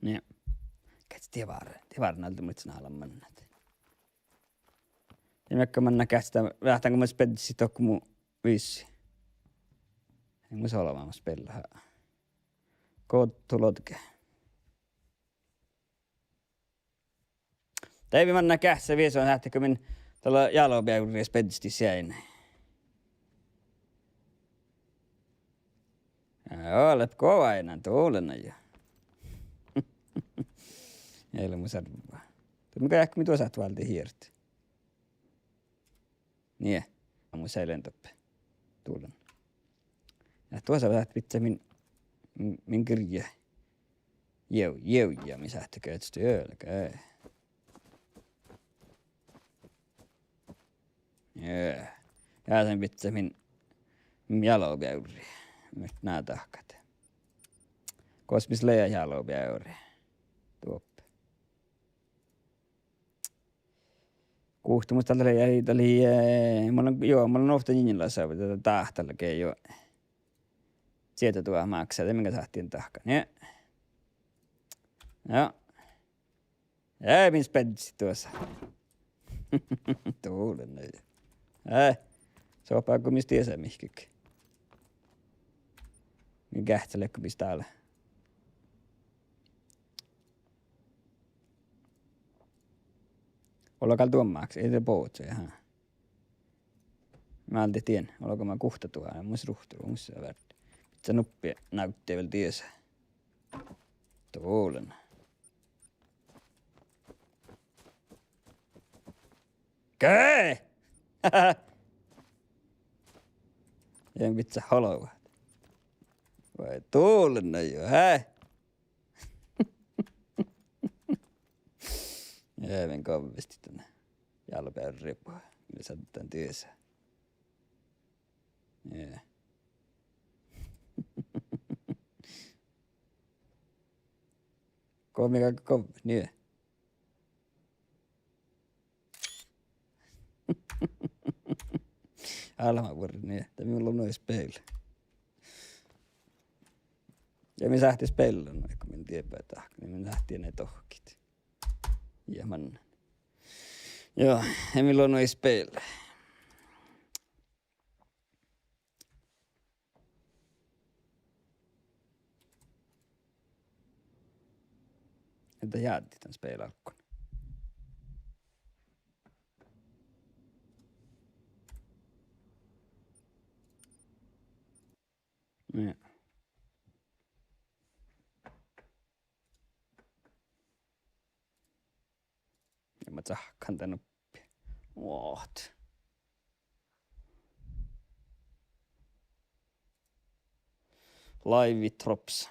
Ne. Geahča dievár, dievár alde muhtin álbmot mannat. Ja mii manná geahča, veahkkin go mun speddašit dohko mu vissi. Ei mus oleva mu spellat. Go du lodge. Dieđusge manná geahča visot, ahte go min dál jálo beavrri speddaštit sieain. Joo, lea go ain duolen jo. Eai lean mu servoda. Dieđusge mii duo sáhttit váldit hiert. Nie. Mun seain doppe. Duolen. Ja duo sáhttit bidjat min, min girje. Jeu, jeu, ja mii sáhttit geahča juolgga. Jeu. Ja dan bidjat min, min jálo beavrri. Mii ná dahkat. Gos mis lea jálo beavrri. Doppe. Guhtta mus dal lei, dal lei, eh, mun lean, jo, mun lean ovtta inlasavi, dat, dat dal lea ge jo. Sieđe duo máksa, de min sáhttit dahkat, nie. Joo. Eai, min speddašit duosa. Duolen, eai. Eai, sohpa go mis diesa mihkkege. Min geahča lea go mis dál lea. Ollu gal duon máksa, ii de bođii, aha. Mii álddit dien, ollu gal mii guhtta duo, mus ruhturu, mus lea várra. Bidjat nuppe, návdde vel diesa. Duolen. Ge! Ja bidjat holvat. Vai duolen jo, hää? Ja min gávvestit dan. Jálo beavrri, mii lea dan diesa. Ja. Go mii gal go, nie. Álbmotbúrrit, nie. Dat mii leat nu spel. Ja mii sáhttit spela, no, ii go min dieđe dahkat, mii sáhttit ne dohkkit. Ja mannan. Joo, ja mii leat nu spel. Eda jáddit dan spelálgguin. Joo. Ja ma cahkkan dan uppi. What? Live with drops.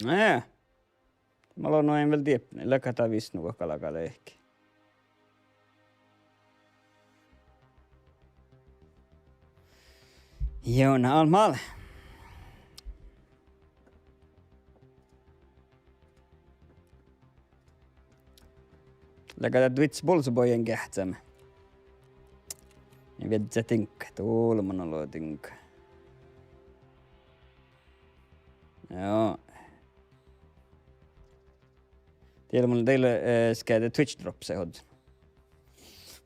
Nojah. Mun lean nu ain vel dieppe, leago dat visot nu galgá lehpet. Joo, na almmal. Leago dat Twitch bolsebojin geahččamin. Ja viežžat diŋgga, dulmma ollu diŋgga. Joo. Dieđe mun dieđusge, eh, skedje Twitch Drops ođđen.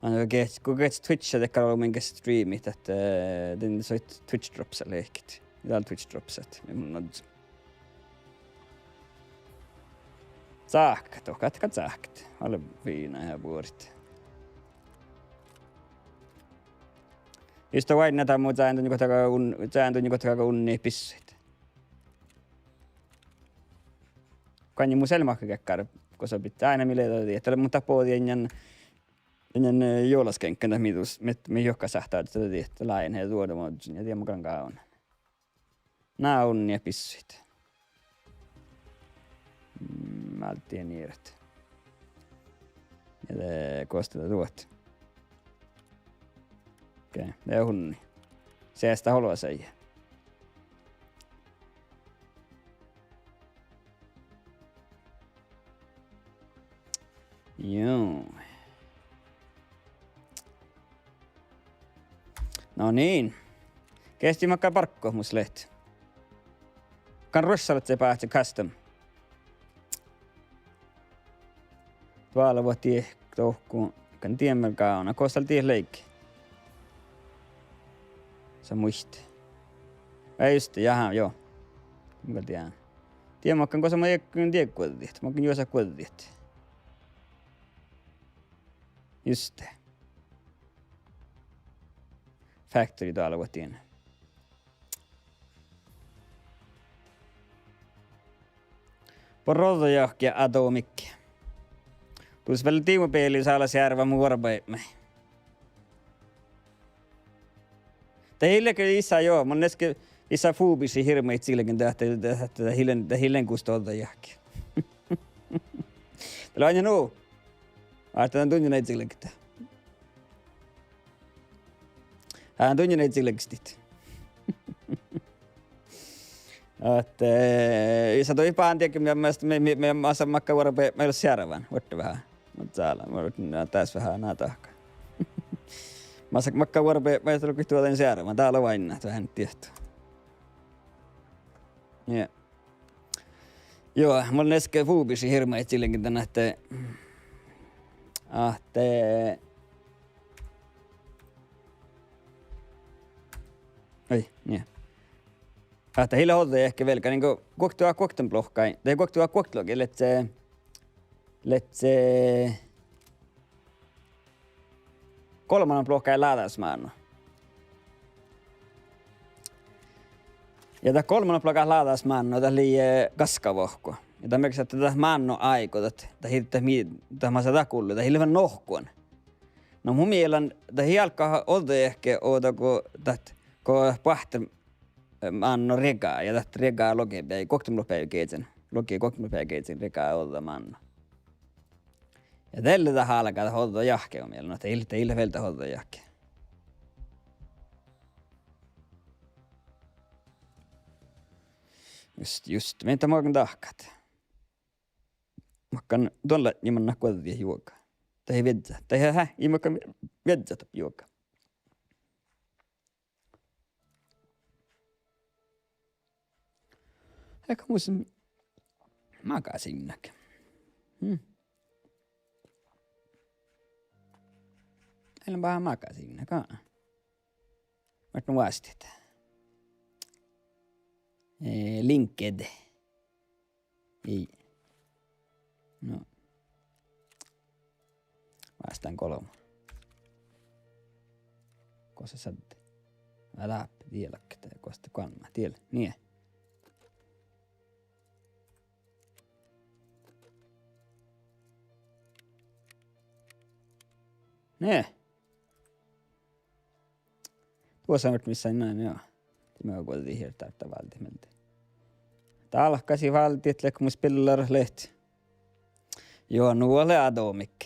Mun ge-, go geahččat Twitch, de gal ollu min ge streamit, ahte, eh, dien soit Twitch Drops lehpet. Dál Twitch Drops, mii mun ožžon. Cáhkkat, dohko gal cáhkkat. Ale fiinna ja buorit. Isto oaidná dán mu čándunni gohtaga un-, čándunni gohtaga unni bissuid. Goainna mus eai leat makkár geakkár, go son bidjat, áinna mii lea dat dieid, muhto bođii dainna, dainna, eh, juovlaskeŋkkan dat mii dus, mii, mii juohke sáhttá dat dieid, lágan ja duođa možžon ja diemma galgá ávdna. Na unni bissuid. Mm, válddii niret. Ja de gos dat duot. Okei, de unni. Seasta olvasai. Joo. No niin. Gesti makkár barggu mus leat? Kan ruoššalaččat báhce custom. Duođaluotta dohko, kan diemma gávdná, gos dal dihtet leigga. Son muitte. Ii juste, jaha, joo. Mun gal dieđán. Diemma makkár, gos son mun dieđán guođđit, makkár juosat guođđit. Juste. Factory duođaluotta. Bođii ođđa jahki, Atomik. Dus vel diibmu beali sála searvan mu vuorbaibmái. Dat ii lean ge isá, joo, mun easka isá fúbiši hirbmadit čileget ahte, ahte dat ii lean, dat ii lean gustta ođđa jahki. Dat lea ain nu. Ahte dan dunjá čileget. Aa, dunjá čilegestit. Ahte, eh, isá dohko báhcán diekkár, mii, mii, mii, mii, mii, mii, makkár vuorbaibmái lea searvan, vuortán veahá. Muhto sála, mun, na, dás veahá ná dahkat. Mas-, makkár vuorbaibmái lea goit duođain searvan, dál lea oaidná, veahá diehtu. Ja. Joo, mun easka fúbiši hirbmadit čileget dan ahte, ahte, ai, nie. Ahte ii lean ođđa jahki velgá, nugo guokte, guokte blohkái, dahje guokte, guokte logi, ledje, ledje golbmannat blohkái láđasmánno. Ja dat golbmannat blohkái láđasmánno, dat lei, eh, gaskavahku. Ja dat mearkkaša ahte dat mánno áigo, dat, dat ii, dat mii, dat masa dat gullo, dat ii lean nohkkuin. Na mu mielas dat ii álgá ođđa jahki ovdal go dat, go boahtá mánno riegá, ja dat riegá logi beai, guokte beaivi gieđan, logi guokte beaivi gieđan riegá ođđa mánno. Ja dalle dat álgá dat ođđa jahki mu mielas, no dat ii, dat ii lean vel dat ođđa jahki. Just, just, mii dat makkár dahkat. Makkár don latnji manná guođđit juoga. Dat ii viežžat, dat ii, hää, ii makkár viežžat juoga. Ega mus magasiinnaga. Hm. Ii lean bahá magasiinnaga. Muhto nu vástidit. Eh, linked. Ii. No. Vástán golbma. Gosa sadde. Aa, dáppe, diela, gos dat golbma, diela. Nie. Nie. Duosa muhto mis lei, na, joo. Dii mii guođđit hirddarda váldit mielde. Dálkasii váldit, leat mus billarat leat. Joo, nu lea Atomik.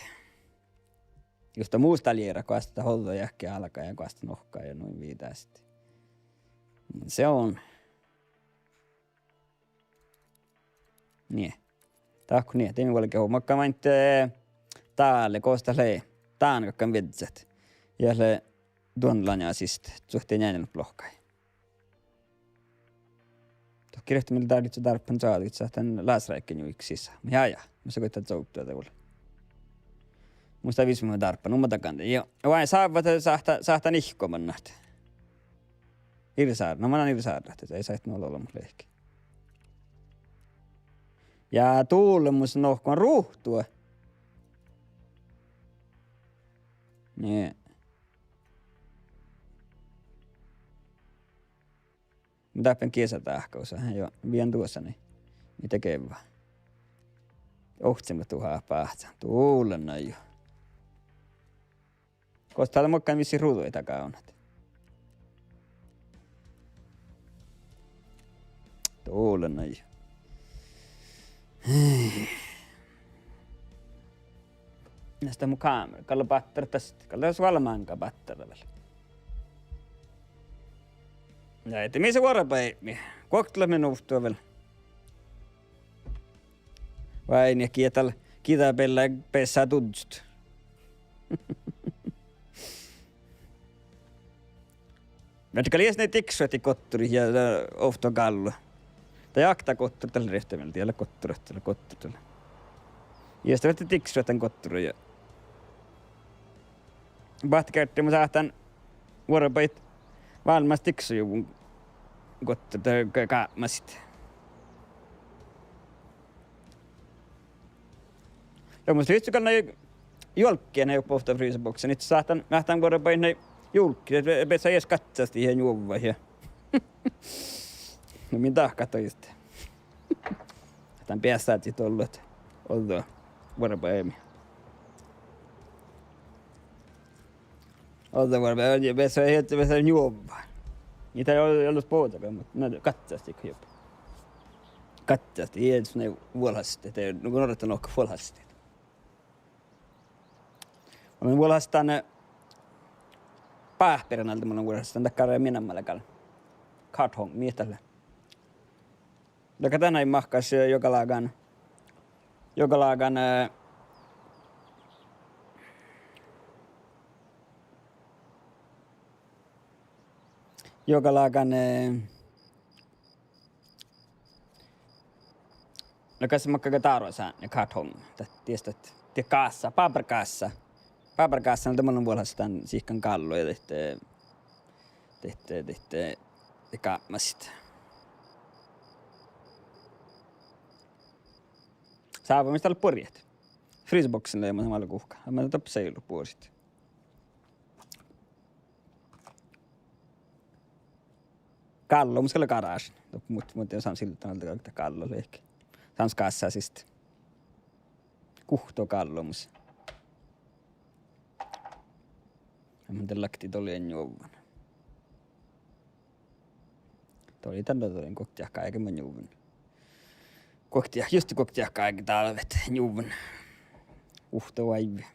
Justa mus dal jearat goas dat ođđa jahki álgá ja goas dat nohká ja nu viidáseat. Se on. Nie. Dahkot nie, dii mii vuolgit hui. Makkár maid, eh, dále, gos dat lei. Dán galggan viežžat. Ja lea duon laňa siste, čuohti njealljelat blohkái. Dohko girte mii dárvvai, dárppan čađa, ahte lásráigge njuiket sisa. Ja, ja, mus goit dat čovdduide vuol. Mus dat visot mu dárppan, nu ma dagan de. Ja, vai sávvat sáhttá, sáhttá nihkkoman ahte. Irsár, no manán irsárrat, ahte eai sáhte nu ollu olbmot leahkit. Ja dulemus nohkan ruhtu. Nie. Mun dáppen giesadáhkausa, jo, bijan duosa nai. Mii gevva. Ovccinuppelot duhát báhcán. Dullen nai jo. Gos dat lea makkár vissi ruđaid gávdnat. Dullen nai jo. Nas dat mu kámera, gal lea battera das, gal lea suola máŋga battera vel. Ja ahte mis vuorbáibmi, guokte leat min ovtta vel. Vai nie, giđa dal, giđa beallái beassá duddjot. Ahte gal ieš nai dikšuhit gotturit ja, eh, ovtta gállu. Dahje okta gottur dal rievtti, mii dieđát gotturit, dal gottur dal. Ieš dat fertii dikšuhit dan gotturit ja bahte geardde mun sáhtán vuorbáit válimmás dikšujuvvon gottur dal gápmasit. Ja mus livččii gal nai julggiid nai ovtta fryseboksa, ahte sáhtán, sáhtán vuorbáit nai julggiid, be-, beassá ieš gaččastit ja njuovvat ja. No min dahkat doiset. Dan beassá doallat ođđa vuorbáimi. Ođđa vuorbáimi, beassá, beassá njuovvat. Ii dat ol-, ollu spođaga, muhto na gaččastit go juo. Gaččastit, ii, nai vuolhastit, de, no go orrut lohkat vuolhastit. Mun lean vuolhastan, eh, páhpira alde, mun lean vuolhastan dakkár, eh, mii namma lea gal. Kartong, mii dat lea. Dahje dat nai mahkáš, eh, juogalágan, juogalágan, eh, juogalágan, eh, no kas makkár dárosáni, kartong. Dat, dies dat, de gássa, bábbargássa. Bábbargássa, no de mun lean vuolhastan sihkan gállu ja dihte, dihte, dihte, de gápmasit. Sáva mis dal buorit. Fryseboksan lea mun málguhká. Mun doppe seillu buorit. Gállo mus gal lea garášin. Doppe mun, mun dien sáhte silddan alde gal gállo lehpet. Sáhte gássa siste. Guhttá gállo mus. Ja mun de lakti doalai njuovvan. Doalai dan doalai guokte áigge mun njuven. Guokte, juste guokte áigge dálvet njuven. Guhttá oaivve.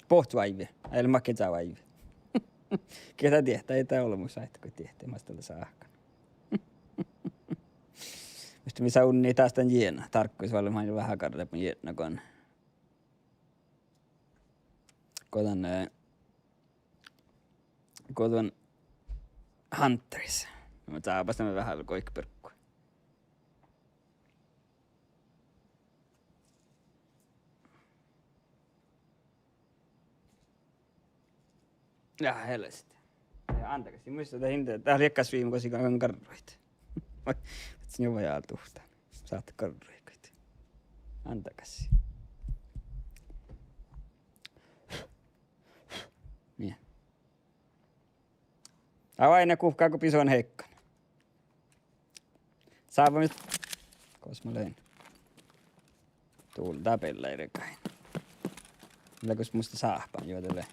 Bohcci oaivve, eai leat makkár oaivve. Gitta diehtá, ii dat olbmos, áiddo go diehtá, mas dat lea sáhka. Muhto mii sávdnit das dan jiena, dárggus vel maid veahá garret mun jietna go, go dan, eh, go dan Hunteris. Mun sábastán veahá vel goikebirggu. Ja, helst. Ja, ándagassii, muittán dat inde, dat lea kas viimma gos ii lean garruid. Ahte njuva ja duhtán. Sáhtát garruid goit. Ándagassii. Nie. Aa, oaidná guhká go bisonhekkan. Sáva mis, gos mun lean. Dul-, dat beallái regáin. Lea gos mus lea sáhpán, juo, dat lea.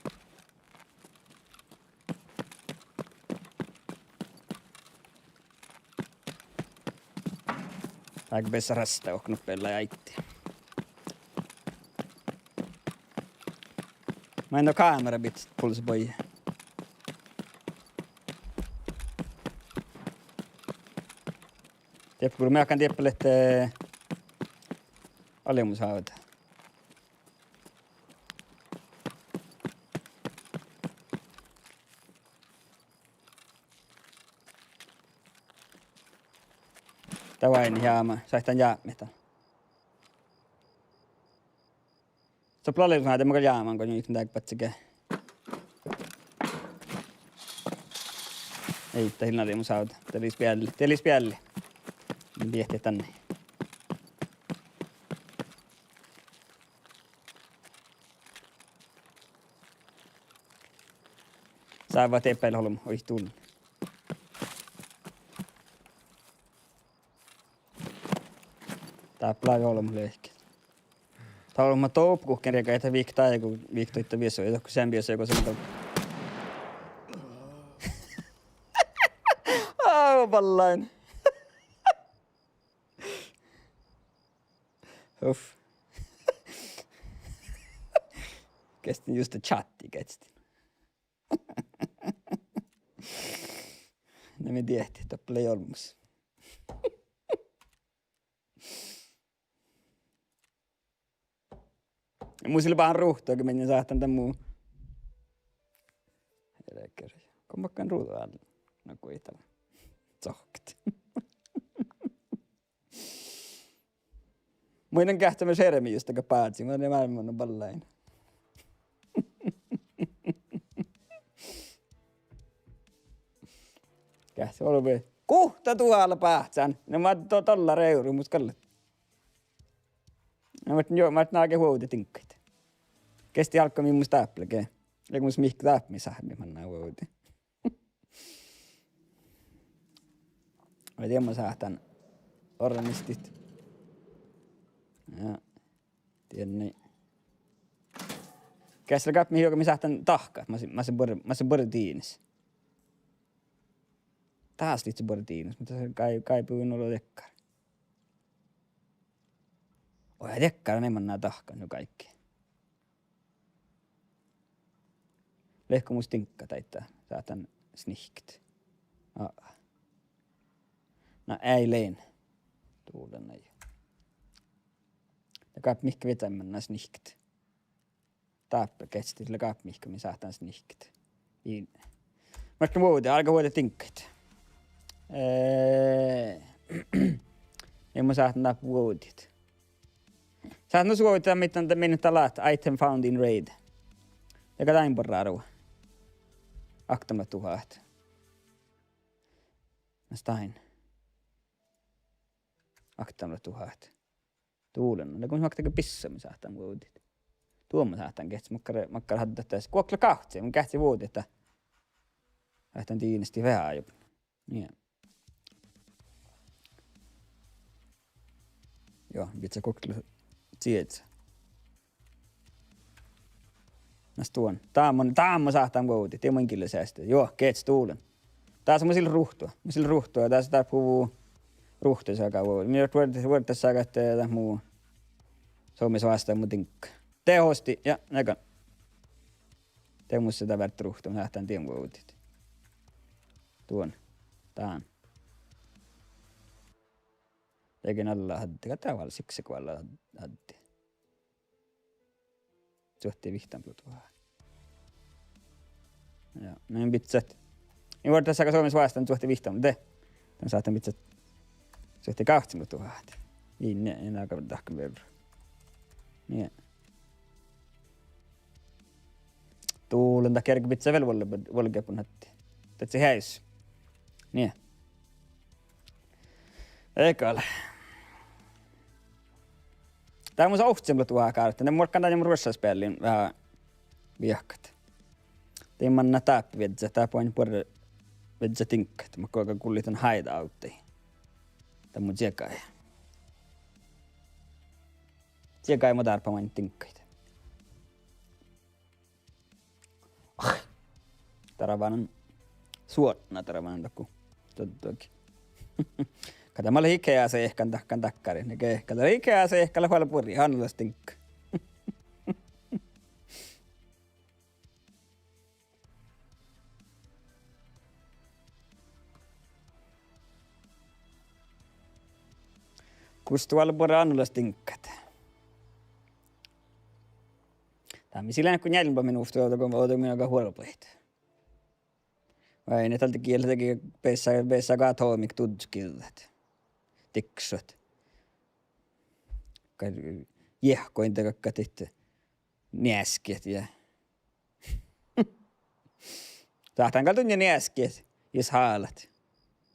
Áigge beassá rastá, okta beallái áiddi. Maid ná kámera bidjat pulsebojii. Dieppe gal, mun galggan dieppe leat, eh, albmos hávdda. Dat oaidná jámá, sáhtán jápmit dan. Soplii albmos hávdda, mun gal jámán go njuiken dárbbaččaide. Ei, dat ii lean mu sávda. Dat lei spielli. Dat lei spielli. Mun diehtit dan. Sávva dieppe olbmot, oi, dul. Dáppe lávii olbmot leahkit. Dat olbmot doppe guhkkin riegaidat vihkkat áigu, vihkkat doidda biessu, ja dohko seamma biessu, go som dal-, á, ballain. Uf. Geastin juste čátti geastin. Na mii diehtit, doppe lei olmmoš. Mus lei báhán ruhtu, go mii sáhtán dan mu. Helger. Go makkár ruđa álo? Na guital. Cohkket. Mun in geahččamin šermi just dakkár bázi, mun in mármman ballain. Geahččamin olbmot. Guhtta duhálabáhcán. Na ma do-, dollár, euro, mus galgat. Na ma, jo, ma naget vuovdit diŋggaid. Geasti álggamin mus dáppe ge. Ii mus mihkke dáppe mii sáhtán manná vuovdit. Vai dien mun sáhtán orranistit. Ja. Dien ni. Geassege gápmii juoga mii sáhtán dahkat, mas-, masse buor-, masse buorre diinis. Dás lihttá buorre diinis, muhto gal-, galbmii olu dakkár. Oi, dakkár, nai manná dahkat nu gáigge. Leatgo mus diŋgga daidda, sáhtán snihkket. Aa. Na, eai lean. Duolen nai. Ja gápmii mihkke viežžat manná snihkket. Dáppe geahččat lea gápmii mihkke mii sáhtán snihkket. In. Makkár vuovdit, álgá vuovdit diŋggaid. Eh, in mun sáhtán dáppe vuovdit. Sáhtán nu vuovdit dan, mii dan, dan mii dan lea item found in raid. Ja ka dain borraru. Oktanuppelot tuhat. Mas dain. Oktanuppelot tuhat. Duolen. Leago mus oktage bissui mii sáhtán vuovdit. Duo mun sáhtán geahččat, makkár, makkár haddat das. Guoktelot gávcci, mun geahččen vuovdit dat. Sáhtán diinastit veahá jobban. Nie. Juo, bidjat guoktelot cieža. Mas duon. Dán mun, dán mun sáhtán vuovdit, dien mun gilles easti. Juo, geahččat duolen. Dás mus ii leat ruhtu, mus ii leat ruhtu, dás dárbbaš hu-, ruhtu saga vuovdit. Mii vuor-, vuordášsagat, eh, dat mu Suomi vástá mu diŋgga. De hosti, ja, nagan. De mus lea dat várra ruhtu, mun sáhtán dien vuovdit. Duon. Dán. Dego gal hadde, gal dat vel siksi gal hadde. Čuohte vihttánpelot tuhat. Ja, na in bidjat. In vuordášsagat Suomi vástá čuohte vihttánpelot, de. Dan sáhtán bidjat čuohte gávccimpelot tuhat. In, in áigu dahkan veahá. Nie. Duolen dat gergo bidjat vel vuol-, vuolgit bun hadde. Dadjat heajes. Nie. Ii gal. Dat mus ovccinuppelot tuhat gártá, de mun galggan dan mu ruoššaspiellin veahá viehkat. Dien manná dáppe viežžat, dáppe oaidnen buorre viežžat diŋggaid, ma go-, gullen dan hideout. Dat mu čiegáje. Čiegáje mo dárbbaš maid diŋggaid. Ah. Darvánan suotna, darvánan dakko. Doddogi. Kada ma lea ikeas ehkan dakkan dakkári, ne ge-, kada lea ikeas ehkan lea fal buori, annos diŋgga. Gusttán vel buorre annos diŋggat. Dá mii leat go njealljemat minuvtta ovdal, go ovdal mii galggat vuorbmuid. Vai ne dal dego, dego beassá, beassá go atomic duddjet giđđat. Dikšat. Gal jiehkoin dego galggat dihte njeasket ja. Sáhtán gal dunnje njeasket. Jus hálat.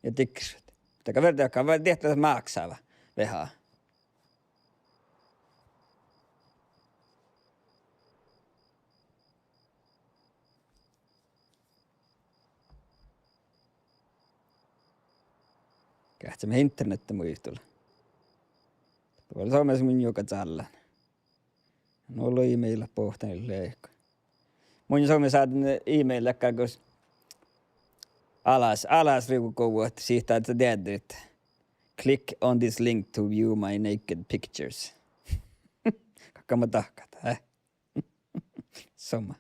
Ja dikšat. Dakkár, dakkár, diet dat máksava veahá. Geahččamin internettä muitui. Vel somás mun juoga čállen. Nu, lea e-mail bohten lea. Mun somás sádden e-mail dakkár gos alas, alas rievut govat sihte ahte deaddit: Click on this link to view my naked pictures. Galgga dahkat, eh? Somá.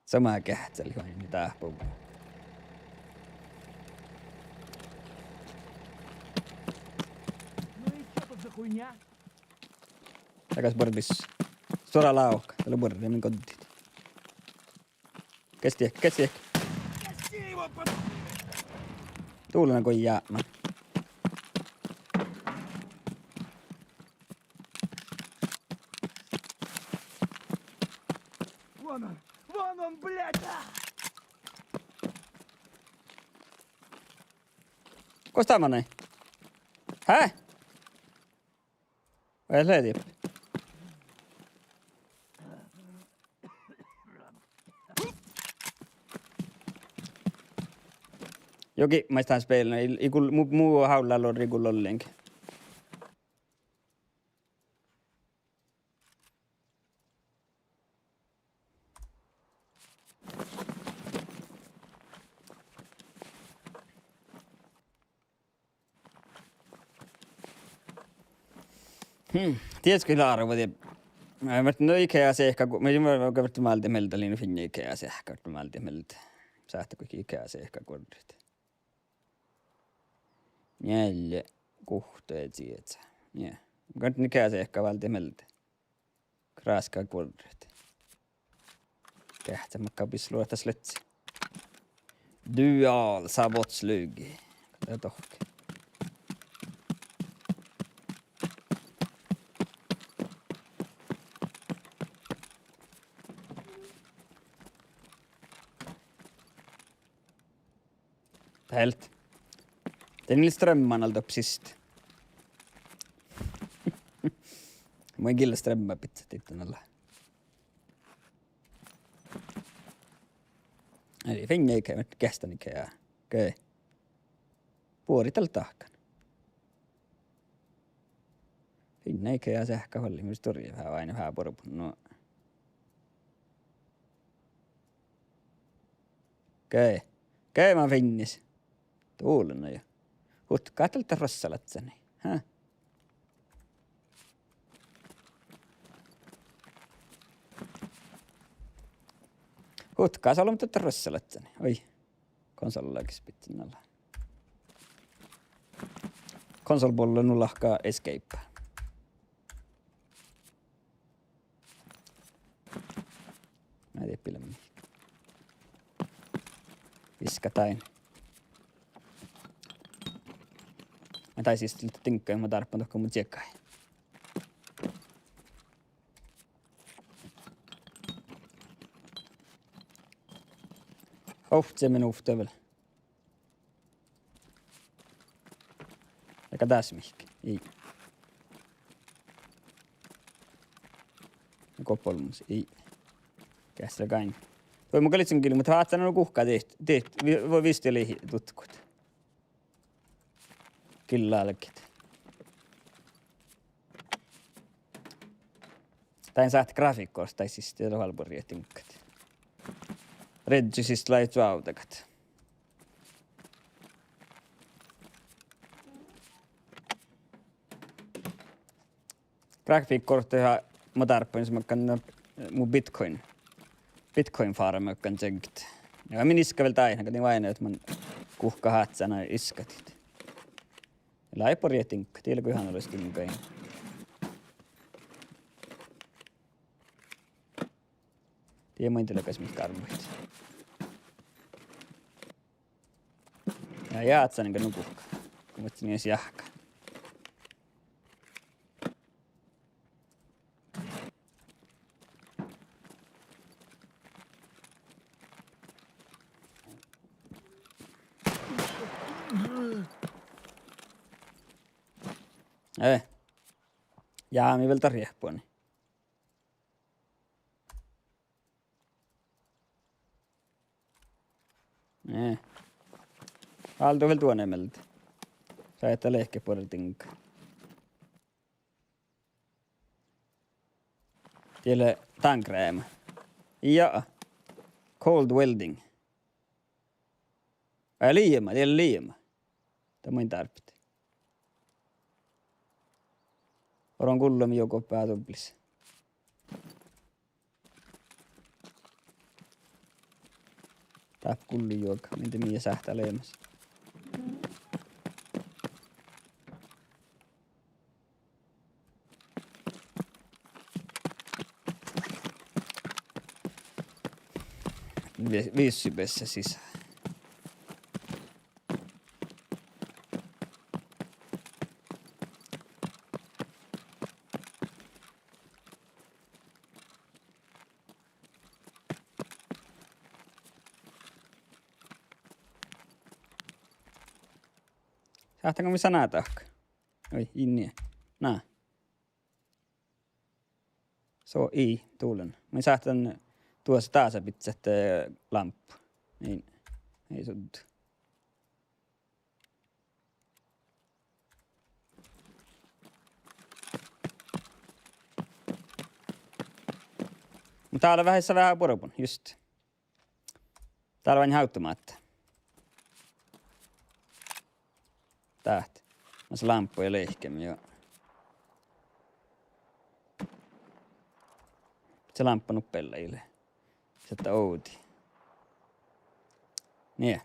Somá geahččalit juohke dáhpáhuvvá. Dakkár buorre bis. Stuorra lávka, dat lea buorre, min goddit. Kes diek, kes diek. Dula go jápmán. Вон он! Вон он, блядь! А! Gos dat manai? Hää? Vai lea dippe? Jogi, ma ii stáhpán spela, ii, ii gul-, mu, mu hávlá lorri gul ollengi. Hm, dieđusge lea árvva die. Ii, muhto no, IKEA-seahka, go, ma, ma, go verte máldit mielde, lea nu fiinna IKEA-seahka, verte máldit mielde. Sáhttá go IKEA-seahka guorrut. Njeallje, guhtta ja čieča. Nie. Go verte IKEA-seahka váldit mielde. Kráska guorrut. Geahččat makkár bisluođas lea. Dual sabotage lugi. Dat dohko. Helt. Den lea strømmen alt opp sist. Mun gilla strømma pitsa titten alla. Eli fiinna IKEA, geahččan IKEA. Okei. Buori dal dahkan. Fiinna IKEA-seahka ollu, mis turjá veahá, ain veahá buorbut. No. Okei. Okei, man fiinnis. Dule nu ja. Hutkat dal dat rossalaččanis. Hää? Hutkat ollu, muhto dat rossalaččanis. Oi. Konsolláge spitsen alla. Konsol bolle nu lahka escape. Ii dieppe leat mihkke. Viskat dain. Mat dain siste leat diŋggain, ma dárbbašin dohko mu čiegai. Ovcci minuvtta vel. Ega dás mihkke. Ii. Gopolmus. Ii. Geahččat gain. Doai mun gal ledjen gil, muhto váccán nu guhká dihte, dihte, vi-, vo-, viste lei dutkut. Gillá álgit. Dain sáhtát grafikohta daid siste, dat lea vel buorre diŋggat. Reddjusista lei čuovdagat. Grafikohta ja ma dárbbašin makkár, eh, mu Bitcoin. Bitcoin farma makkár čeŋgit. Ja min iska vel daid, aga dii oaidná ahte man guhká háccán iskkadit. Lei buorre diŋggat, dii lea gal han ološ diŋggain. Dii maid dal leat gas mihkkármmuid. Ja, ja ádsen gal nu guhká. Go muhtin jahkán. Eh. Ja mii vel dat riehpani. Eh. Alde vel duon mielde. Sáhttá leahkit buorre diŋga. Die lea tandkreema. Ja. Cold welding. Aa, liima, die lea liima. Dat mun dárbbašan. Oron gullomi juoga beare dublis. Dáppe gulluid juoga, mii de mii sáhttá leamaš. Vi-, vissi bessá sisä. Sáhtán go mii sa nádahka? Oi, in nie. Na. Soo, ii, dulen. Mii sáhtán duos dasa bidjat, eh, lámppu. Ii, ii suddu. Muhto dá lea veaháš, veahá buorebun, just. Dá lea veaháš automáhta. Dát. Mas lámppu ja lehkemi, jo. Bidjat lámppu nuppe lea. Settá ovdal. Nie.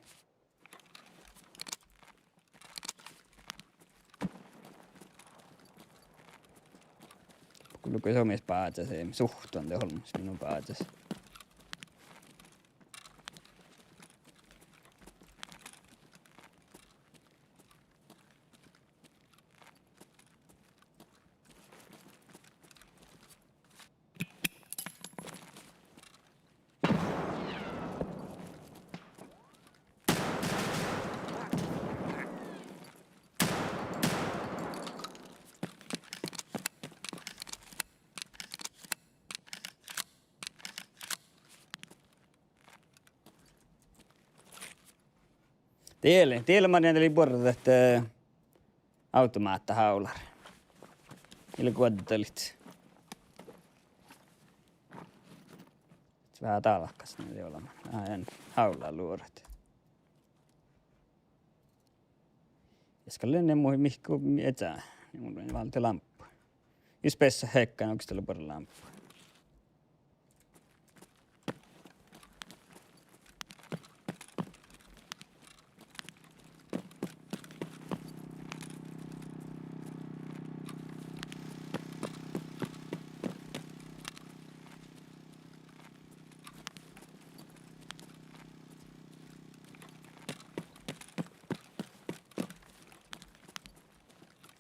Gullo go somás bázes, suhttuin de olmmoš minu bázes. Diet, diet maid lei buorre ahte automáhta hávllar. Ii leat guoddalit. Veahá dálkasat, ne dii olbmot. Veahá hávlláluorat. Ja skal lean mu mihkkege ieža, mun válden lámppu. Jus bessá hekkan, okstel buorre lámppu.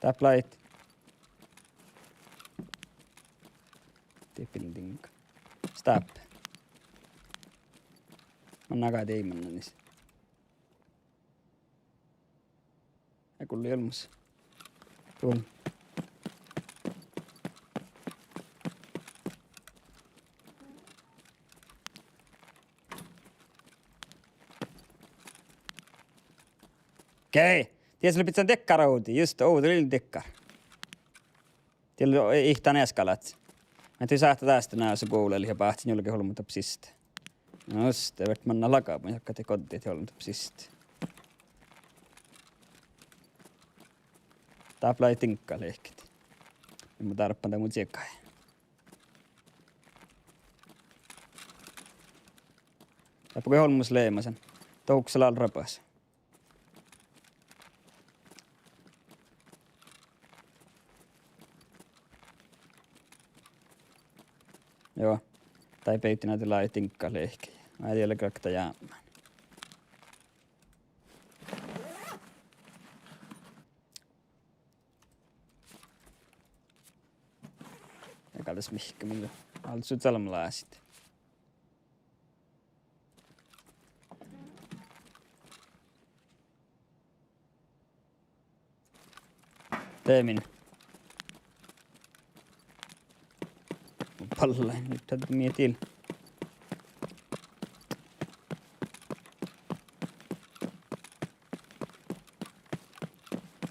Dáppe leat. Dii building. Stáppe. Mun naga dieid mannanis. Ja gullo olmmoš. Dun. Okei. Dies lea bidjan dekkár ovdal, just, ovdal lea dekkár. Diet lea ihttán eskaláža. Mii sáhttit dás, na, su guvla lea ja báhcen julge olbmot doppe siste. Just, de vert manná lagabun, jakko de goddit olbmot doppe siste. Dáppe leat diŋggat lehket. Ja mun dárbbašan dan mu čiegaid. Dáppe go olmmoš leamašan. Dohko lea rabas. Joo. Dá beaivvi, na, de leat diŋggat lehket. Mun ii leat grakta jápmán. Ja gal das mihkkege, mun álggos salmelasit. De min. dáhpálain, nu dat mii dil.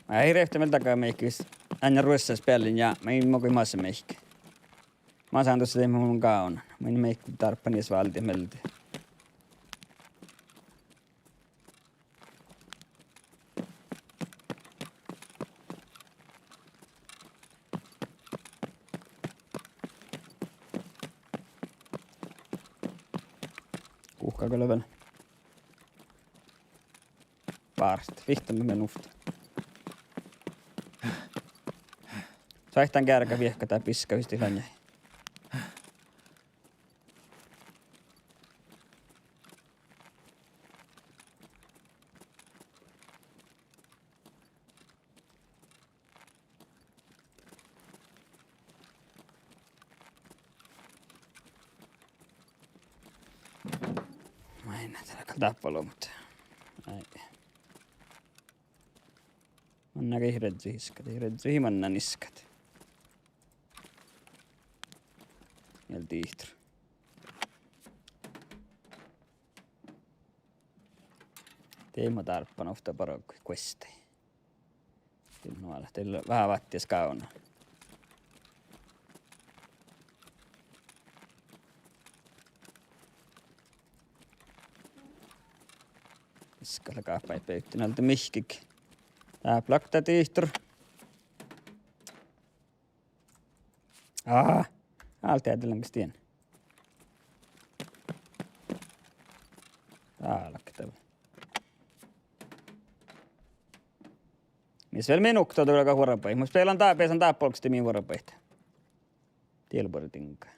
Ai, rievtti mielde dakkár meahkis. Ain ruossabeallin ja main mo go masse meahkki. Massán duossa de mun gávdnan. Main meahkki dárbbašin váldit mielde. Guhká gal vel. Bárt, vihtta mii minuvtta. Sáhtán geargat viehkat dá biskka, vihtti lanja. Main dat gal dáppe olbmot. Ai. Mannan ii reddo iskat, ii reddo ii mannan iskat. Mielde dihttur. De ii mo dárbban ovtta bargu questi. Dii, nu ale, de lea veahá váttis gávdnan. Diskka lea gáhpáid bevttin alde mihkkege. Dá blakta dihttur. Aa, alde de lean ges dien. Dá lea vel. Mis vel minuvtta dá leat vuorbáit. Mus beasan dá, beasan dáppe olggos de mii vuorbáit. Dielbordiŋga.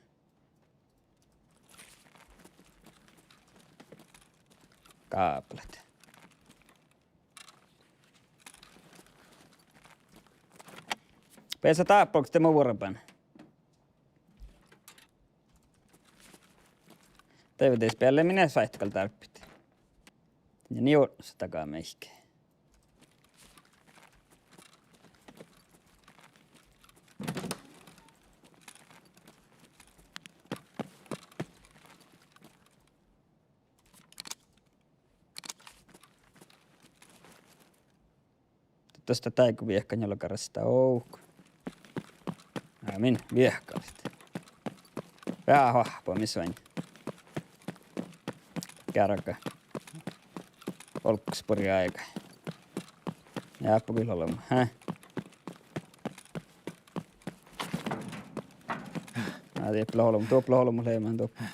Gáblet. Beasa dáppe olggos de mo vuorbán. Deaivvá de speallet mii sáhttit gal dárbbiid. Ja ni otnos dakkár meahkis. Duostáš dáigo viehkat njuolgá rastá? Oh. Á, min viehkalit. Veahá oahppa, mis van. Gearga. Olggos burjá áigái. Ja áppa gal olbmot, hä? Á, dieppe olbmot, duoppe olbmot leamahan duoppe.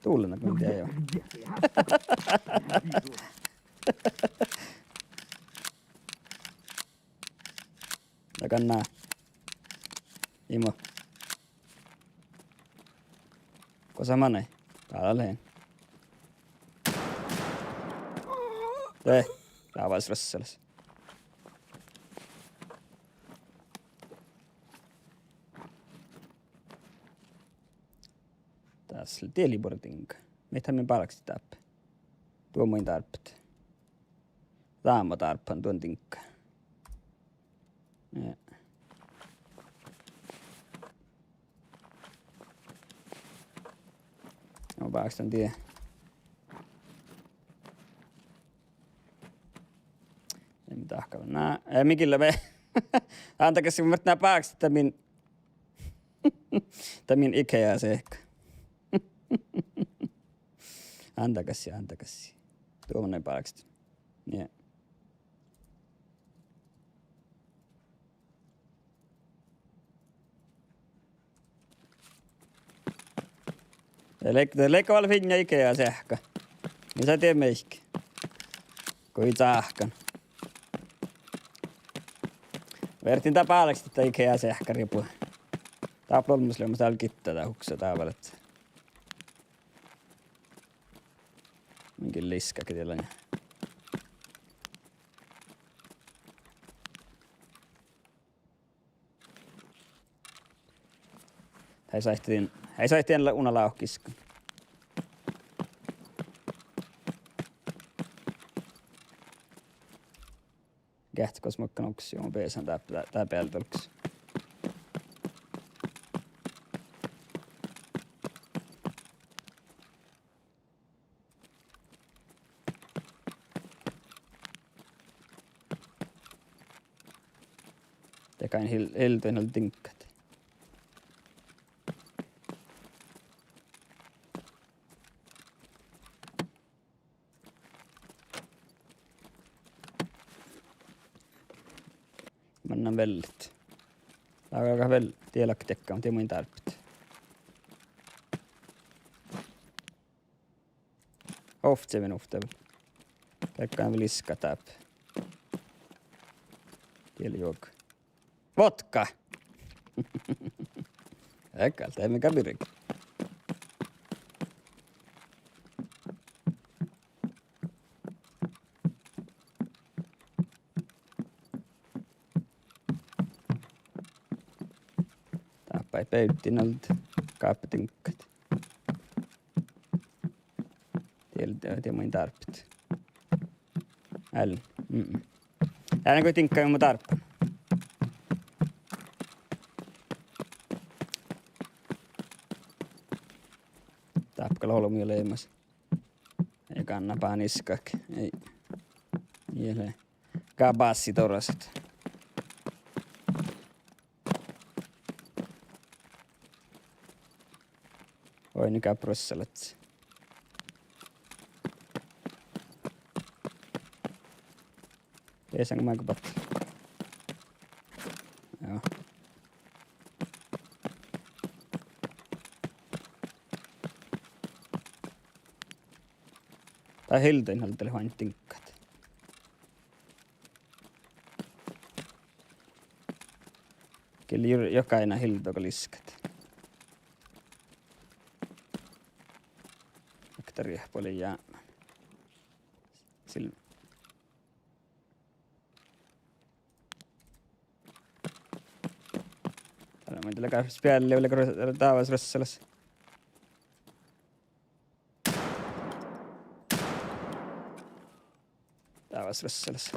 Dullen, dat mii dieđe. Dakkár ná. Ii mo. Gosa manai? Dá lea. De, dávás rassalas. Dás lea dielbordiŋga. Mii dá min bálkestit dáppe? Duo main dárbbat. Dá mo dárbban duon diŋga. Ja. Mun báhkestan die. Leimmet dahkat. Na, eh, mii gilla be-, ándagassii, mun bertten báhkestan dat min, dat min IKEA-seahka. Ándagassii, ándagassii. Duo mun báhkestan. Nie. Dat lei, dat lei vel fiinna IKEA-seahka. Mii lea dien meahkis. Go ii cáhkkan. Bertten dat bálkestit dat IKEA-seahka riebbu. Dáppe olmmoš leamaš dál gitta dat hukse dává leat. Min gilla iskká gii lea. Ii sáhte dien, ii sáhte dien lea una lávkka iskan. Geahččat gos mun galggan oksa, juo, mun beasan dáppe, dá, dáppe ealdollekis. De gal hil-, hildoin diŋggat. Mannan vellet. Lágan vel diela diekkár, dieđusge muittán dárbbašit. Ovcci minuttat vel. Galggan vel iskat dáppe. Diela juoga. Vodka! Eai gal, de mii gal birge. Dáppe beavddi alde gáppe diŋggat. Diela, diela muittán dárbbašit. Eai. Mm. Eai go diŋgga mu dárbbašan. Dáppe gal olbmot leimmas. Eai gánná báhán iskat. Eai. Eai leat. Gá bássii doraset. Oidne gal brossalaččat. Beasan maga batte. Joo. Dá hildoin alde lea ain diŋggat. Gii lea juo-, juohke ain hildo gal iskat. Okta riehpula jámán. Sil-, dál mun dál gal spealli, vel gal dávas rossalas. Dávas rossalas.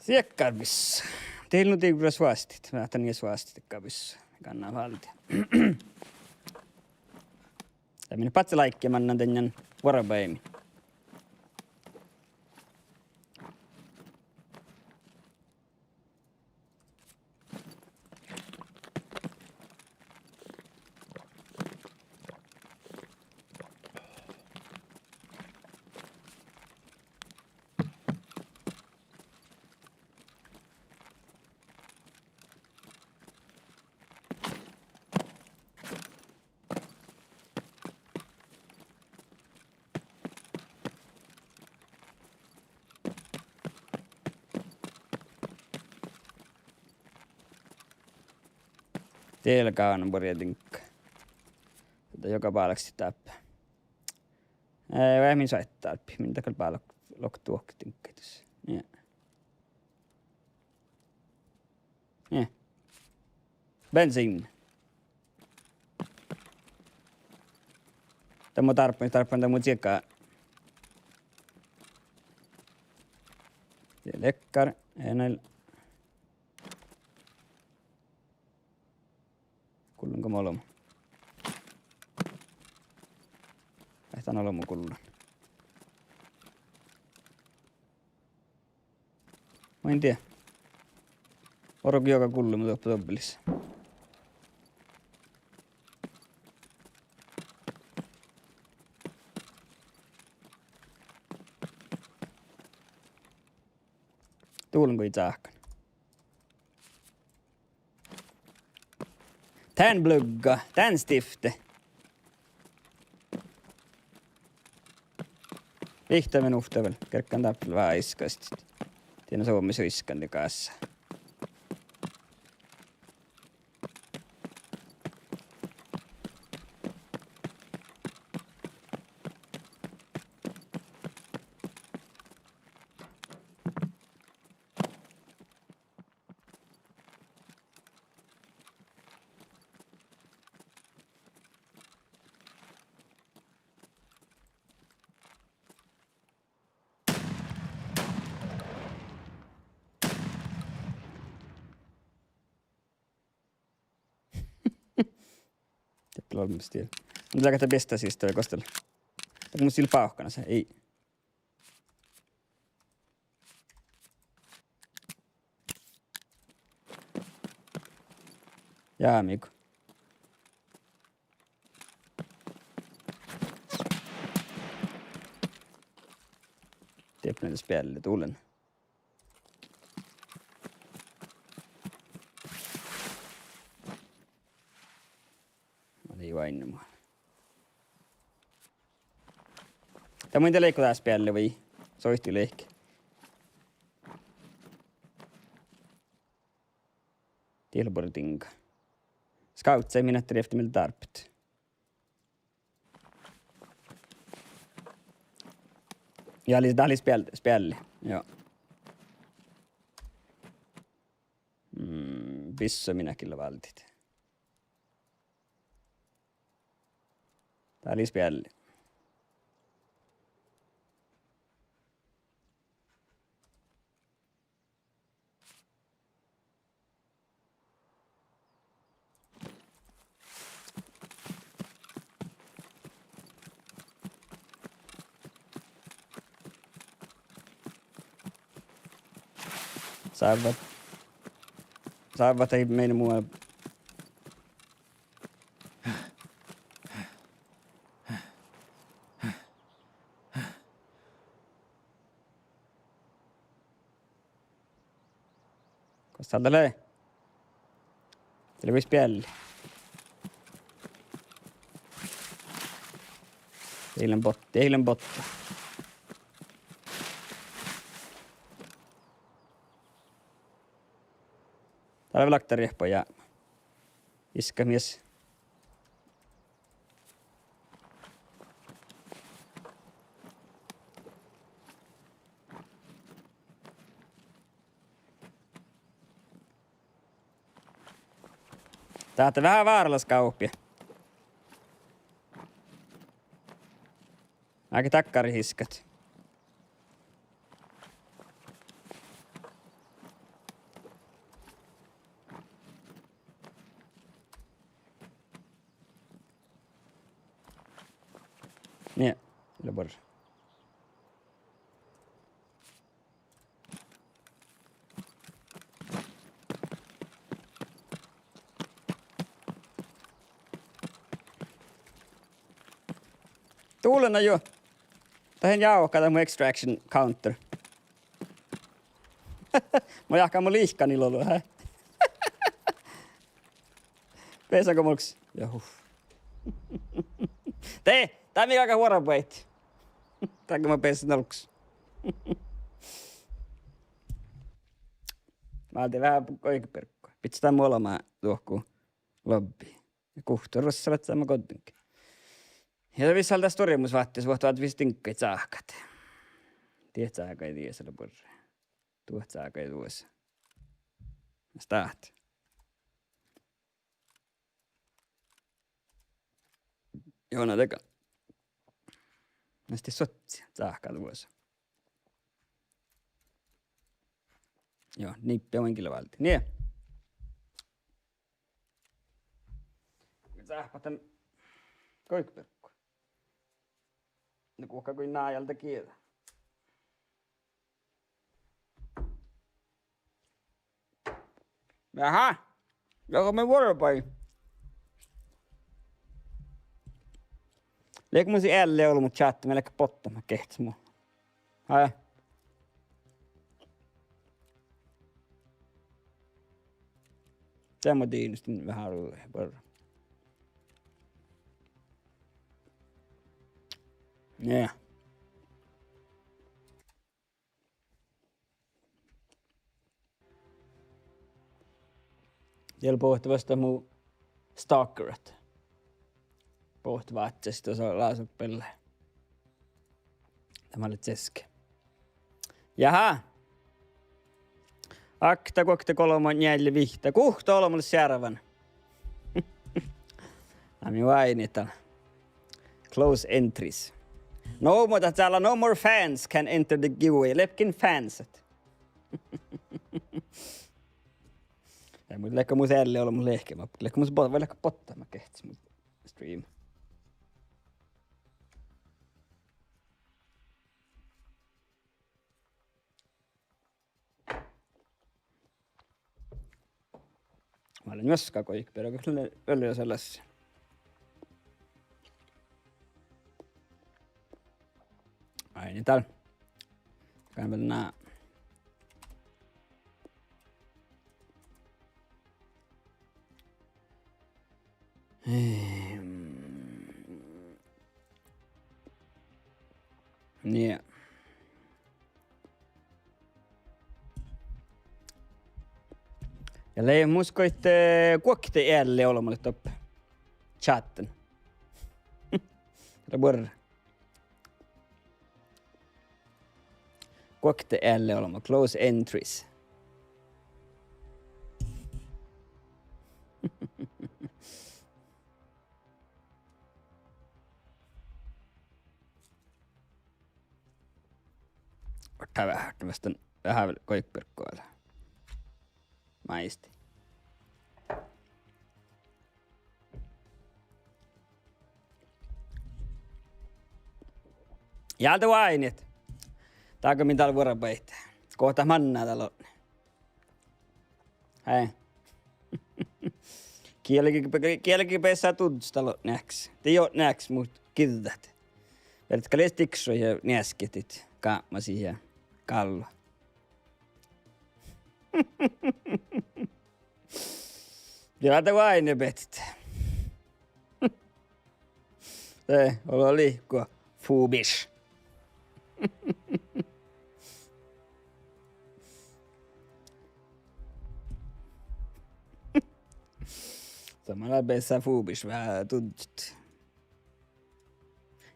Siekkár bissá. Dieid nu divrras vásttit, meahttán ieš vásttit dakkár bissá. Gánná fálde. Dá mii báhcci láigge mannan dainna vuorbaimi. Diela gávan buori diŋgga. Dá juoga bálkastit dáppe. Eh, veahá min soaitá dáppe, min dá gal bálkká, lokte duohkat diŋggaid dus. Ja. Eh. Bensiin. Dá mu dárbbašan, dárbbašan dá mu čieka. Ja leakkár, enel. Gullen go olbmot. Eai dan olbmot gullen. Mun in dieđe. Orru juoga gullen doppe dobbellis. Dullen go ii čáhkan. Dán blugga, dán stifte. Vihtta minuvtta vel, gerggan dáppe váiskastit. Dien son mis iskan de gássa. Dieppe lea olmmoš dien. Mun dahká dat besta siste, gos dat lea. Dat mun sil bávkkanasa, ii. Ja, amigo. Dieppe lea spielli, dulen. Ma lei oainne mu. Dat mun de leigga dás spielli vai soittii leahkit. Dieppe lea buorre diŋga. Skáuvžža, min ahte rievtti mii dárbbašit. Ja lei, dat lei spiel-, spielli. Joo. Mm, bissu, min gii lea váldit. Dat lei spielli. Sávvat, sávvat ei mene muola. Gos dat lea? Dat lea vel spielli. Ii lean botta, ii lean botta. Dat lea vel okta riehpa ja iska mies. Dat lea veahá várálaš gávppi. Áigge dakkárat iskat. Nie, lea buorre. Dulen juo. Dat lea jávka, dat mu extraction counter. Mun jáhkán mu lihkanii olu, hä? Beassá go olggos. Ja huh. De, dat mii galggat vuorabaiddit. Dat go mun beassan olggos. Válddin veahá goikebierggu. Bidjen dan mu olbmá dohko lobby. Ja guhttá ruossalat seamma goddinge. Ja dat visot dál stuorrimus váttis, vuohta váttis diŋggaid cáhkat. Diet cáhkaid dies lea buorre. Duot cáhkaid duos. Stát. Joo, na dego. Na stii suotsi cáhkat duos. Joo, nippi mun gii lea váldit. Nie. Mun sáhpán dan goikebierggu. Na guhká goit nájalda gieđa. Aha. Ja go mii vuorbai. Leage mun sii ealle olbmot čáhtte, mii leat bottama geahččat mu. Ai. Seamma diinus dan veahá ruđa buorre. Nie. Dieppe bohte vuosttaš mu stalkerat. Bohte vázze, dasa lásabeallái. Dat maa lea česke. Jaha. Okta, guokte, golbma, njeallje, vihtta. Guhtta olbmolaš searvan. Ná mii oaidnit dan. Close entries. No, mo dat sála no more fans can enter the giveaway. Lepkin fans. Ja mun lean mus ealli olbmot lehkema. Lean mus bo-, vai lean bottama geahččas mu stream. Mun lean njuoska goit, pero gal lea vel sellaš. Ai, nie dál. Gal vel na. Ehm. Nie. Ja lei mus goit, eh, guokte ealli olbmot doppe čátten. Lea buorre. Guokte ealli olbmot, close entries. Oaččut veahá, measta veahá vel goit birra gal. Maisti. Ja de oaidnit. Dál go mii dál vuorbmuitit. Go dat manná dál lotne. Hei. Gal ge, gal ge beassá duddjat dál lotne eahkes. De jotne eahkes mu giđđat. Vel dat gal leat dikšoid ja njeaskehit gápmasit ja gállo. Ja de oaidnibehtet. De olu lihkku fúbiš. Somá lea beassá fúbiš veahá duddjat.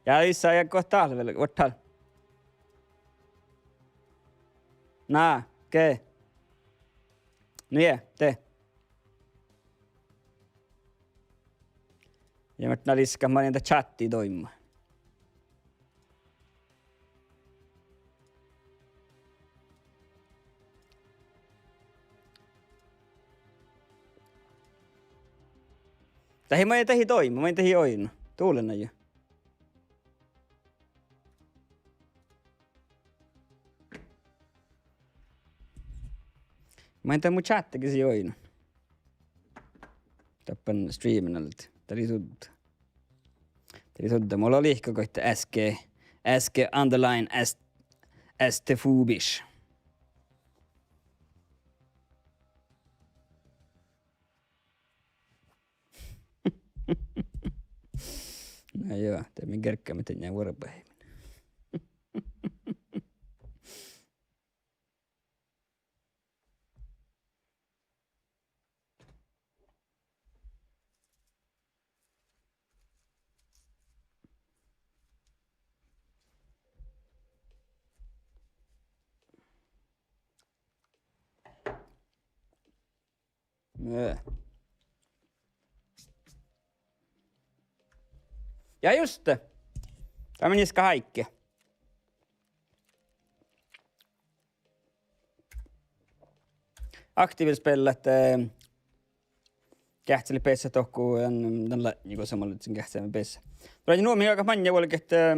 Ja issa ja go dál vel, vuorddal. Na, ge. Nu je, de. Ja muhto na liska manin dat čátti doibmui. Dahje manin dat ii doibmu, manin dat ii oidno. Dulena jo. Manin dat mu čátti gal ii oidno. Dáppe streamen alde. Dat lei sudda. Dat lei sudda. Mulla lei lihkku goit S G, S G underline S, S T fúbiš. Na jo, de mii gerggamet dan vuorbmuitit. Nä. Ja just det. Dá mii niska háiki. Aktiivispeallat, eh, geahččalit beassat dohko dan, dan latnjái go somá lea geahččamin beassat. Ruođi nu mii galgat maŋŋá vuolgit, eh,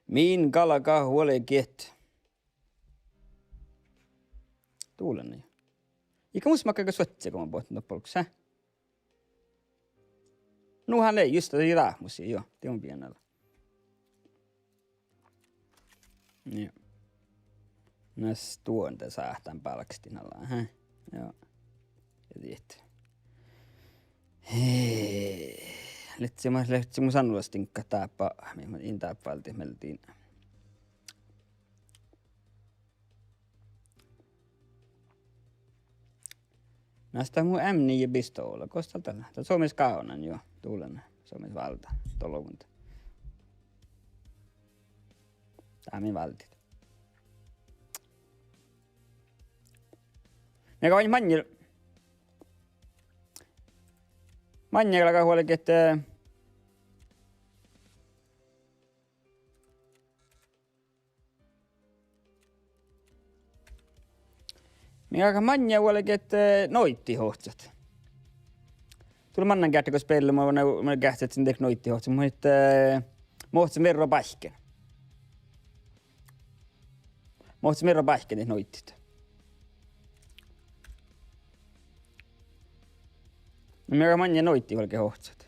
min galgat vuolgit. Dulena. Iige mus makkár go suohtas go mun bohten doppe olggos, eh? Nu han lei, just det, dát mus, jo, de mun bijan ala. Joo. Na stuonda sáhtán bálkestin ala, hä? Joo. Ja diet. Hei. Lei mus, lei mus sannulas diŋggat dáppe, mii, in dáppe váldit mielde din. Na, dat mu M nio pistola, gos dat lea? Dat somás gávdnan, jo, dulena, somás váldán, dolgun. Dá mii váldit. Mii galgat maŋŋil-, maŋŋil galgat vuolgit, eh, Mii galgat maŋŋá vuolgit, eh, noiddiid ohcat. Dál mannan geardde go spellet, mun, mun geahččen dego noiddiid ohcat, muhto, eh, muhto verra báikkiin. Muhto verra báikkiin noiddiid. Mii galgat maŋŋá noiddiid vuolgit ohcat.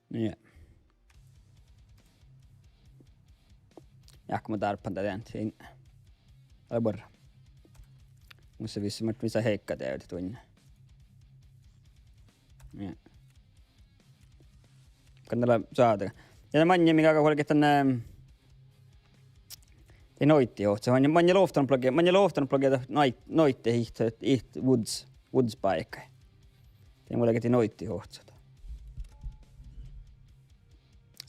Nie. Jáhke mun dárbbašin dan, sin. Ale buorre. Mus lea visot, mat mii heikka deavdet duinna. Nie. Kan dat lea sáhttá. Ja maŋŋá mii galgat vuolgit dan, eh, de noiddiid ohcat. Maŋŋá, maŋŋá lea ovtta blogge, maŋŋá lea ovtta blogge dat noid-, noiddiid it, it woods, woods báikái. De vuolgit de noiddiid ohcat.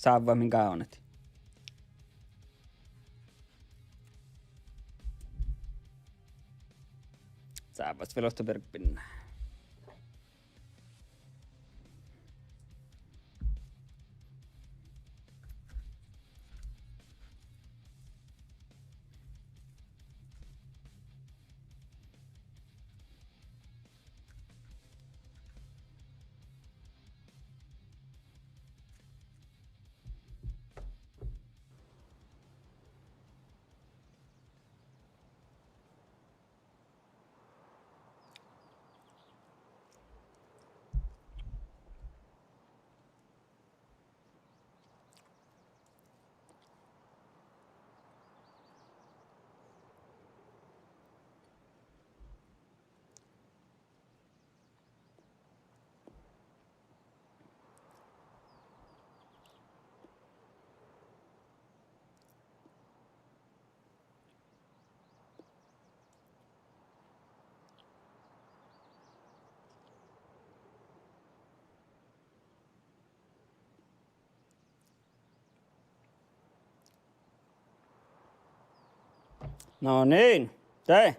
Sávvat min gávdnadii. Sávvat vel ovtta bergbinnat. No niin, de.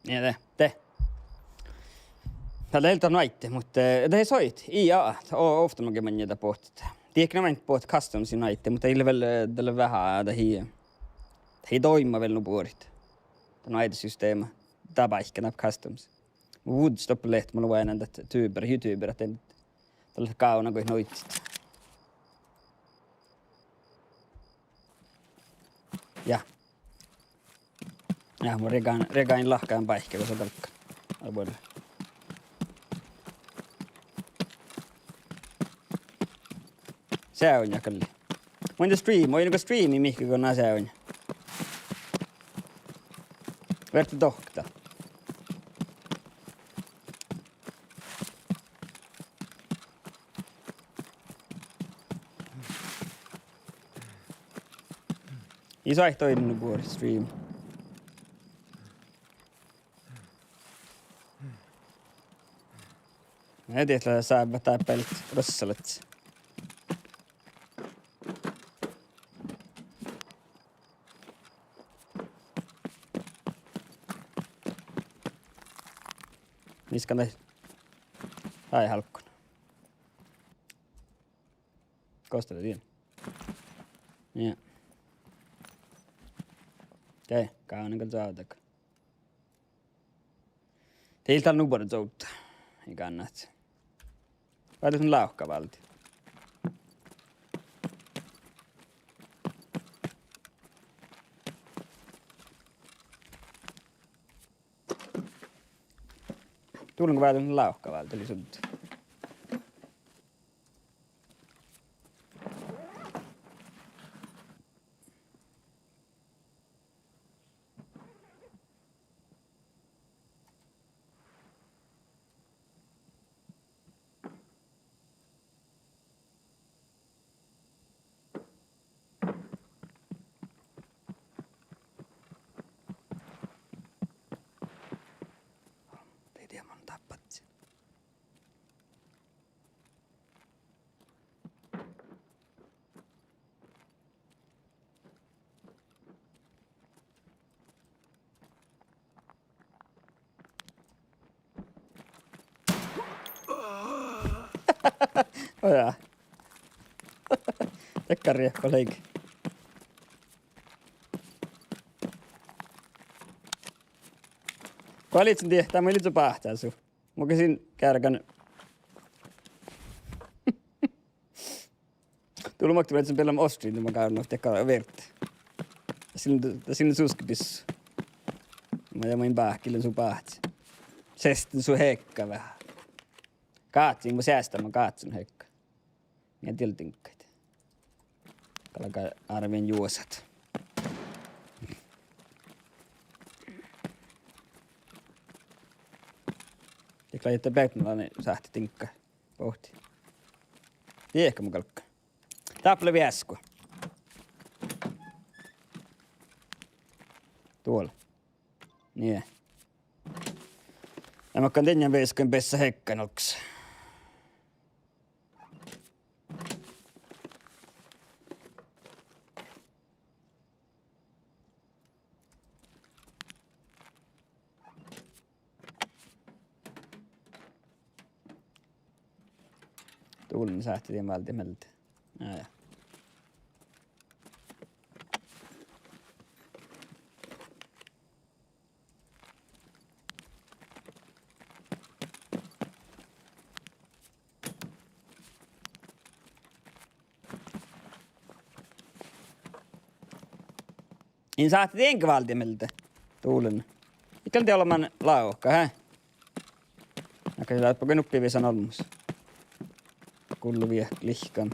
Nie, de, de. Dat lea vel dat nuaitte, muhto, eh, dat ii soit, ii, a, o-, ovtta maŋŋá maŋŋá dat bohtet. Dihte gal maŋŋá bohtet custom-si nuaitte, muhto ii leat vel, eh, dat lea veahá dat ii, dat ii doaimma vel nu buorit. Dat nuaiddesystema. Dat báikká nap customs. Woods doppe lea, mun lean oaidnán dat tuber, YouTuber, ahte dat lea gávdna goit nuiddat. Ja. Ja, mun reagan, reagan lahka dan báikái, go son galggan. Ai buorre. Seainna gal. Mun de stream-, oaidná go streami mihkkege go ná seainna. Verte dohko. Ii soaitá oidne nu buori stream. Na diet lea sávvat dáppe rossalat. Mis gal de, ai, hálkon. Gos dat lea dien? Ja. Dai, gávdnan gal čáđa. Dat ii leat dál nu buorre čovdda. Ii gánnáhce. Váldit mun lávkka váldit. Dullen go váldit mun lávkka váldit, lei sudde. Dii dieđe, mun dáhpážin. Ojá. Dakkár riehpa leige. Go lei son diehtá, mun lei son báhcán su. Mun gasin geargan. Dullu makte beassat beallama ostrin, ma gávdnan dakkár viert. Sin, sin suskebissu. Ma ja mun báhkillen su báhcá. Sesten su hekka veahá. Gácciin, mun seastan, mun gácciin hekka. Mii dieđát diŋggaid. Galgá árben juosat. Dego lea ahte beaivve sáhttá diŋgga. Bohte. Diehka mun galggan. Dáppe lea veaskku. Duol. Nie. Ja mun galggan dien veaskkuin bessat hekka nalggas. Dullen sáhttet dien váldit mielde. Ja, ja. In sáhttet dien ge váldit mielde. Dullen. Ii gal dieđe olbmán lávka, he? Ahte dat go nuppi visan olmmoš. Gullo vie lihkkan.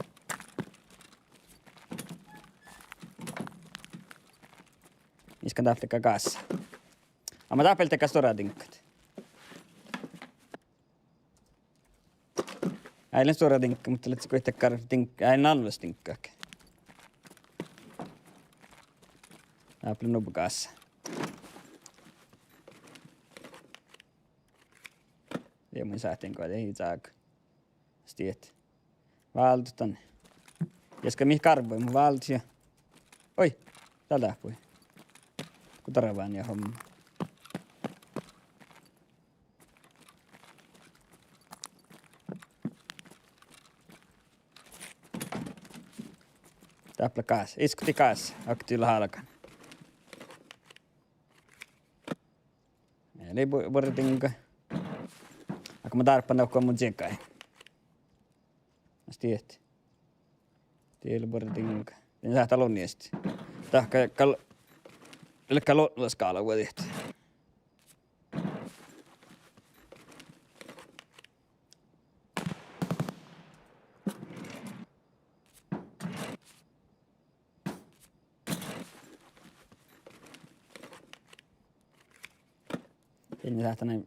Iskan dáppe gal gássa. Amma dáppe gal stuorra diŋggat. Eai lean stuorra diŋgga, muhto lea goit dakkár diŋg-, eai lean almmas diŋgga. Dáppe lea nubbi gássa. Ja mun sáhtán go dii čága. Stiet. Váldit dan. Ja gal mii gárvvaime váldit ja. Oi, dál dáppe. Go darván ja homma. Dáppe lea gás, iskkot dii gás, ahte dii leat álgán. Eai lean bu-, buorre diŋga. Ahte mun dárbbašan dohko mu čiegáin. Stiet. Dii lea buorre diŋga. Dien sáhttá lon ieš. Dahká gal, ledje gal lotnaskálvu diet. Dien sáhttá nai.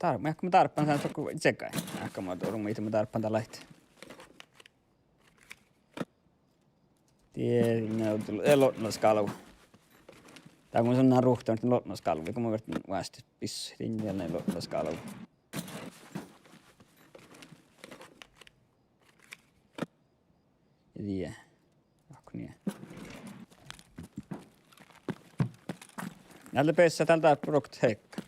Dár-, ma, ma dárbbašan dán dohko čiegáin. Ahte ma doruin, ma dárbbašan dán láhtti. Dien, e, lotnaskálvu. Dahká mun son ruhtta lotnaskálvu, go mun ferten vásttit bissu. Dien, dien lotnaskálvu. Ja die. Ahte nie. Dál lea bessat, dál dáppe ruoktot hekka.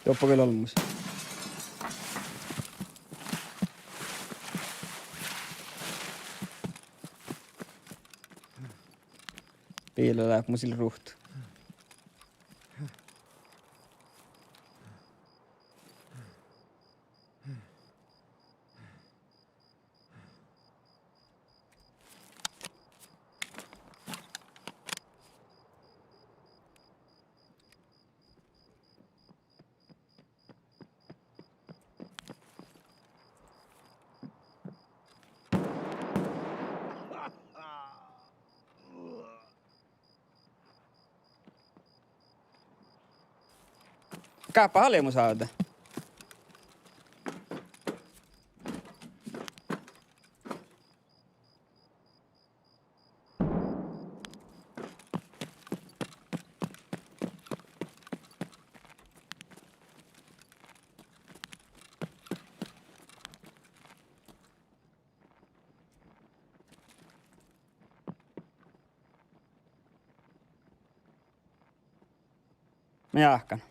Doppe gal olmmoš. Biila lea mus ii leat ruht. Gáppa ale mu sáda. Mii áhkkan.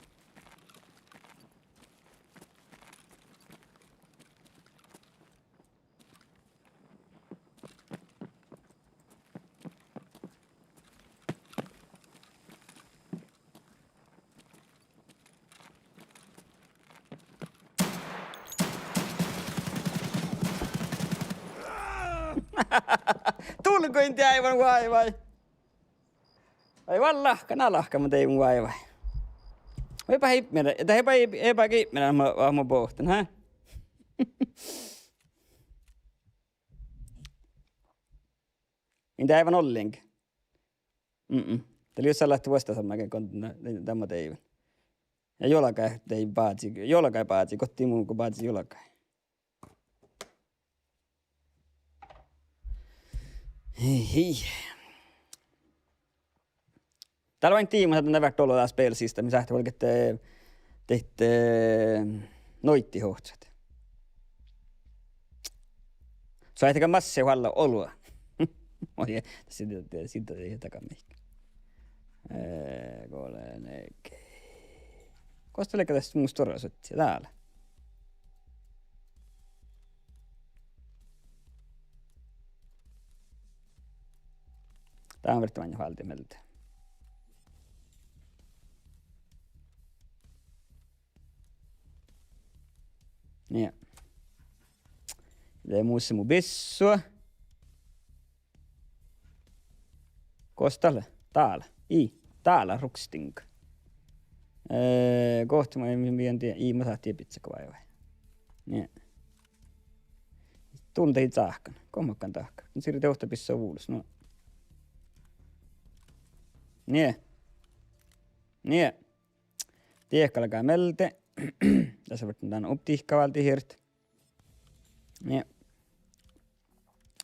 Dulgoin deaivan váivái. Ai, vel lahka, na lahka mun deaivan váivái. Eai báhá ipmirga, dat eai báhá, eai báhá ipmirga mo, mo bohten, hä? In deaivan ollengi. Mm-mm. Dat lei just sellain vuosttaš ahte go, go, dan mo deaivan. Ja juolggai deaivan bázii, juolggai bázii, gohčoduvvo bázii juolggai. Hii, hii. Dál oaidná diibmu, ahte dat vártá olu dát spelsista, mis sáhttá vuolgit, eh, dihte, eh, noiddiid ohcat. Soaitá gal massá vuollá ollu. Oi, siidda, siidda, siidda taká mihkke. Eh, gole, nege. Gos dat ledje das mu stuorra suotti? Dál. Dán fertet maid váldit mielde. Nie. De mus lea mu bissua. Gos dat lea? Dál. Ii, dál lea rukstiŋga. Eh, gohčoduvvo maid, mii, mii, ii, mun sáhtán bidjat go váivái. Nie. Dulde ii cáhkkan. Go mun galggan dahkat? Mun sirden ovtta bissua vulos, nu. Nie. Nie. Die galgá mielde. Dasa ferten dan optihka váldit hirt. Nie.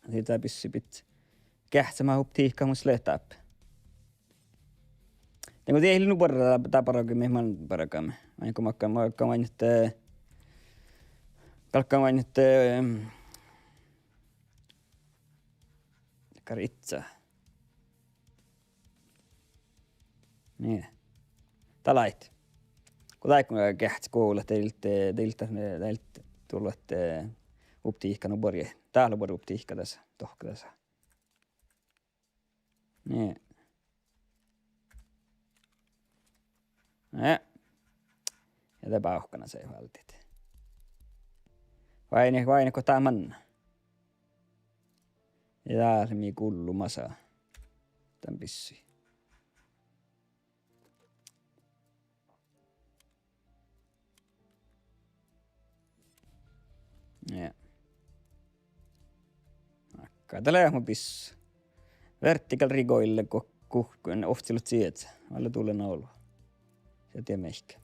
Siidda bissui bidjat geahččamat optihkat mus lea dáppe. Dego die ii lean nu buorre dá, dá bargui mii mun bargame. Vai go makkár, makkár maid ahte, galggan maid ahte, em, kar itsa. Nie. Dá lei. Go dáiguin geahččat go leat dieid, dieid, dieid dullat, eh, optihkat nu buorre. Dá lea buorre optihka dasa, dohko dasa. Nie. Nie. Ja de bávkana sa váldit. Váinni, váinni go dá manná. Ja dá lea mii gullu masa. Dan bissui. Ja. Ákká, dat lea mu bissua. Vertical recoil go, go, go ovccilogi ieža. Vel dullen olu. Ja die mihkke.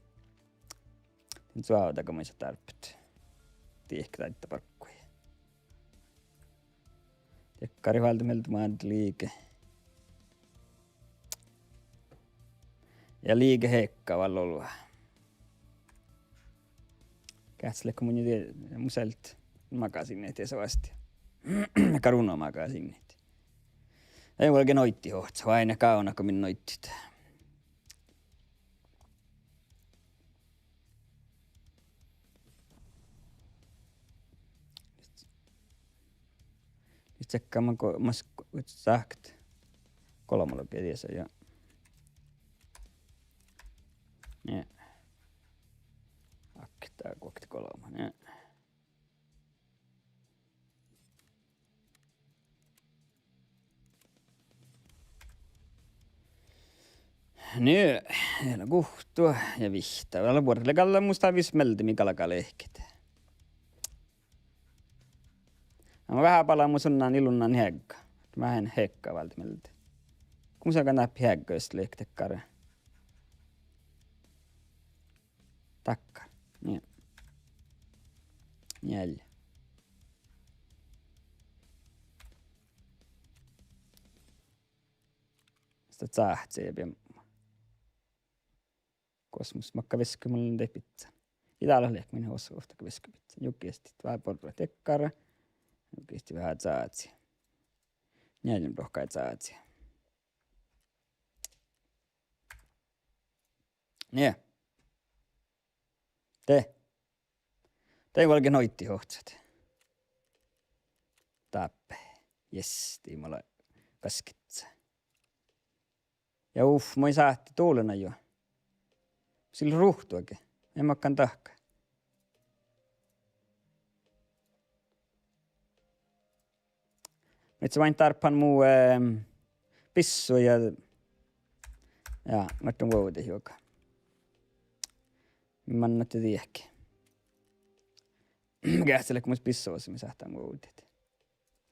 Dien cuovdá go maid dárbbaš. Dihte dáidda bargui. Dakkár váldit mielde maid liige. Ja liige hekka vel olu. Geahččat leat go mun die-, mus eallit magasiinnaid dies oastit. Kar uno magasiinnaid. Ii vuolgge noiddiid ohcat, vai ne gávdnat go min noiddiid. It seakka man go-, mas sáhttet golbmalogi diesa ja. Ja. Ákte guokte golbma, ja. Nu, eai lean guhtta ja vihtta. Vel buorre lea galle mus dat vis mielde mii galgá lehket. Ná, veahá balamos unnan ilunnan heagga. Veahá heagga válde mielde. Gos mun galgán dáppe heagga, jos lehket dakkár. Dakkár. Njeallje. Njeallje. Sta cáhce ja biebmu. Gos mus makkár veske mun lean de biccán. Ii dál leat min osa ovtta veske biccán. Juo geastit veahá borrat dakkár. Juo geastit veahá cázi. Njeallje rohkái cázi. Nie. De. De valge noiddiid ohcat. Dáppe. Yes, dii mala gaskit. Ja uf, moai sáhte dulena juo. Sil ruhtuage. Ii makkán dahká. Mii sáhtán dárppan mu, ehm, bissu ja, ja, mii sáhtán vuovdit juoga. Mii mannat dieđusge. Geahččalit mus bissu, mii sáhtán vuovdit.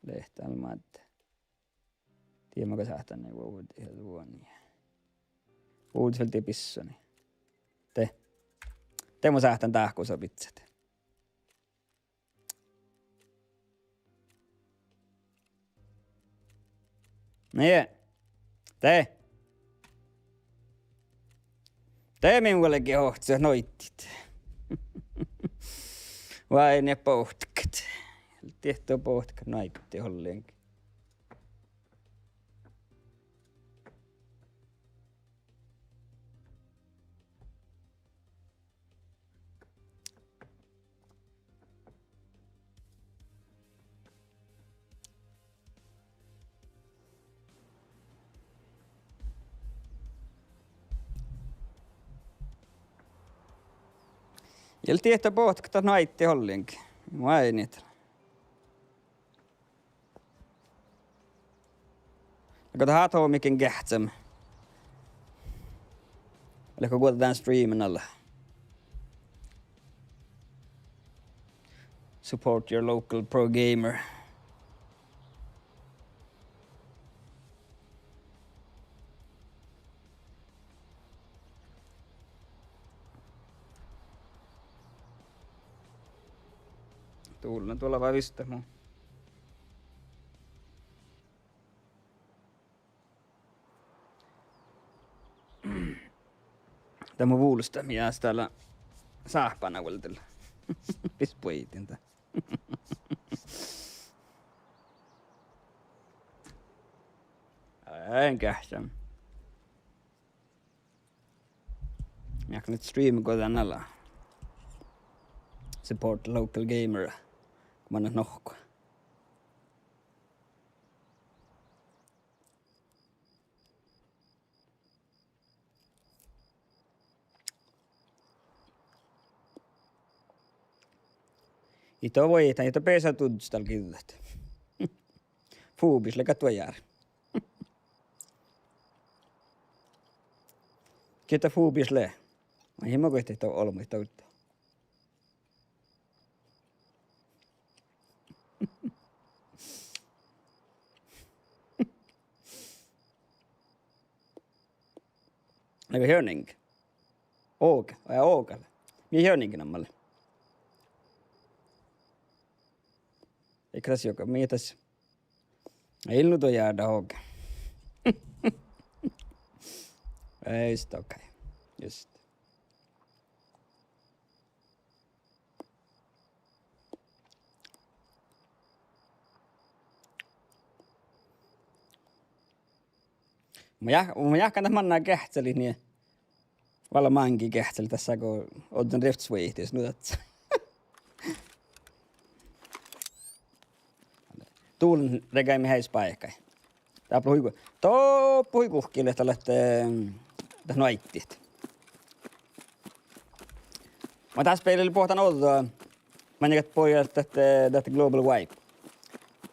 Lehte almmat. Dii makkár sáhtán vuovdit ja vuoni. Vuovdit vel dii bissu, nie. De. De mun sáhtán dát go son biccát. Nie. De. De min vuolgit ohcat noiddiid. Vai nie bohtet. Diehtit bohtet, nu áiggut ollen. Ii diehtit bohtet, dat nu áiggut ollen. Vai nie. Leago dat háhit mihkkege geahččamin? Leago guođđán streamen ala? Support your local pro gamer. Dullen duolvá visttat mu. Dat mu vulstat, mii eat dál sáhpána vuolde. Bis buoidin dat. Ii geahčča. Mii jáhkán streamen guođđán ala. Support local gamer. Go mannat nohkku. Ii vuoi, ii beasa duddjet dal giđđet. Fubis lea gal duojár. Gitta fubis lea. Maid ii mo goit dieđe olbmuid dovdda. Leago hievren? Oge, ja oge. Mii hievren namma lea? Ii das juoga, mii das. Ii nu duojár dat oge. Just, okei. Just. Mun jáh-, mun jáhkán dat manná geahččalit nie. Vel máŋgii geahččalit dasa go ožžon rievttes vuoitit, nu dat. Dulin regaimet eai spáikái. Dáppe lea hui gu-, doppe hui guhkki lea dat, dat, dat nuaiddit. Muhto dás beaivvi lea boahtán ođđa, maŋŋá gal borrat dat, dat Global Wipe.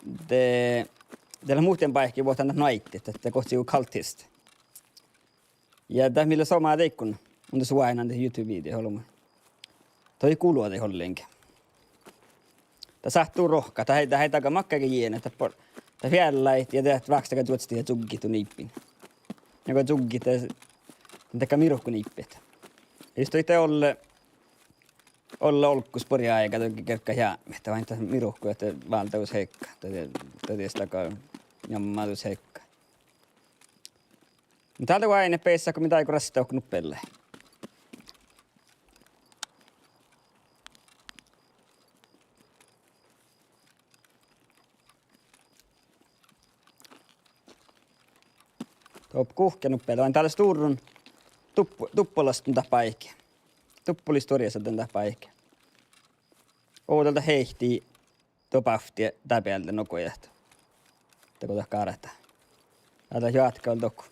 De, de lea muhtin báikki boahtán dat nuaiddit, dat gohčoduvvo Cultist. Ja dat mii lea somá deikkun, mun dus oaidnán de YouTube videot olbmot. Dat ii gulot ollenge. Dat sáhttet rohkat, dat eai, dat eai daga makkárge jienet, dat bor-, dat feallái ja dat vákstá dakkár čuoččat ja čuggit du niibbin. Ja go čuggit, dat, dakkár miruhku niibbet. Ja jus dohko olle, olle olggos borjaáigá dohko gergga jápmet, ahte miruhku ahte váldá dus heikka, dat, dat dieđusge dakkár njommá dus heikka. Dál de oaidnán beassá go mii dáiguin rasttat dohko nuppe lea. Doppe guhká nuppe, dál lea stuorrun duppo-, duppolastan dat báikki. Duppolastan stuorrasan dat báikki. Ovdal dat heittii, do bávtti dábealde nogo ahte, dego dat gártá. Dál dat joatká vel dohko,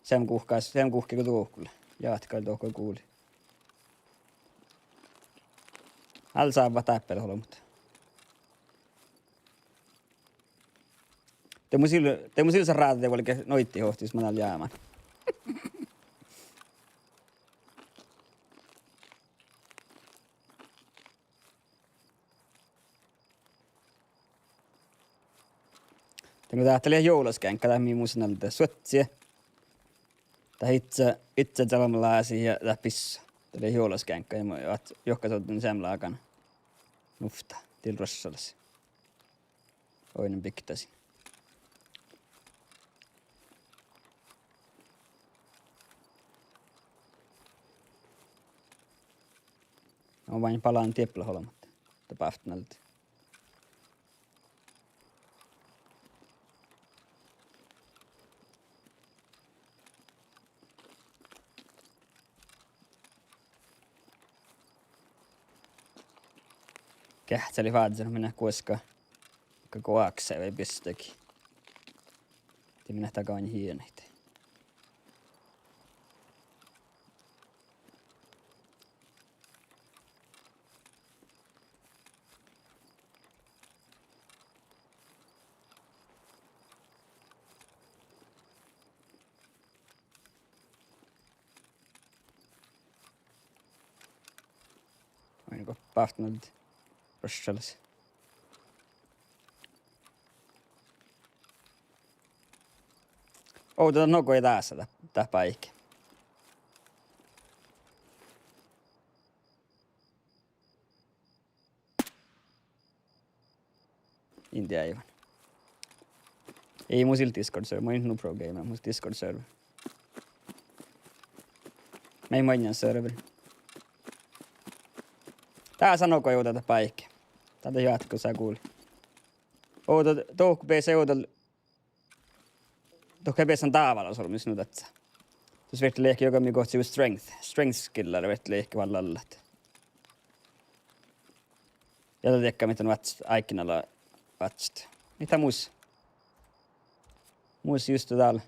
seamma guhká, seamma guhká go dohko lea. Joatká vel dohko guli. Dál sávvat dáppe olbmot. De mus ii, de mus ii leat ráđđe vuolgit nuiddiid ohtis, jus mun dál jámán. De go dat lea juovlaskeaŋkka, dat mii mus nalde suoci. Dat iđšá, iđšá čalbmalasit ja dat bissá. Dat lea juovlaskeaŋkka ja mu-, ahte juohke soaddán seamma lágan. Nuvtta, dil ruoššalas. Oidnen biktasin. Oaidnán balan dieppe olbmot. Dat bávtti nalde. Geahččalit vázzit, mii guoská, go oaksá vai biestagi. Dii mii dakkár hienait. Oaidná go bávtti nalde ruoššalas. Ovdal nogo eai dása dat, dat báikki. In dievvan. Ii mus leat Discord server, mun in nu pro game, mus Discord server. Mii maŋŋá server. Dása nogo ovdal dat báikki. Dál dat joatká gulii. Ovdal, dohko beasai ovdal Dohko beasan dávalas olbmos nu dasa. Dus fertii leahkit juoga mii gohčoduvvo strength, strength skillara fertii leahkit vallá allat. Ja dat diekká mihkkege váttis, áiggi ala váttis. Mihkkege mus. Mus juste dál.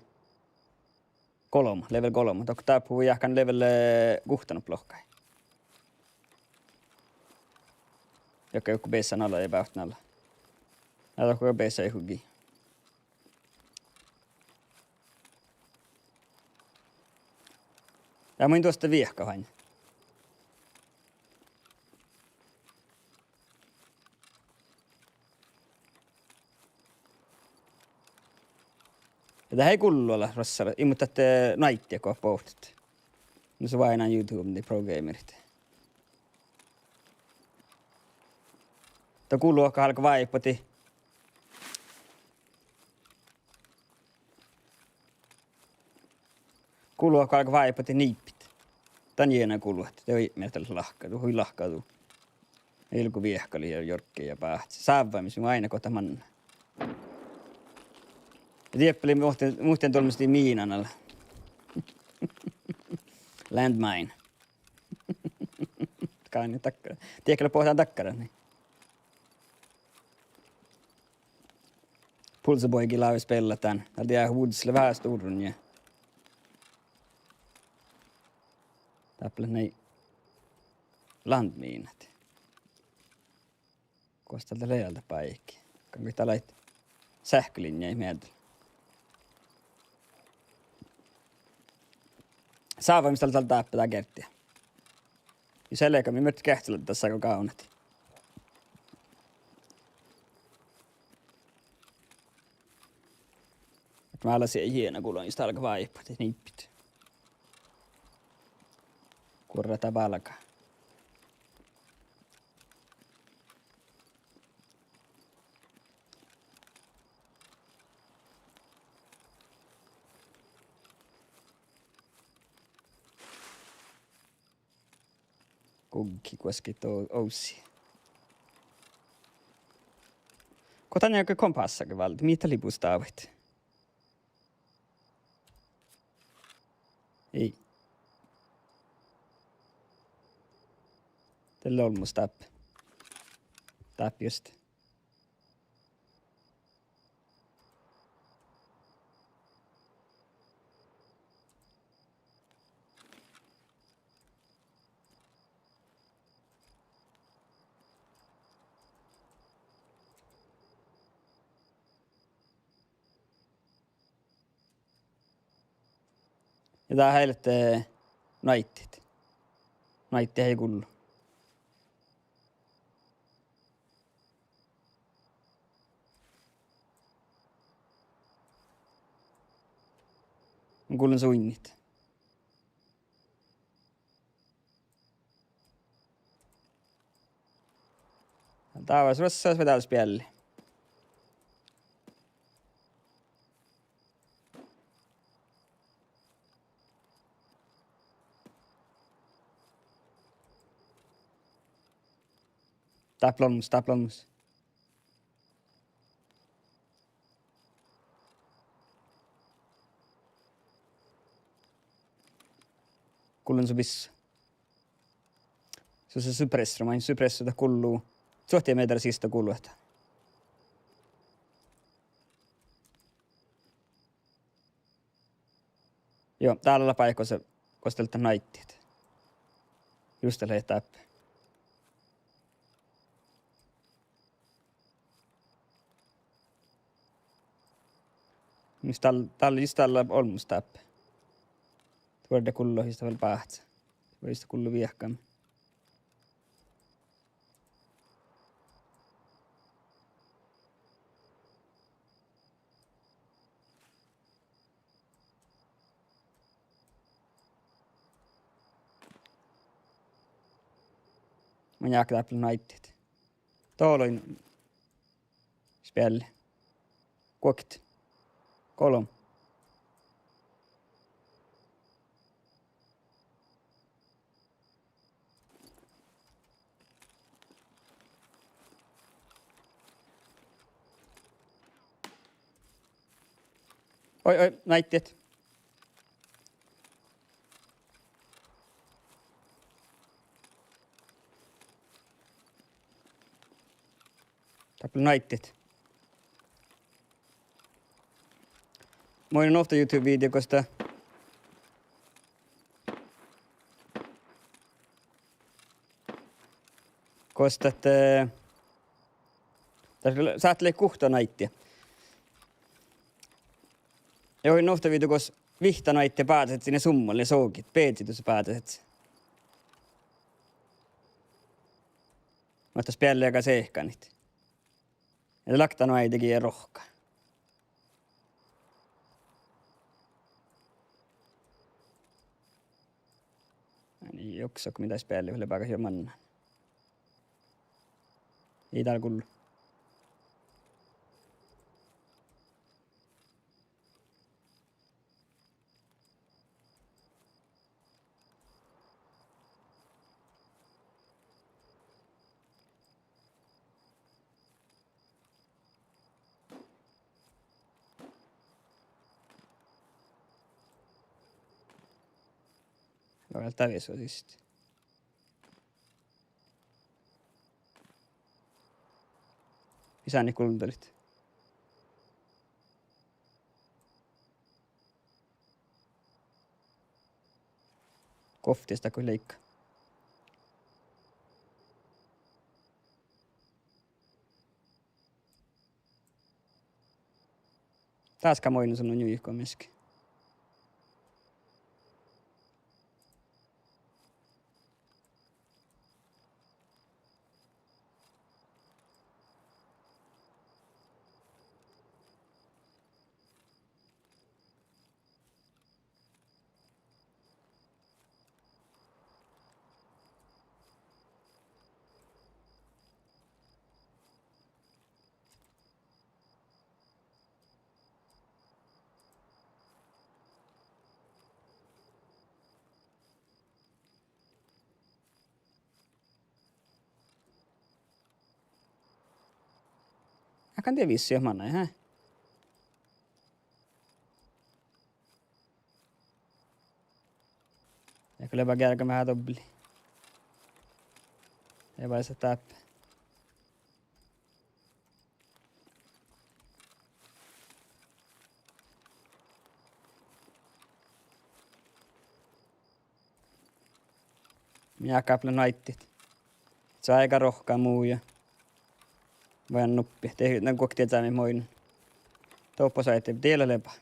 Golbma, level golbma. Dohko dáppe fui jáhkán level, eh, guhttanobelohkái. Juoga, juoga beasan ala ja bávtán ala. Ja dohko beasai hui. Ja mun duostan viehkat ain. Ja dat eai gullo leat ruoššalas, ii, muhto dat, eh, nuaiddiid go bohtet. Nu son oaidnán YouTubea pro gamerit. Dat gullo galgá váibbadit. Gullo galgá váibbadit niibbet. Dan jiena gullo, de oi mii dat lahka, du hui lahka du. Ilgu viehkalit ja jorggi ja báhci. Sávvamis mu ain go dat manná. Ja dieppe lei muhtin, muhtin dolmestin miinan ala. Landmine. Gáni dakkár. Diehkele boahtán dakkárat, niin. Pulseboigi lávii speallat dan. Dál dieđát vuđđis lea veahá stuorrun ja dáppe leat nai landminat. Gos dál dat lea dat báiki? Gal goit dál leat seahkalinjjái mielde. Sáva mis dál, dál dáppe dá geardde. Jus eai leaga, mii muitit geahččaladdat dasa go gávdnat. Ahte málasi jiena gulon jus dál galgá váipat, niibbit. Guorrat dá bálgá. Guggi guoskedje ovssi. Go dan eai kompássa válde, mii dat lei bustávaid? Ii. Dat lea olmmoš dáppe. Dáppe juste. Ja dát eai leat, eh, naiddat. Naiddat eai gullu. Mun gullen suinniid. Dávás ruossas vai dál spealli? Dáppe lea olmmoš, dáppe lea olmmoš. Gullen su bissá. Sus lea suppressor, main suppressor dat gullu. Suohti meidara sista gullu ahte. Juo, dál lea báiki gos, gos dat lea naiddat. Jus dat lea dáppe. Mis dál, dál, jus dál lea olmmoš dáppe. Duorre gullo jus dat vel báhce. Vai jus dat gullo viehkamin. Mun jáhkán dáppe naiddat. Dohko lea spealli? Guokte. Golbma. Oi, oi, naiddat. Dáppe naiddat. Mun oidnen ovtta YouTube-video gos dat, gos dat, eh, dat sáhttá leat guhtta naiddat. Ja oidnen ovtta video gos vihtta naidda bádaset sine summalle ja sohkit beazi dusa bádaset. Muhto spealli gal seahkanit. Ja de laktan oaidege ja rohkka. Ani joksok, mii dat spealli lea bága jo mannan. Ii dál gullu. Lea vel daid visot siste. Mis ánne guldalit? Bohte dat go leigga. Dás gal munnje son nu njuigo mieskke. Áhkán de vissi manai, hää? Ja go lea gearggan veahá dobbeli. Ja bassat dáppe. Mii ákaplan nu áitit. Cváiga rohkka mu ja. Vai nuppi. De na guokte dieđát mii munnje. Doppe oažžut diela leba.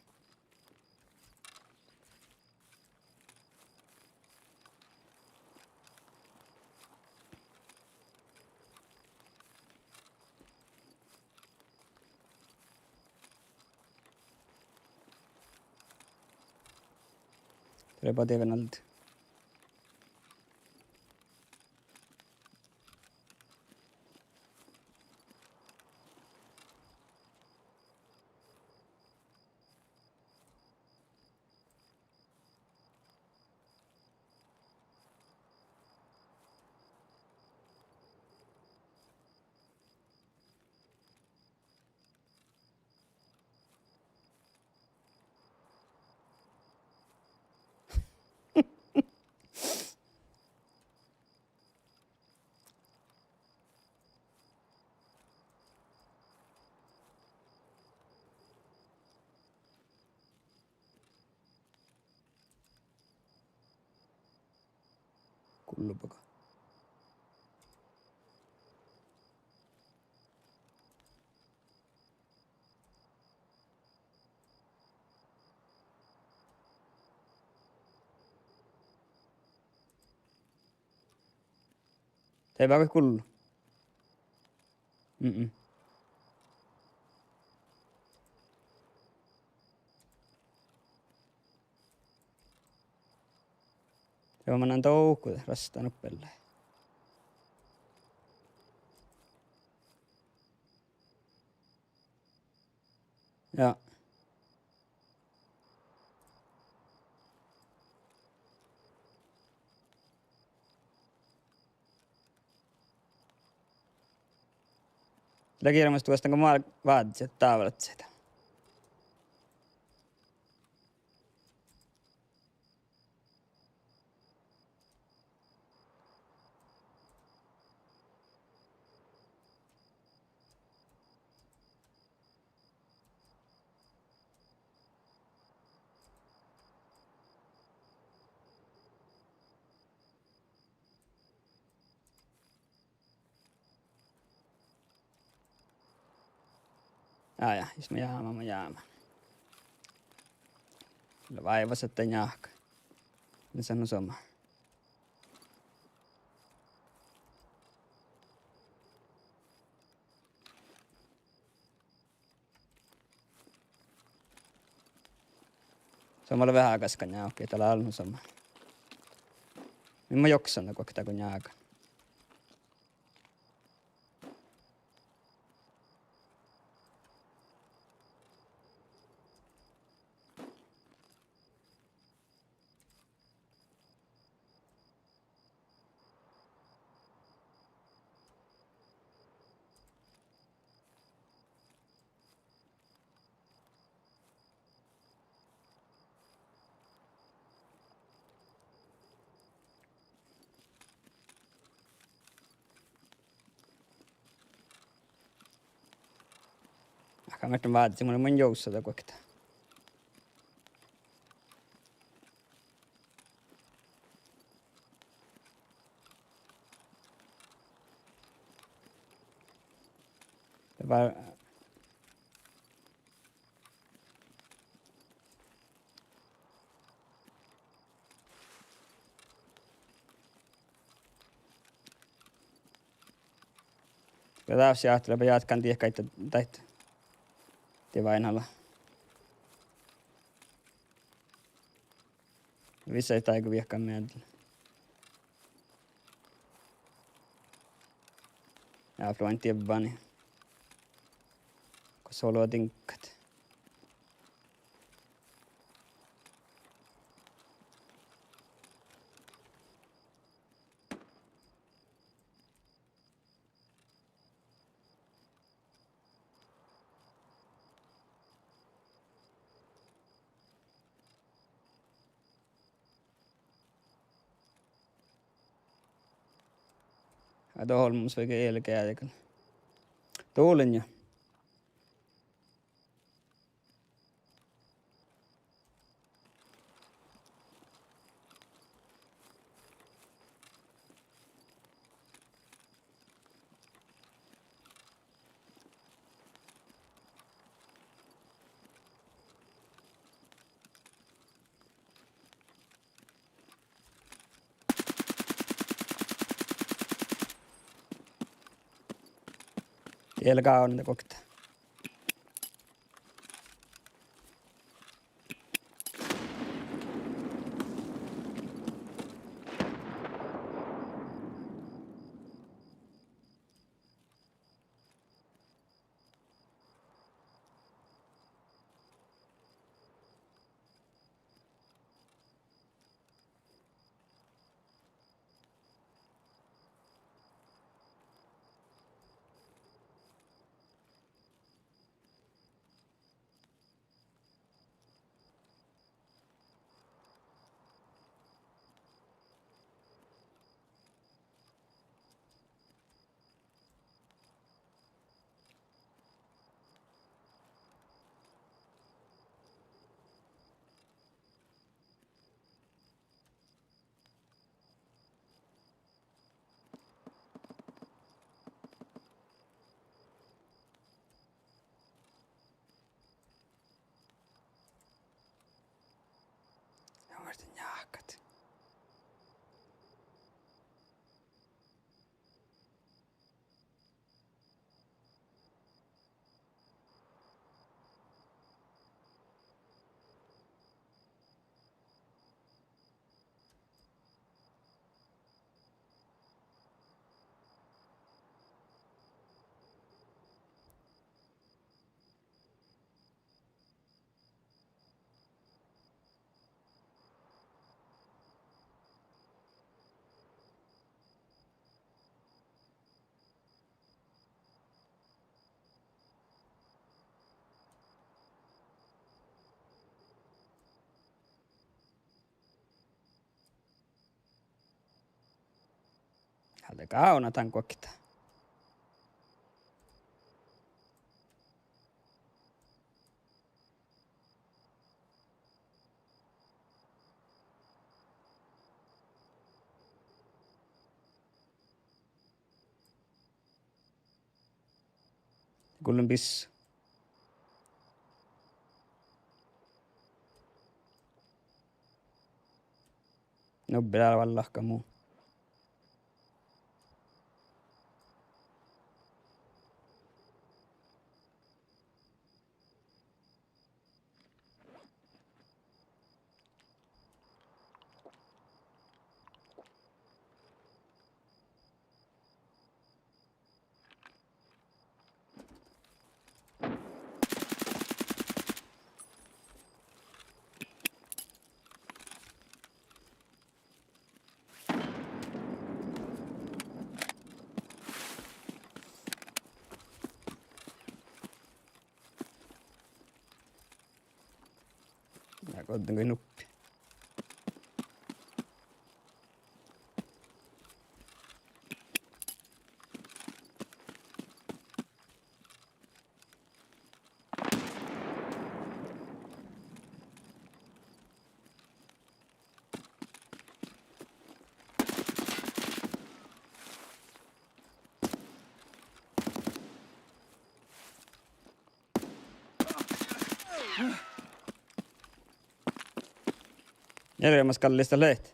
Leba dieđán alde. Gullobaga. De bágit gullu. Mm. De mannan dohko rastán oppe. Ja. Lea girmas duostan go moai vázze dávlaččaide. Á, ja, jus mun jámán, mun jámán. Lea váivvas ahte njáhka. Ii lean nu somá. Somá lea veahá gaskkan njáhka, dat lea nu somá. Mii mun joksan guokte go njágan. Ahte mun vázzen, mun, mun jovssada guokte. Vár-, ja dás jáhte lea, jáhte gal dieid daid, daid, die váinna ala. Visai dáigo viehkan mielde. Ja fluoin dievvani. Gos ollu diŋggat. Ja dohko olmmoš vei gal ealgeađaga. Dolen ja. Diela gávdnade guokte. Ja muitte njáhkat. Ale gávdna dan guokte. Gullen bis. Nubbi dál vallahka mu. Ja godden gal nuppi. Earret gallis dat leat.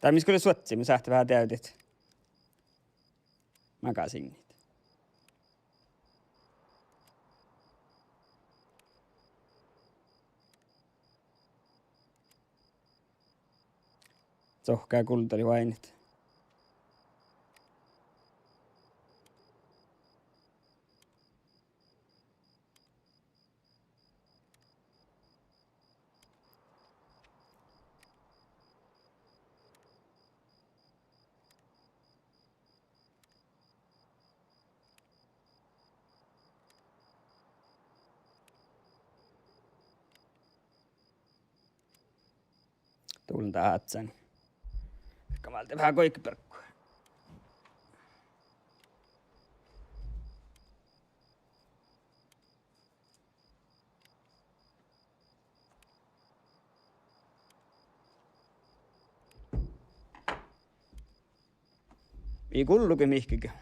Dat mis gal lea suohtas, mun sáhtán veahá deavdit. Magasiinnit. Sohka guldalit oaidnit. Dullen dá áhččan. Gal mii dá veahá goikebierggu. Ii gullu ge mihkkege.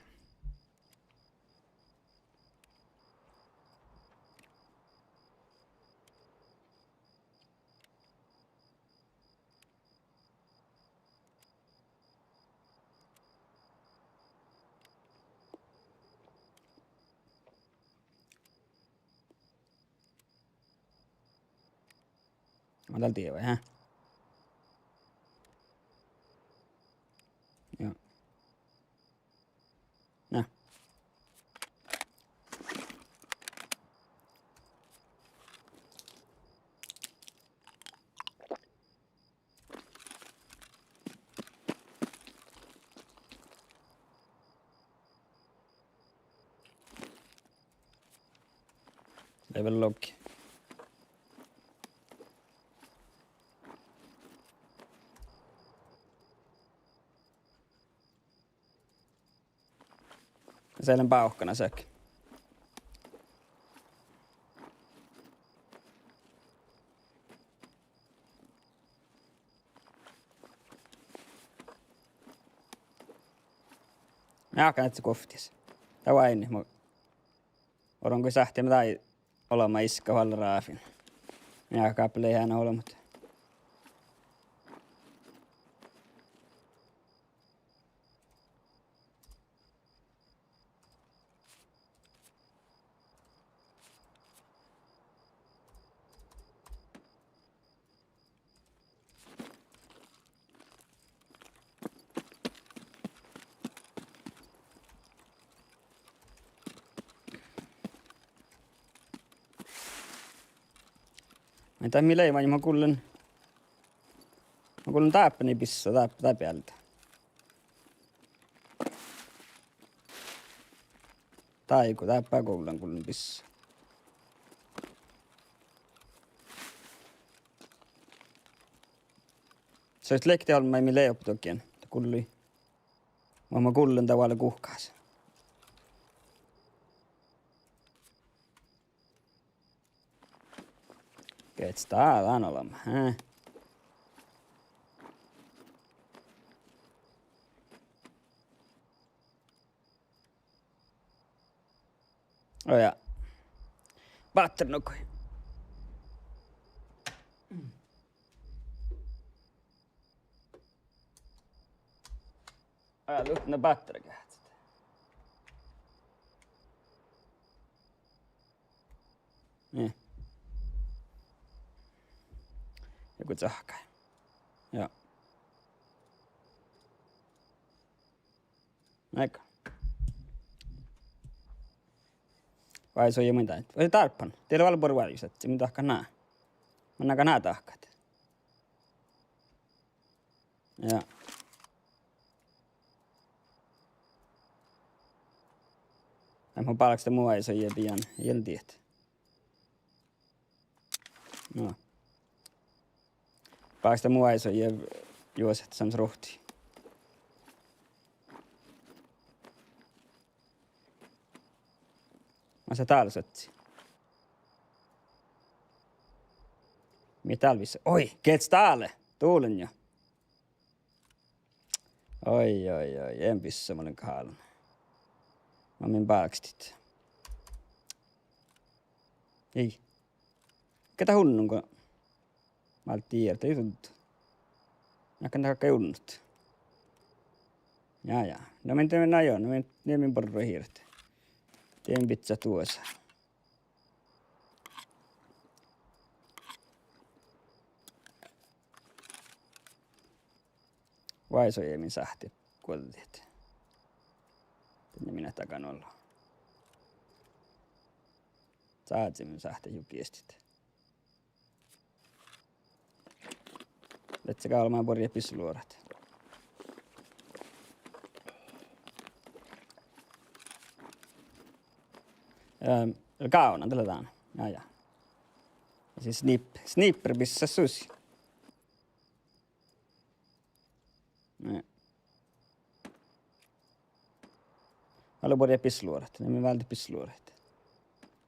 Mun dal dievai, hä? Joo. Na. Lei vel logi. Selen bávkana seak. Mii áhkán ahte guovttis. Dat oaidnii mu. Oron go sáhtiimet daid olbmá iskat oalle ráfin. Mii áhkán gáppe lei eanu olbmot. Ai, dat mii lei, ma gullen, ma gullen dáppe nai bissá, dáppe, dáppe bealde. Dáigu, dáppe gullen, gullen bissá. Sii lei de olmmái mii lei oppe dohko, dat gullii. Muhto ma gullen dat oalle guhkás. Geahča dat dán olbmá, hää? Oi ja. Báttera nugo. Aa, lutna báttera geahččat. Nie. Joku cahkai. Ja. Aika. Vai soai mun dán. Vai dárppan. Diet lea vel buorre várjus ahte mun dahkat ná. Mun nagan ná dahkat. Ja. Ai, mun bálkestan mu vai soai bijan ieldiet. No. Bálkestan mu vai soai juosahit sámás ruhtii. Mas dat dál soai. Mii dál visot? Oi, geahččá dále. Dulen jo. Oi, oi, oi, ean visot mo lean gállon. Mun min bálkestit. Ii. Ge dat unnun go válddii ieža, dat ii duddo. Nakkan dat galggai unnut. Ja, ja. No min, na jo, no min, nie min borre hirbmat. Dien bidjat duosa. Váisui min sáhtte guođđit. Danne min dagan ollu. Sáhtte min sáhtte juo giestit. Lehpet galggat buorit bisseluorat. Ehm, gávdnan dat lea dán. Ja, ja. Ja sis snip-, sniper bissá susi. Ne. Ale buorit bisseluorat, ne mii váldit bisseluoraid.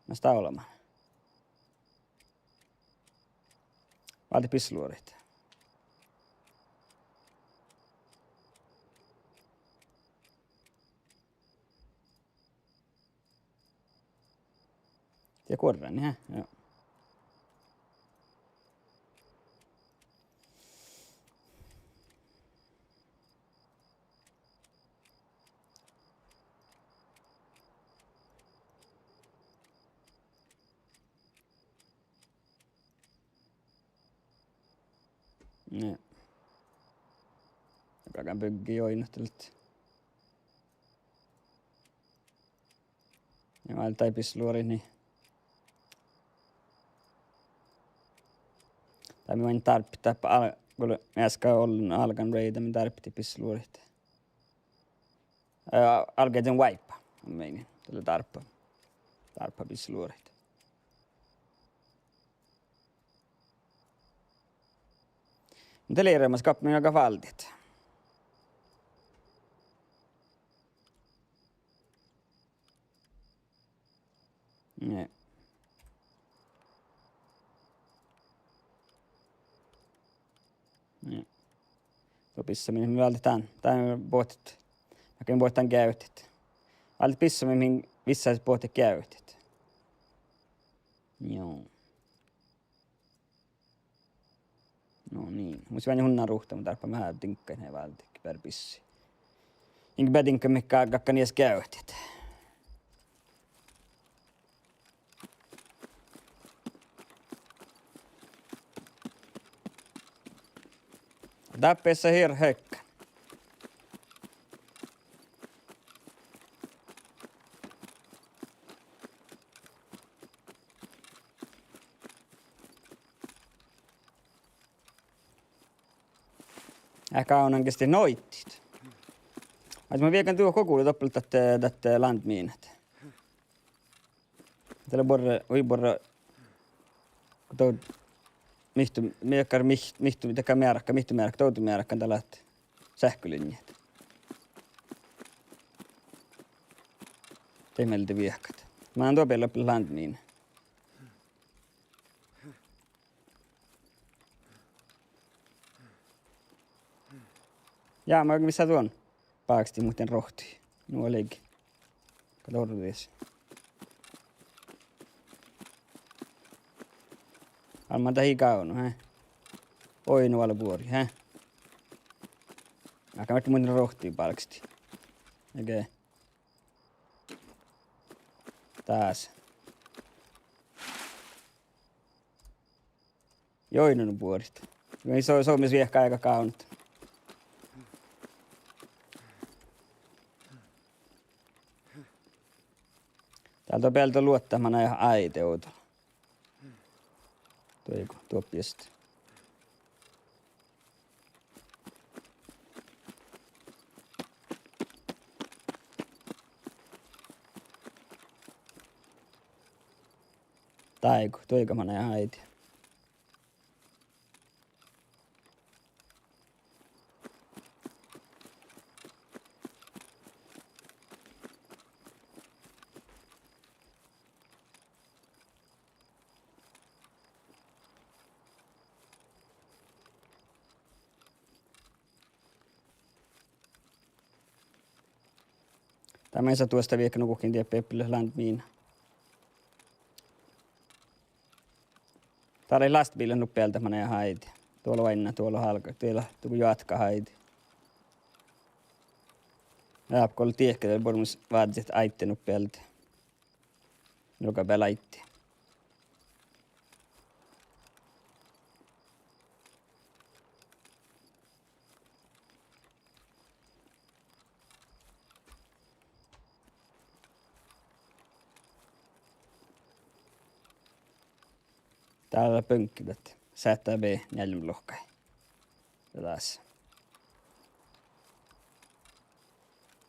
Mas dat olbmán. Váldit bisseluoraid. Ja guorran, ja, ja. Ne. Galggan bygge juoidnut dalle. Ja mii dá bisseluoraid, niin. Dá mii maid dárbbašit dáppe al-, go lea measta ollen álgán raida, mii dárbbašit bisseluoraid. Eh, álgá dan váipa. Mii, dat lea dárbba. Dárbba bisseluoraid. Muhto lei earret gappi mii galggat váldit. Nie. Nie. Duo bissá min, mii váldit dán, dán bohtet. Ahte mii bohtet dán geavdet. Váldit bissá min, mii vissásit bohtet geavdet. Joo. No niin. Mus vel unna ruhta, mun dárbbašan veahá diŋggaid, ne váldit beare bissii. Inge beare diŋggaid mihkkege, galggan ieš geavdet. Dáppe sa hir hekka. Eh, gávdnan geahččá noidit. Mas mun viežžan duo gokko doppe dat, dat landmínat. Dat lea buorre, hui buorre, go dovd-, mihto, mii dakkár mih-, mihto, dakkár mearka, mihto mearka, dovddemearka, dat leat seahkkelinjat. De mielde viehkat. Mun duo beale doppe landmína. Ja, mun vissan duon bákasti muhtin rohtii. Nu lei. Ka dorvvis. Almma dat ii gávdno, he? Oi, nu ale buori, he? Ahte mii muhtin rohtii bálkestit. Okei. Dás. Joi, nu, nu buorit. Mii so-, somás viehka áigá gávdnat. Dál duo bealde luotta, manai áide ovdal. Duoigo, duo biestit. Dáigo, duoigo manai áide. Dat maid sa duostat viehka nu guhkkin dieppe, eppe leat landmina. Dál lea lastbiila nuppi ealde, manai hađe. Duo lea oainna, duo lea álgá, dieđe dugo joatká hađe. Eaba go lea diehka, de lea buoremus vázzit áidde nuppi ealde. Njuoga bealde áidde. Dál lea bönke, dat Z B njeallje luohkái. Ja das.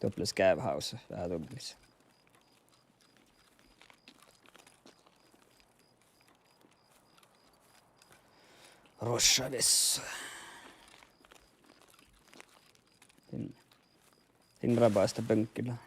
Dubbelis geavehávsa, veahá dubbelis. Ruošša vissa. Din, din rabas dat bönke lea.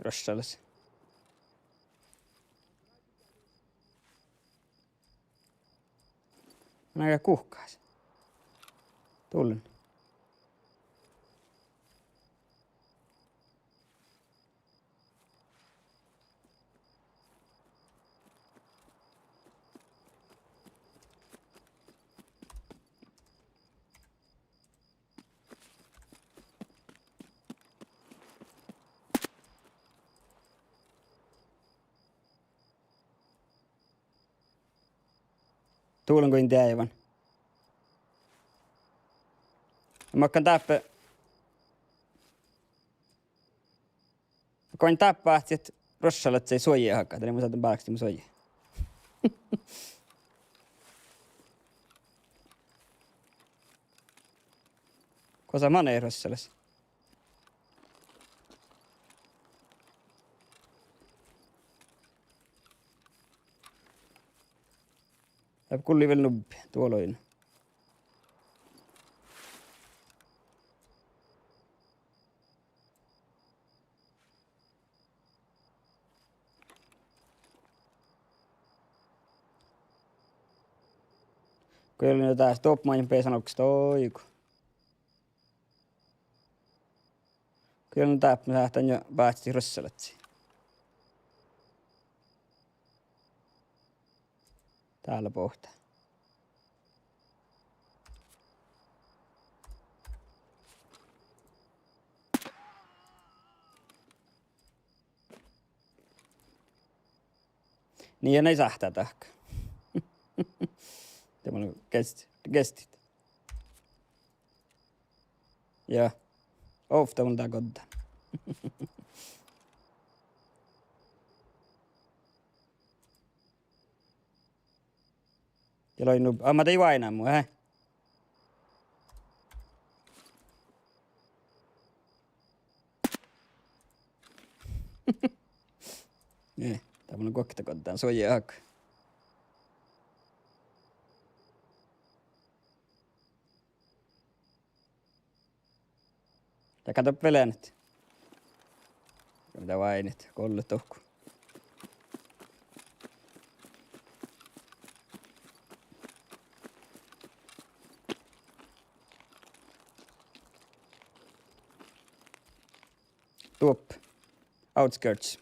Ruoššalas. Mun áiggun guhkás. Dullen. Dullen go in deaivan. Makkár dáppe. Go in dáppe ahte ruoššalat suoji haga, de mun sáhtán bálkit mu suoji. Gosa manai ruoššalas? Dál gullii vel nubbi, duo lea oainna. Go ii lean dás doppe maid beasan olggos doigu. Go ii lean dáppe, mun sáhtán jo báhcit ruoššalasii. Dál lea boahtá. Nii, ja nai sáhttá dahkat. De mun gest-, gestit. Ja. Ovtta mun dál goddán. Ja lei nu, amma dei vainammu, eh? Nie, dál mun guokte goddán suoji haga. Ja kato pelenet. Dá váinit, gollet dohko. Duop. Outskirts.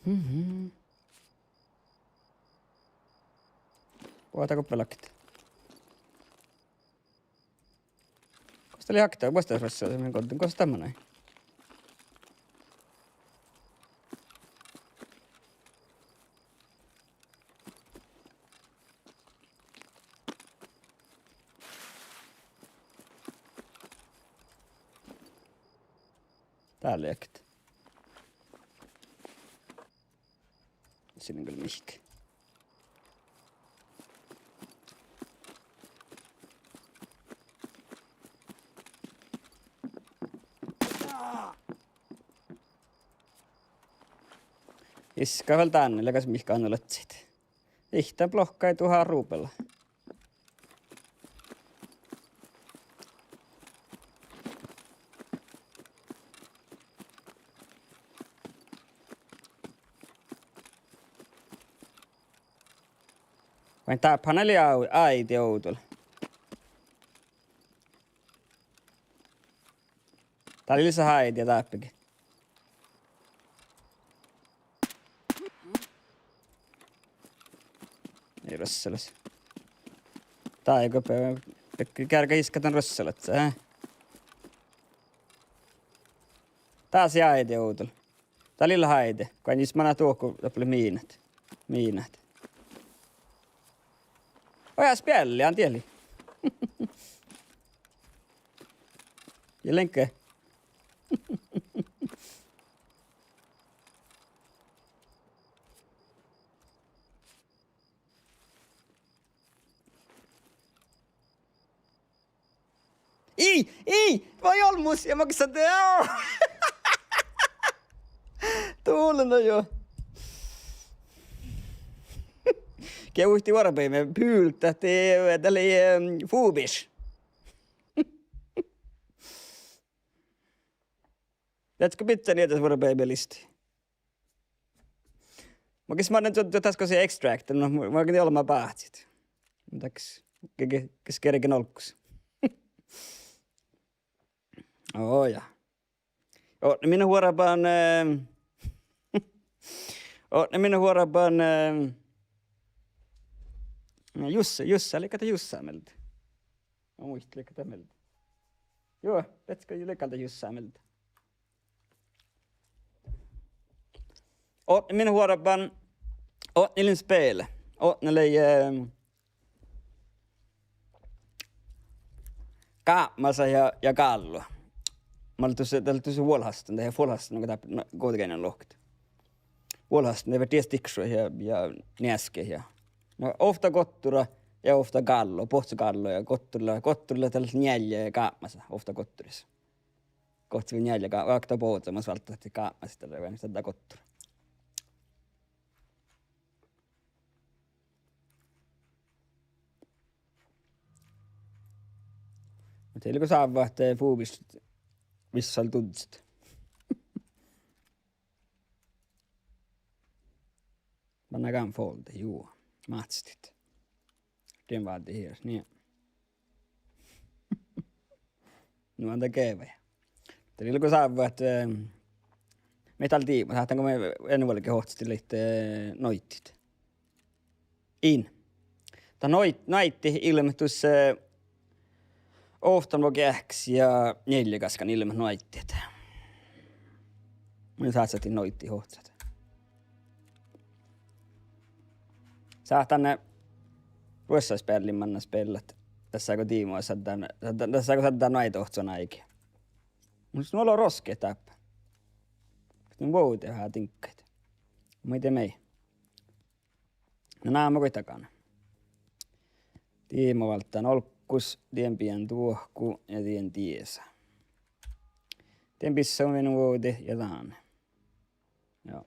Mhm. Boahtá go velget. Gos dat lei hakte, vuosttaš ruoššalas, min goddin, gos dat manai? Dál lei hakte. Sin gal mihkkege. Iskat vel dán, leago mihkkege nu ledje. Ihte blokkai duhát rubela. Vai dáppe han lei á-, áidit ovdal. Dál lei lisa áidit dáppe ge. Ii ruossalas. Dá ii go be-, be-, geargga iskat dan ruossalat, eh? Dás lei áidit ovdal. Dál lei áidit. Guonis manat dohko dáppe leat miinat. Miinat. Ojás bealli, an diehli. Ja lenke. Ii, ii, vai olmmoš, ja makkár sa de-, dulno jo. Ge uhti vuorbaime, pult, ahte dat lei, ehm, fubiš. Leatgo bidjan iežas vuorbaime lista? Makkár sa mannan, dat, dat, dat gosa extract, no, ma-, makkár olbmá báhcit. Dakkár, ge-, ge-, ges gergen olggos. Ó, ja. Odne min vuorban, eh, odne min vuorban, eh, Jussa, Jussa, leago dat Jussa mielde. Mun muittán, leago dat mielde. Juo, leago, leago dat Jussa mielde. Odne min vuorban, odne lei spele. Odne lei, eh, gápmasa ja, ja gállo. Mat leat dušše, dat leat dušše vuolhastan, dat lei vuolhastan, nugo dáppe, no, Guovdageainnus lohket. Vuolhastan, dat vel dies dikšui ja, ja njeasket ja. No, ovtta gottura ja ovtta gállo, bohccot gállo ja gottura, gottura dat lea njeallje gápmasa, ovtta gotturis. Gottura njeallje gá-, okta boazu mat válddit gápmasa, dat lea vel dat gottura. Muhto dieđe go sávvat, eh, fubiš vissal duddset. Mannan gávdnat folde, juo. Mátstit. Dien váldit hiežat, nie. Nu ahte geavai. Dieđe go sávvat, eh, mii dál diibmat, sáhtán go mii eanu vuolgit ohcastit, eh, noidit. In. Dat noid-, noidit ilbmottus, eh, ovtta mo geahkes ja njeallje gaskkan ilbmot noidit. Mun sáhtán noidit ohcat. Sáhtán, eh, ruossas beallin mannan spellat. Dasa go diibmat šaddá, šaddá, dasa go šaddá noidohcon áigi. Mun nu olo roske dáppe. Mun vuovdin veahá diŋggaid. Muhto mii. Na, ná, mun goit dagan. Dien válddán olggos, dien bijan duohku ja dien diesa. Dien bissan vuovdin ja dan. Joo.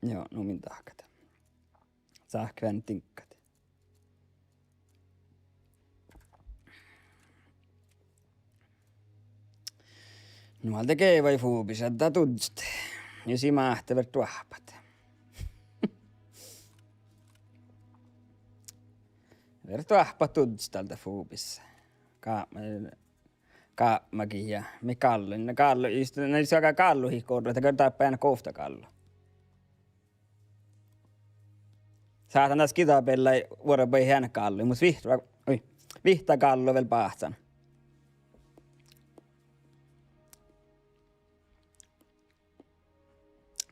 Joo, nu min dahkat. Sáhkkeván diŋggat. Nu ahte geavai fubiš, dat duddset. Ja sii máhte vert doahppat. Vert doahppat duddset dál dat fubiš. Gápma, gápmagiid ja mii gállo, na gállo, just, na, šat gállohit gorrat, dat gal dáppe eanet go ovtta gállo. Sáhtán das giđđabeallái vuorbáit eanet gállo, mus vihtta, oi, vihtta gállo vel báhcán.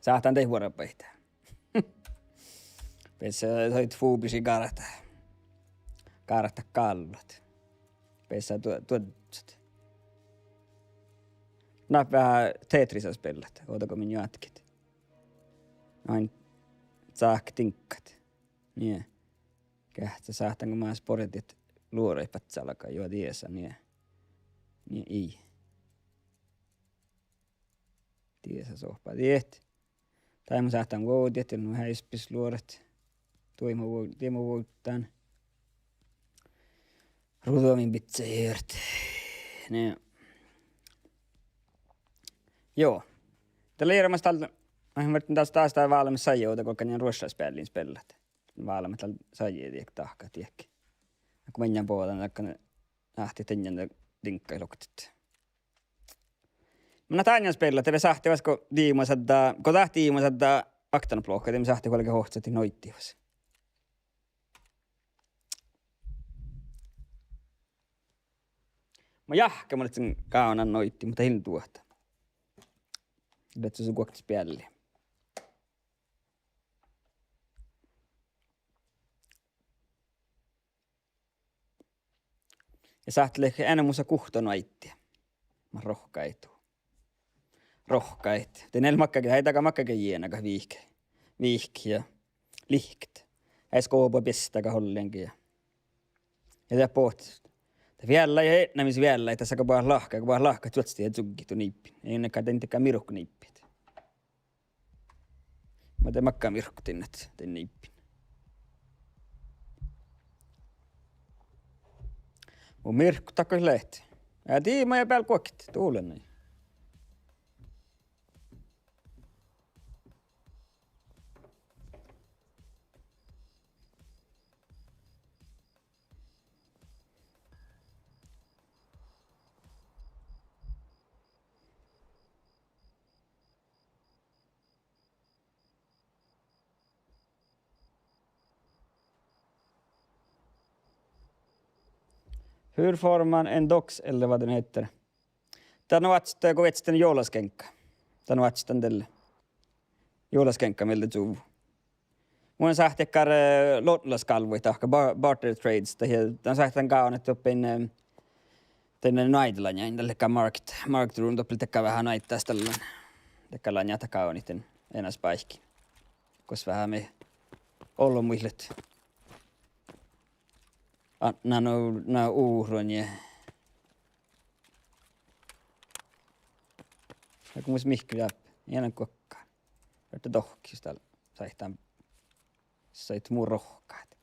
Sáhtán daid vuorbáit. Beassá, eh, soit fubiši gártat. Gártat gállot. beassá du-, duođđat. Na veahá Tetrisa spellat, ovdal go min juotkit. Ain sáhka diŋggat. Nie. Geahča sáhtán go mii borret luoraid badjel galgá, juo diesa, nie. Nie ii. Diesa sohpa diet. Dá mun sáhtán vuovdit, ja nu heaspis luorat. Duomo vuo-, duomo vuovdán. Ruđa min bidjat. Nie. Juo. Dat lei iežamas dál, mun verddin dás, dás dá válmmas sajis ovdal go galggan Ruoššas beallin spellat. Válmmas dál sajis diek dahkat diek. Go maŋŋel boađán, galggan ahte dainna diŋggaid loktet. Mun dáin spellat, de sáhttit fas go diimašaddá, go dat diimašaddá oktanuppelot lohkat, de mun sáhttit vuolgit ohcat noiddiid fas. Mun jáhkán, mun lean gávdnan noiddiid, muhto in duohta. Lea su guoktes bealli. Ja sáhttit leat eanemus guhtta noiddiid. Mat rohkadit. Rohkadit. De eai makkege, eai daga makkege jiena gal vihk-, vihkket ja lihkket. Eai skoba biestá gal ollengi ja. Ja de bohtet. De veallái, eatnamis veallái, dasa go boahtá lahka, go boahtá lahka čuođi ja čuggit du niibbin. Eai ne gal dain dego mirkku niibbit. Muhto de makkege mirkku dain, dain niibbin. Mu mirkku dakko leat. Ja diima ja beal guokte, duollánii. Hur får man en dox, eller vad den heter? Dan oaččut, go viežžat dan juolaskeŋkka. Dan oaččut dan dal. Juolaskeŋkka mielde čuvvui. Mun sáhtán dakkár, eh, lotnalaš gálvvaid dahká, ba-, barter trades, dat, ja dan sáhtán gávdnat doppe, eh, dainna noađe laňain, dat lea market, market room, doppe lea dakkár veahá noađaid dás dalle. Dakkár laňa dat gávdnat dan eanet báikki. Gos veahá mii olbmuid leat. Atnán nu, na uhronie. Ja go mus mihkkege dáppe, eanen guokte. Verte dohkkis dál, sáhtán, sáhtán mu rohkat.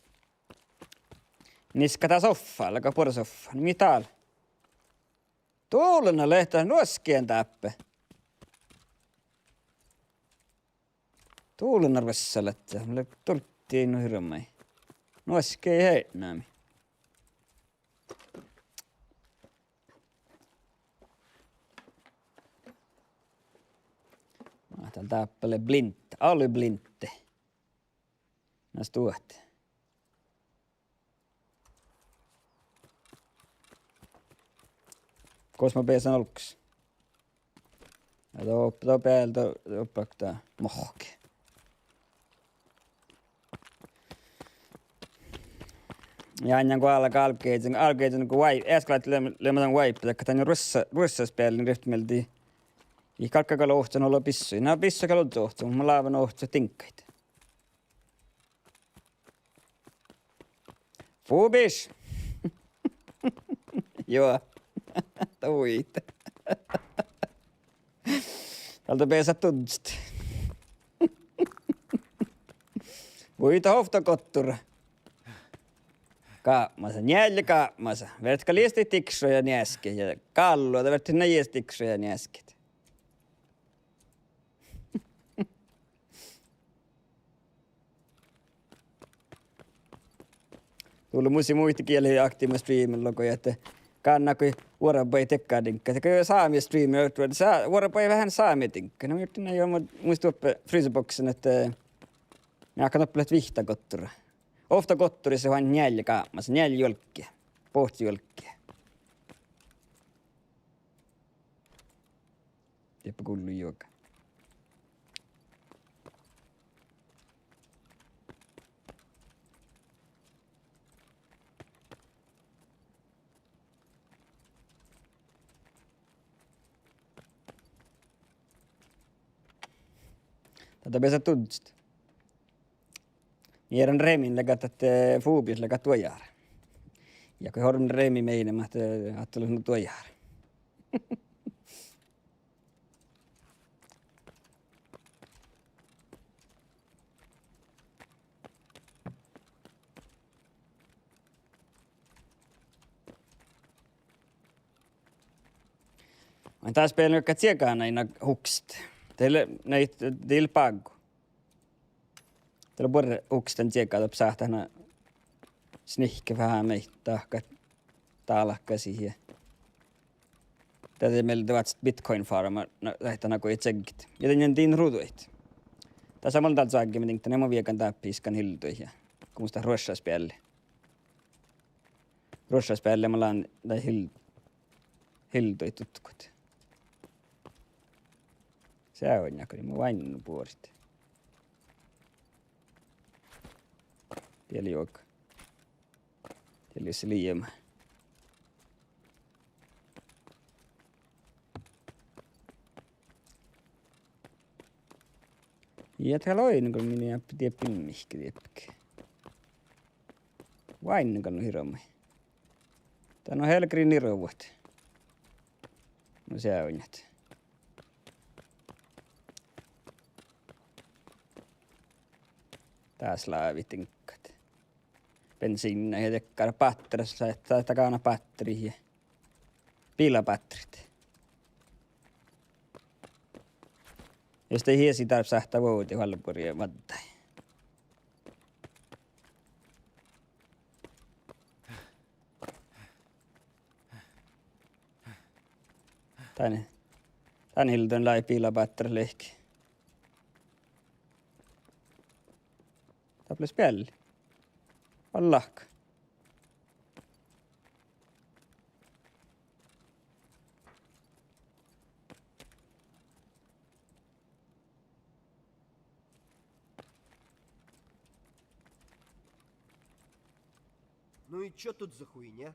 Niska dat soffa, leago buorre soffa. Mii dál? Dullan leat dat, nuoskkahan dáppe. Dullan ruossá ledje, mun lean dulddin nu hirbmadit. Nuoskka eai eatnami. Mat dál dáppe lea blinte, alveg blinte. Na stuot. Gos mun beasan olggos? Ja doppe, doppe, doppe, doppe, mohke. Ja ain go álgá, álgá, álgá go wai-, easka lea, lea dan wipe, dakkár dan ruossas, ruossas beallin rievtti mielde. Ii galgga gal ohcan ollu bissuid. Na, bissut gal ohcan, mun láven ohcat diŋggaid. Fubiš! Juo. Dovdit. Dál beasat duddjat. Vuoi, dat ovtta gotturi. Gápmasa, njeallje gápmasa. Vert gal ieš dikšoja njeaskit ja gállu, dat vert na ieš dikšoja njeaskit. Dullu mus in muitte giella aktivva streamen logai ahte gánnágo vuorabai dakkár diŋgga. Dakkár sámi streamen, sa-, vuorabai veahá sámi diŋgga. Na, mun jurddašin, ja mu-, mus doppe fryseboksen ahte, eh, ja gal doppe leat vihtta gotturi. Ovtta gotturis lea han njeallje gápmasa, njeallje juolggi. Bohte juolggi. Dieppe gullu juoga. Dat beasat duddjat. Mii earret remin leagat ahte, eh, fubis leagat duojár. Ja go orun remi meinama ahte, eh, ahte leat nu duojár. Muhto dás beaivvi gal ciegánii na hukset. Dii lea, na, dii lea bággu. Dii lea buorre hukset dan ciegá, doppe sáhtát na snihkket veahá maid dahkat dálkasiid ja dat de mielde váttis Bitcoin farma, na, dat ahte na go ii čeagget. Ja dan, dan ruđaid. Dasa mun dál čoaggemin diŋgga, dan mun viegan dáppe iskan hilduid ja go mus dat ruoššasbealli. Ruoššasbealli mun lean daid hil-, hilduid dutkat. Seainna go mun váinnu buorit. Diet lei juoga. Diet lei jus liima. Ja dat lei nu go min eappi dieppi mihkke dieppiige. Váinnu gal nu hirbmadit. Dat nu helgrii nirvuid. Nu seainna. Dás lávii diŋggat. Bensiinna ja dakkár bátteras, dat, dat gal na bátteriid ja biilabátteriid. Jus de hiesi dárbbašii sáhttá vuovdit albmot ja vaddái. Dan, dan hildan lávii biilabáttera lihkii. Dáppe lea spealli. Vallahka. Ну и чё тут за хуйня?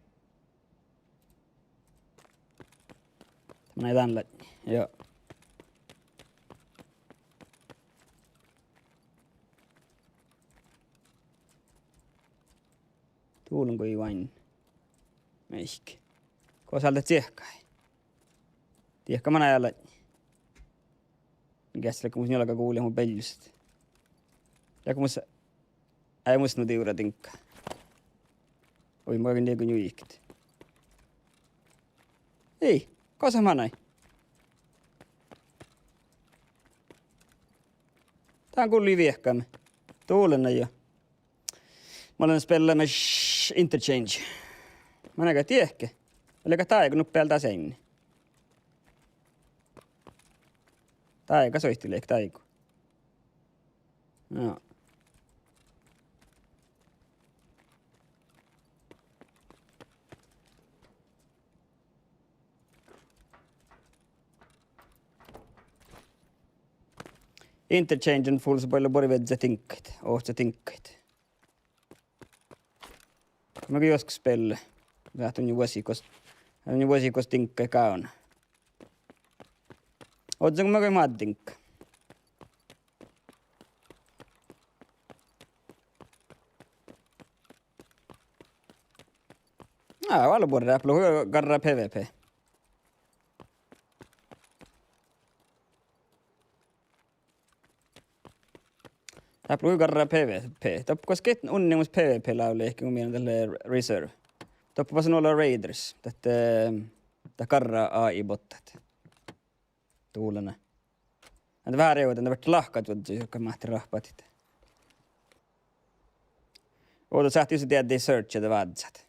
Mun dán lea, joo. Dán go ii váinnu. Mihkke. Gos ale ciehkai. Diehka man ale. Geahččá leago mus njuolga guvlui mu beaivvis. Leago mus, ai mus nu divra diŋgga. Oi, mun galgen diego njuiket. Ii, gos manai. Dán gulii viehkame. Dullen jo. Mun lean spellamis Interchange. Manai gal diehke. Leago dáigu nuppe eal dás eanni. Dáiga soittii leago dáigu. Joo. Interchangen fullus buolle buori viežžat diŋggaid, ohcat diŋggaid. Mun gal juoskkas bealde. Veahá dunnje vuosii gos, dunnje vuosii gos diŋggaid gávdná. Ožžon mun gal maid diŋgga. Ná, vel buorre, dáppe lea hui garra PvP. Dáppe lea hui garra PvP. Doppe gos gitta unnimus PvP lávlehii go mii leat dalle reserve. Doppe bassan ollu raiders. Dat, eh, dat garra AI-bottat. Dullen. Ahte veahá rivdan, dat fertii lahkat vuodjit, go máhtte rahpadit. Ovdal sáhttii jus dieđe search-i de vázat.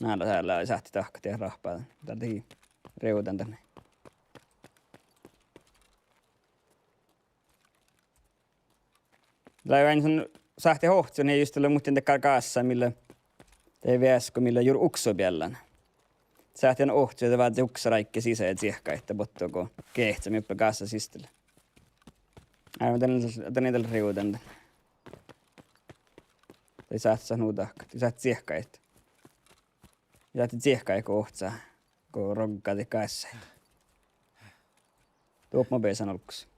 Ná, dat lea sáhttá dahkat ja rahpadan. Dat lei rivdan dan. Lei ain son sáhttit ohccat, ja just lea muhtin dakkár gássa mii lea, de veasko mii lea jur uksobeallan. Sáhttit ohccat ja vázat uksoráigge sisa ja ciehkadit bottu go geahččá mii doppe gássa siste lea. Ármen dan, dan ii dal rivdan dan. Dii sáhttit nu dahkat, dii sáhttit ciehkadit. Dii sáhttit ciehkadit go ohccá, go roggadit gássaid. Doppe mun beasan olggos.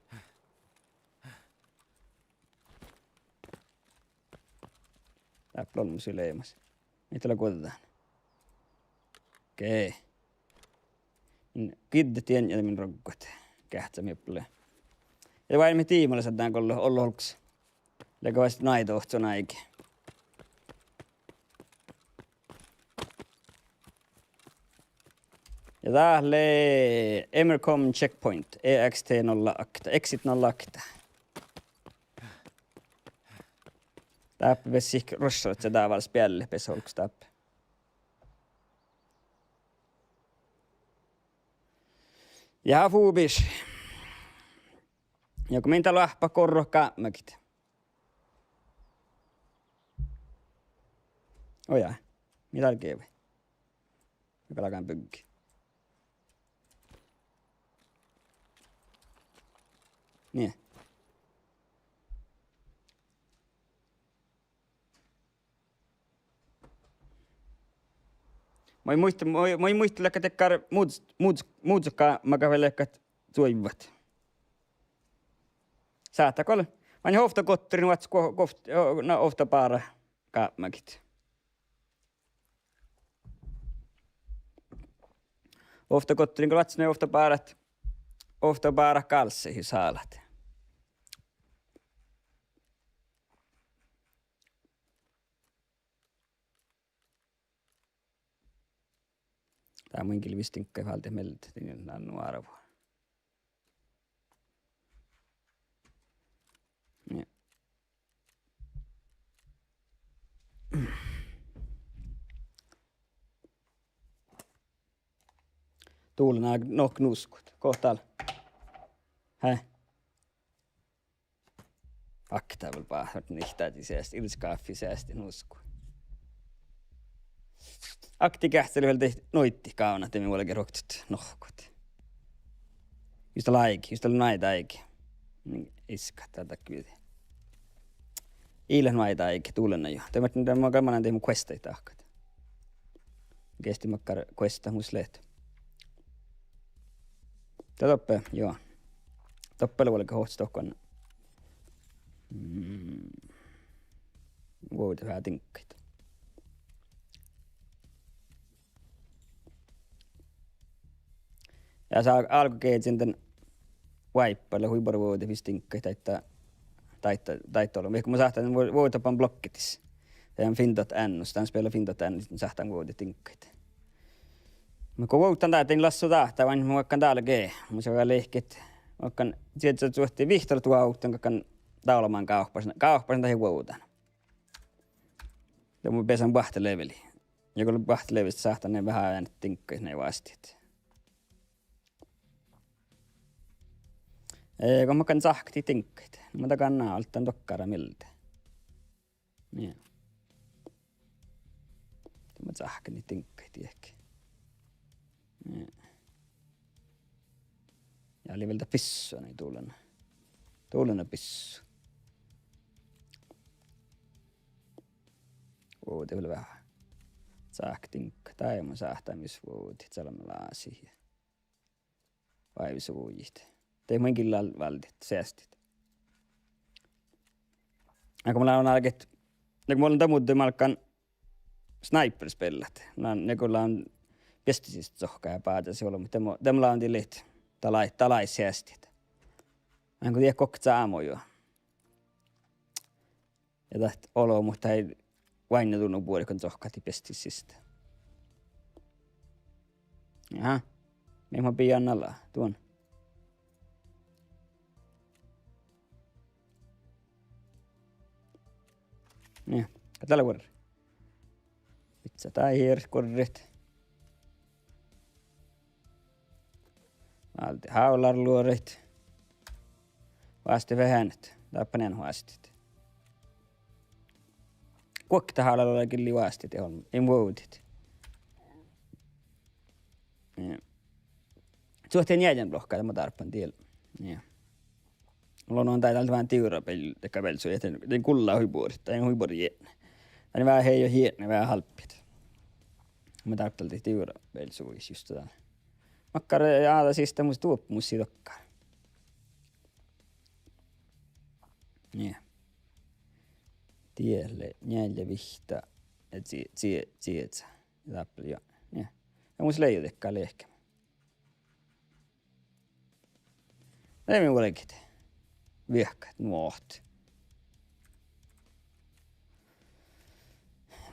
Dáppe olmmoš leamaš. Mii dat lea guođđán. Okei. Giđđat dien ja min roggat. Geahččat mii doppe lea. Ja de váimmet diimala šaddán go ollu, ollu olggos. Leago vasta naid ohcon áigi. Ja dát lea Emercom checkpoint, E X T nolla åtte, exit nolla åtte. Dáppe beasat ruššarat ja dávvá speallet beasat olggos dáppe. Ja fubis. Ja go min dál oahppat gorrot gápmagiid. Ojá, mii dál gevai? Gal galggan bygge. Nie. Moai muitte, moai, moai muitte leat dakkár mus-, mus-, muža gápmagat vai leat dat čuoivvat. Sáhttá go, man ovtta gotterin oaččut go-, govt-, o-, na ovtta bára gápmagiid. Ovtta gotterin go oaččut, na ovtta bárat, ovtta bárat gálsseid sálat. Dá mun gii visot diŋggaid váldit mielde, dien nu árvu. Nie. Dullen gal nohkan nuskut. Gohte dál? Hää? Akta vel báhčat nihttádit seasstit, ilskáhpi seasstit nuskut. Akta geahččalit vel dihte noiddat gávdnat, de mii vuolgit ruoktot nohkkat. Jus dat lea áigi, jus dat lea noađe áigi. Iskat dat guđi. Ii leat noađe áigi, dullen jo. De ma, de ma gal mannan dihte mu questit dahkat. Geahččat makkár questa mus leat. De doppe, juo. Doppe lea vuolgit ohcat dohko. Mm. Vuovdit veahá diŋggaid. Ja sá álgogeažin dan váippala hui buorre vuovdit vis diŋggaid, dáidda, dáidda, dáidda ollu. Mihkkege mun sáhtán vuo-, vuovdit doppe bloggetis. Ja finn dot N-os, dan spela finn dot N-os, mun sáhtán vuovdit diŋggaid. Muhto go vuovdán dát, dien lassu dát, dát oaidná mun galggan dál ge. Mus galgá lehket, galggan, čiekká čuohti vihttalogi duhát ovdal galggan dálván gávppašan, gávppašan dahje vuovdán. Ja mun beasan boahtá leveli. Ja go lea boahtá levelis, sáhtán veahá eanet diŋggaid nai vásttit. Eh, go mun galggan cahkkatit diŋggaid. Na mun galggan, alddán dokkár mielde. Nie. De mun cahkkatit diŋggaid diehki. Nie. Ja lei vel dat bissu, nie, dullen. Dullen bissu. Vuovdit vel veahá. Cahkkatit diŋggaid, dá mun sáhtán mis vuovdit, salmelasi. Váivisvuođit. De mun gii váldit, seastit. Ja go mun lean álgit, ja go mun lean dan muddui málkan Sniper spellat. Na, ja go lean beastisistit sohkká ja bážasit olbmot. De mun, de mun lean dieđusge, dat lei, dat lei seastit. Mun go dieđusge sámu jo. Ja dat olbmot daid oainna dutnui buorit go sohkkáhit beastisistit. Aha. Mii mo bijan ala. Duon. Nie. Dál lea guorre. Bidjat dát hii guorret. Váldit hálaluoraid. Vásttit veahá eanet. Dáppe eanet vásttit. Guokte hálaluoraid gii vásttit, ii vuovdit. Nie. Čuohti njealljenuppelot, dat mun dárbbašin diel. Nie. Mun lean dál, dál veahá divrra beal-, dakkár bealsuid, dien gullá hui buorit, dien hui buorit jietne. Dien veahá jo jietne, veahá hálbbi. Mun dárbbašin dihte divrra bealsuid just dál. Makkár, eh, áđasiste mus duopmus dokkár. Nie. Diet lea njeallje vihtta ja cie-, cie-, cieđa. Ja dáppe lea, ja. Ja mus lei dakkár lehkame. Lei mii vuolgit. Viehkat nuohta.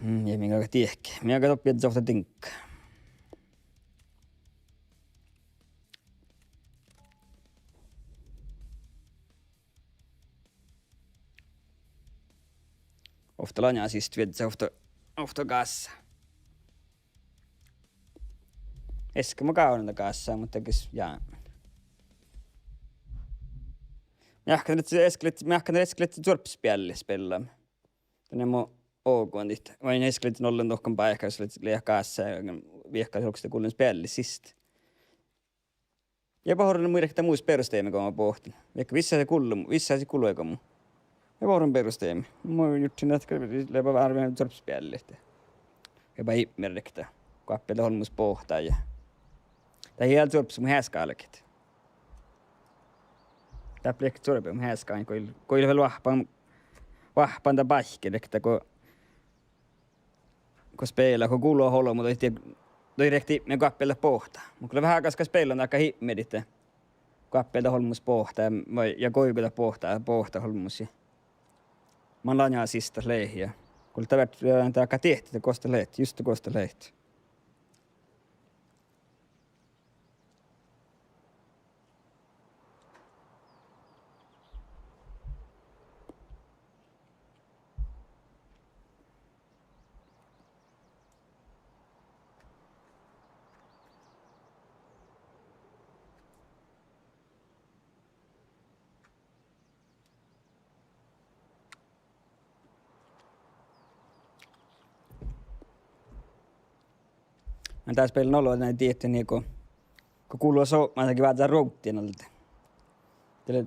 Mm, ja mii galgat diehke. Mii galgat doppe dieđusge ovtta diŋgga. Ovtta laňa siste viežžat ovtta, ovtta gássá. Eske mun gávdnen gássá, muhto ges jámmen. Mii ahte lei, eske lei, mii ahte eske lei suorppas bealli spellámin. Danne mu ogon dit. Vai eske lei ollen dohko báikái, lei, lei gássá, viehkat olggos de gullen bealli siste. Ja bohten mu rekta mus berosteami go mun bohten. Vaikko vissa sii gul-, vissa sii gullegomu. Ja bohten berosteami. Mun jurddašin ahte lea ba várra suorppas bealli ahte. Ja ba ipmirrekta. Goappealde olmmoš bohtá ja. Dat ii leat suorppas mu heaskalget. Dat lea suorppas mu heaskalget, go ii, go ii leat vel oahppan, oahppan dat báikki rekta, go Go spela, go gulot olbmot, dohko, dohko rekta ipmirret goappealde bohtá. Muhto go lea veaháš spellan, dakkár ipmirdit. Goappealde olmmoš bohtá, vai, ja goigodat bohtá, bohtá olmmoš. Ja man laňa siste lei ja. Go dat vert, eh, dakkár diehtit, gos dat lei, juste gos dat lei. Mun dás beaivven olu dan diehtán, go, go gullo sopmá dahje vázze ruovddiin alde. De lea,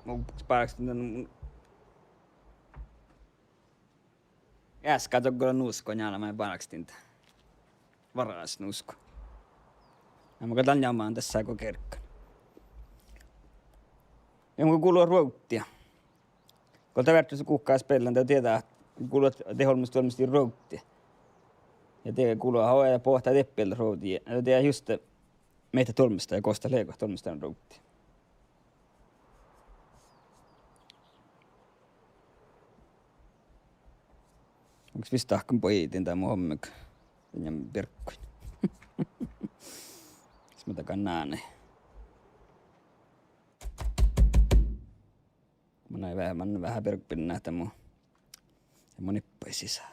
mun spárakstin dan, mun easka dohko nusko, njála maid barastin dan. Varasnusko. Ja mun gal dan jaman dasa go gerggan. Ja mun gullo ruovddia. Go dat vert su guhká spellan, de dieđát, gullo, de olmmoš, olmmoš dii ruovddi. Ja de gullo, ahte bohtá dieppe ruovddi. Ja de juste miehtá olmmoš dat ja gos dat lea, olmmoš dat ruovddi. Onks vissa dahkan bođiidin dan mu hommega. Ja birgguin. Mis ma dagan nánen. Mun veahá, mun veahá birgguin ahte mu, ja mun ippai sisa.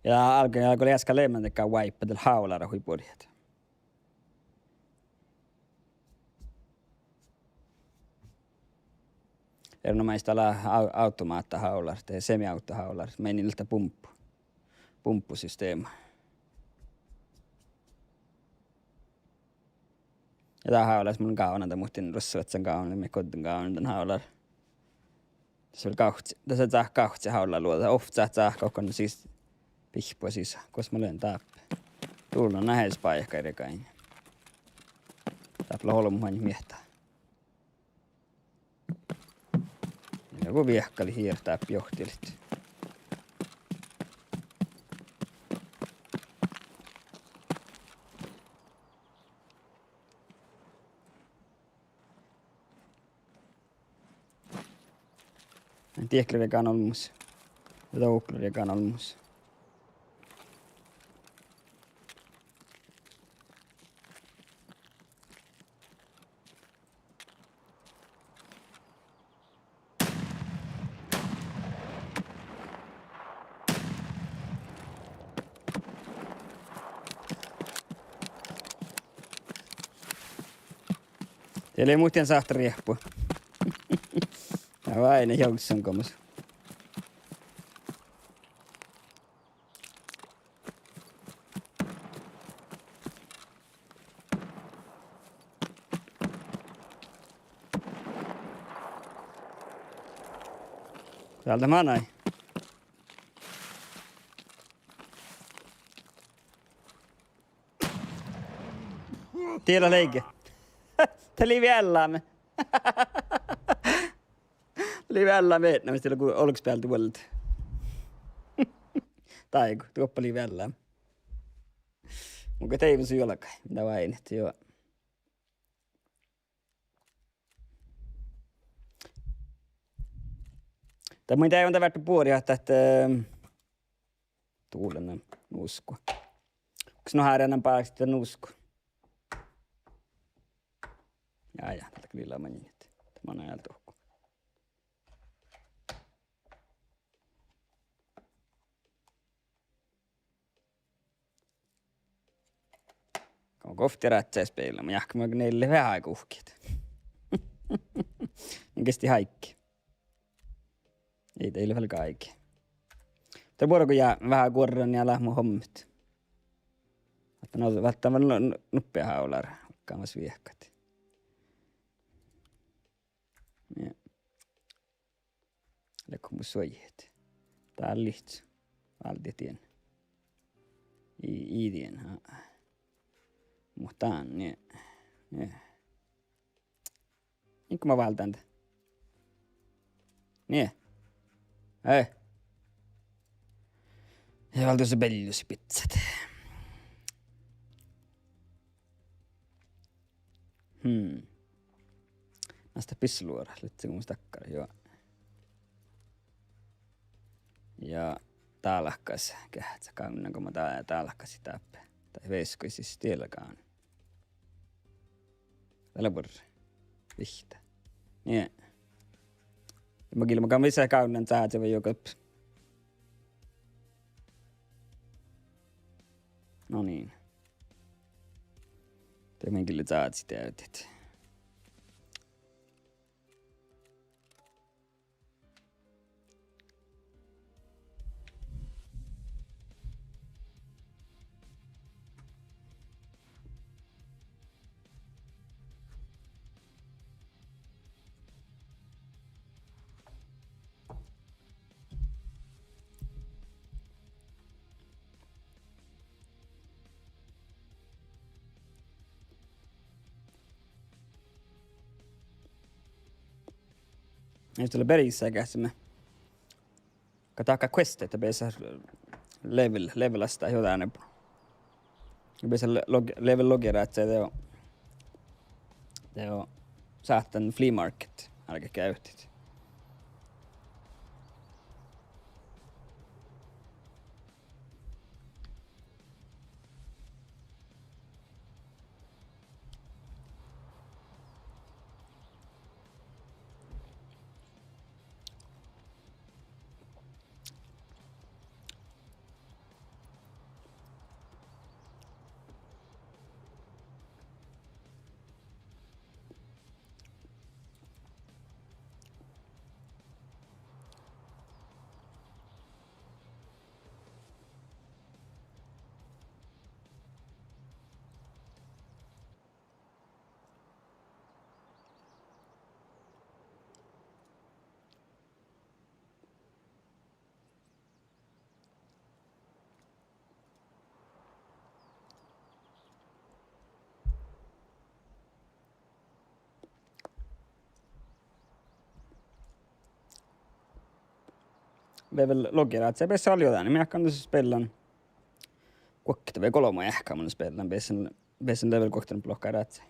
Ja álgán ja go easka leimmet dakkár váibba, de lea hálára hui burjat. Erenoamážit dat lea au-, automáhtahálárat, de semiautohálárat, maid ii leat pumpu, pumpusystem. Ja dat háláras mun gávdnan dan, muhtin ruossalahtten gávdnan, mii goddin gávdnan dan hálára. Dasa vel gávcci, dasa lea gávcci hálára luođa, ovcci lea gávcci, sis pihppua sisa, gos mun lean dáppe. Dullan eanet spájahit regain. Dáppe lea olbmot maid miehtá. Ja go viehkalit ieš dáppe johtilit. Diet lea regan olmmoš. Ja dohko lea regan olmmoš. De lei muhtin sáhttá riehpu. Ja váine jovzzen gomus. Dál dat manai. Diela leige. Dat lei veallame. Dat lei veallame, no, mis dii lea olggospealde vuolde. Dáigo, doppe lei veallame. Mun go deaivven su juolgai, dat váinit, juo. Dat mun deaivven, dat vártá buori ahte, eh, dulen nusko. Kas nu háreanan báksit dan nusko? Ja, ja, dat lea lilla maŋŋit. Dat manai eal dohko. Go govtti rádjái spila, mun jáhkán maid neille veahá guhkit. Mun geastin áiggi. Ii, dat ii leat vel áigi. De buorre go játken veahá guorran ja leat mu hommit. Ahte no, válddán vel nu-, nu-, nuppi háular, olggamas viehkat. Nie. Leago mu suojahit? Dál lihto. Váldet dien. Ii, ii dien, á. Muhto dán, nie. Nie. Iŋga mun válden dan? Nie. Eh. Ja válden beaivvi biccát. Hmm. Nasta pissaluorat, lihtte gomus dakkár, juo. Ja dálkás, geahččá gávdnan go mun dá-, dálkás dáppe. Dahje veaskkožis diela gávdnan. Dat lea buorre. Vihtta. Nie. Ja mun gilbmagan visot gávdnan čázi vai juoga. No niin. De mun gilbmagan čázi deavdit. Jus dat lea berisságeassame. Go dahká questit, dat beasat level, level astat jo dánebu. Ja beasat le-, log-, level logi rádjái dego, dego sáhtán flea market álgit geavdit. Level logi rádjái beassá vel jo dáne, mii áhkán dušše spellan guokte vai golbma eahkámin spellan, beassen, beassen level guokte lohká rádjái.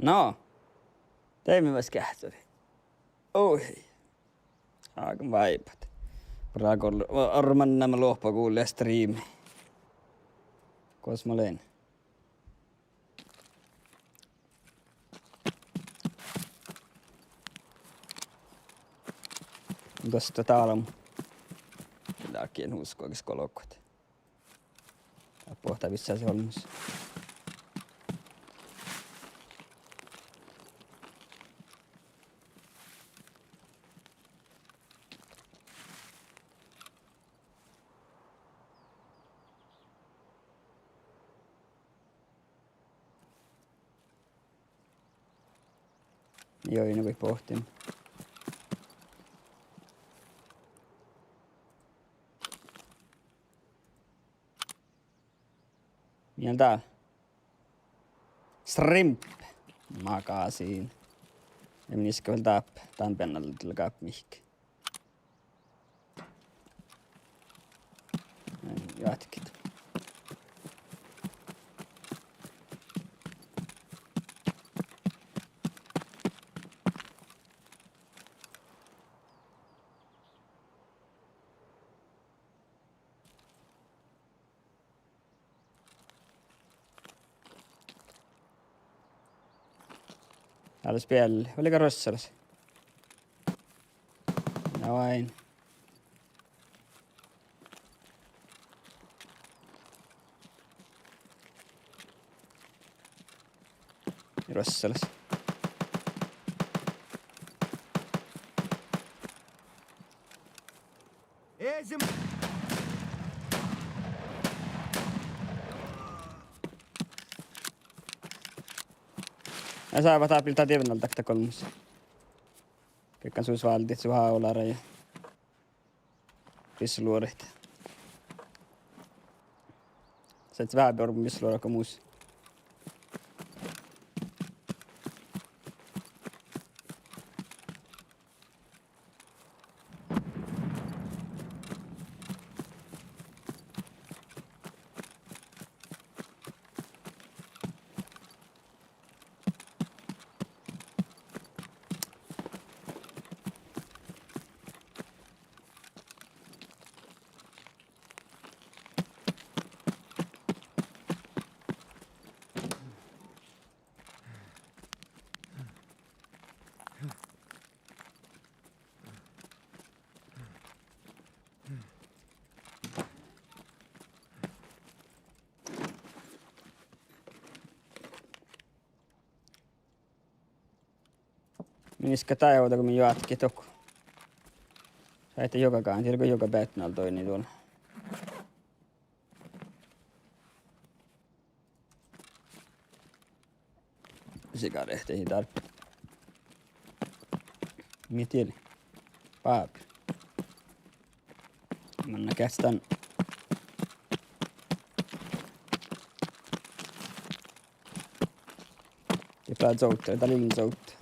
No, dieđusge, skeahcci. Oi. Áiggun váibat. Praegu ol-, o-, orru mannan loahpa gulli ja striimi. Gos mun lean. Dosta dálmu. Dál gii husat gos golgot. Dáppe boahtá vissa olmmoš. Juo, in go bohten. Mii dál? Shrimp. Magasiin. Ja mii iske vel dáppe, dan beanalle gápmihkii. Juohkit. Dál lea spiel. Olii ruossalas? Ja vain. Ruossalas. Esim- Ja sáva dáppe dál dievnal dakta golmmas. Kekkan sus váldit su háolára ja bisseluoraid. Sat veahá beromu bisseluoraid go mus. Min iska dál ovdal go min joatken dohko. Sáhttá juoga gán, dieđusge juoga beatnal doinna dál. Sigarehtteja dál. Mii dieđe? Bábi. Manná geahččat dan. Dieđusge dál zovdda, dál lea zovdda.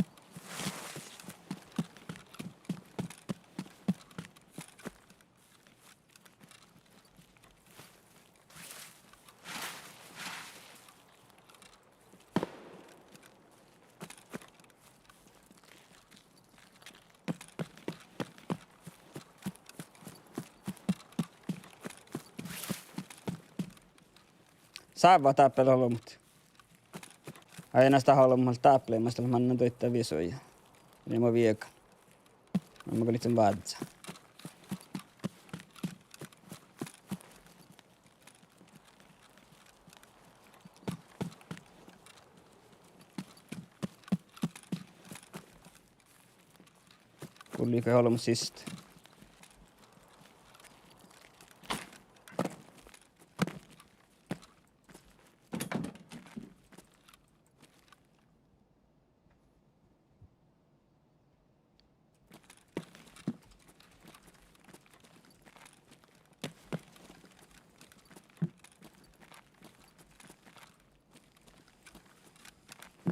Sávvat dáppe olbmot. Ai, na, dat olbmot dáppe leat, mat leat mannan doitte visuide. Leat mo viegan. Mat gal ledjen vázzá. Gulli gal olbmot siste.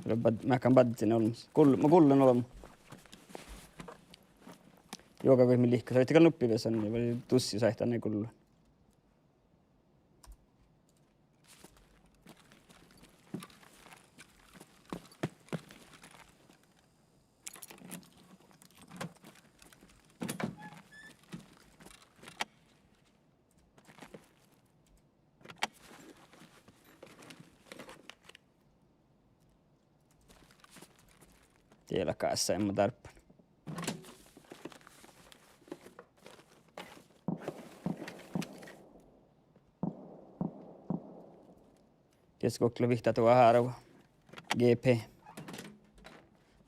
Lea bad-, mearkkahan badjel olmmoš. Gul-, mun gullen olbmot. Juoga goit mii lihkus, ahte gal nuppi viesan, vai dussi sáhttá ne gullan. Biela kássa, en mun dárppan. Dies guklo vihtta duohárvu. G P.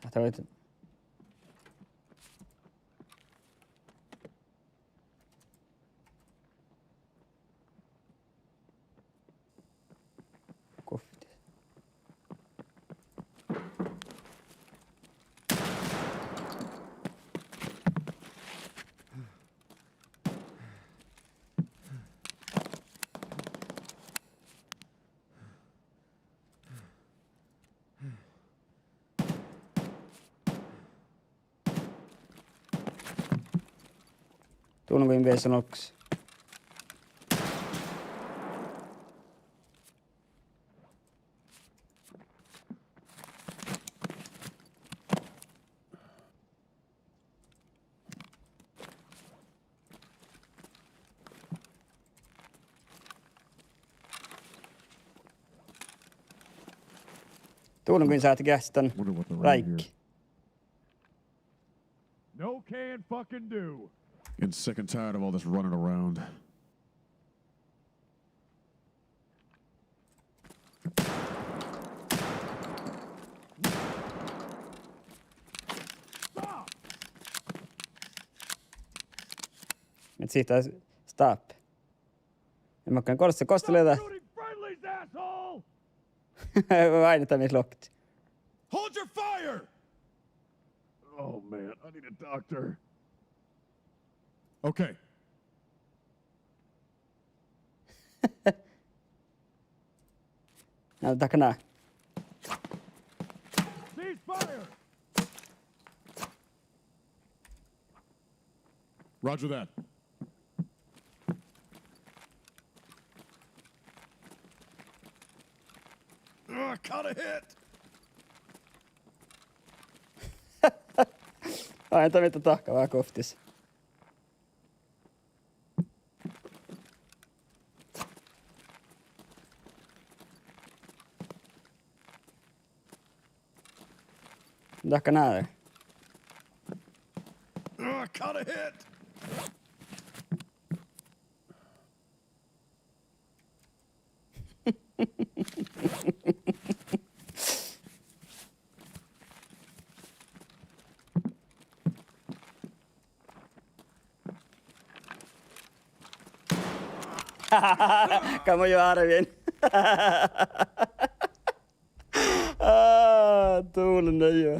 Ahte vait Guftis. Dulgoin viesu nolkkas. Dulgoin sáhttá geahččat dan ráiggi. No can fucking do. Getting sick and tired of all this running around. Stop! Mii sihte stop. Ja makkár goassege, gos dat lea? Stop shooting friendlies, asshole! Vai, dat mii lohkat. Hold your fire! Oh, man, I need a doctor. Okay. Na, dahká ná. Cease fire! Roger that. Ugh, caught a hit! Ai, dat mii dahká veahá guftis. Dahká ná. Ugh, caught a hit! Ka mun jo árven. Á, dullen jo.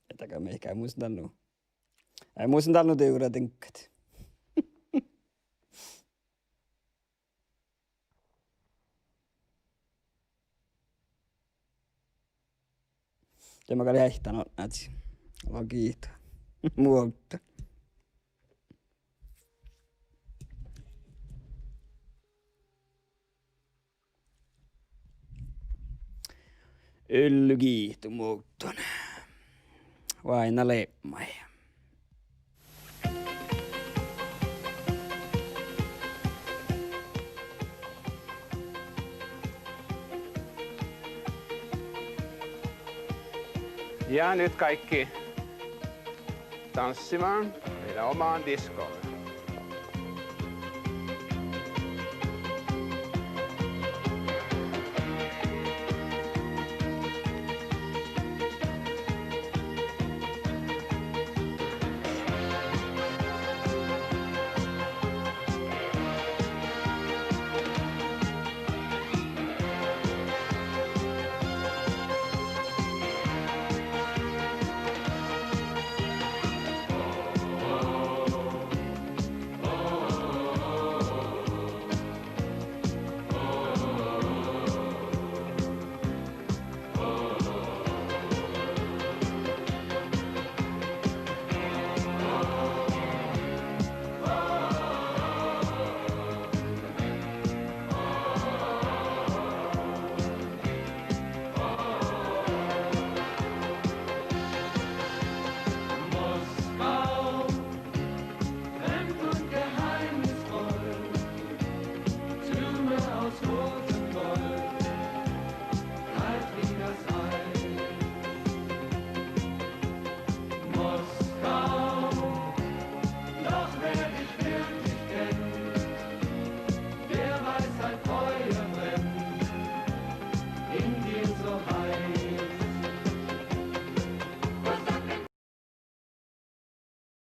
Ehtá mihkkege, mus dál nu. Ai, mus dál nu divrra diŋggat. De ma gal eaittán otná, lea giitu. Muovttun. Yllu giitu muovttun. Váinnán leamaid. Ja nyt kaikki tanssimaan meidän omaan diskoon.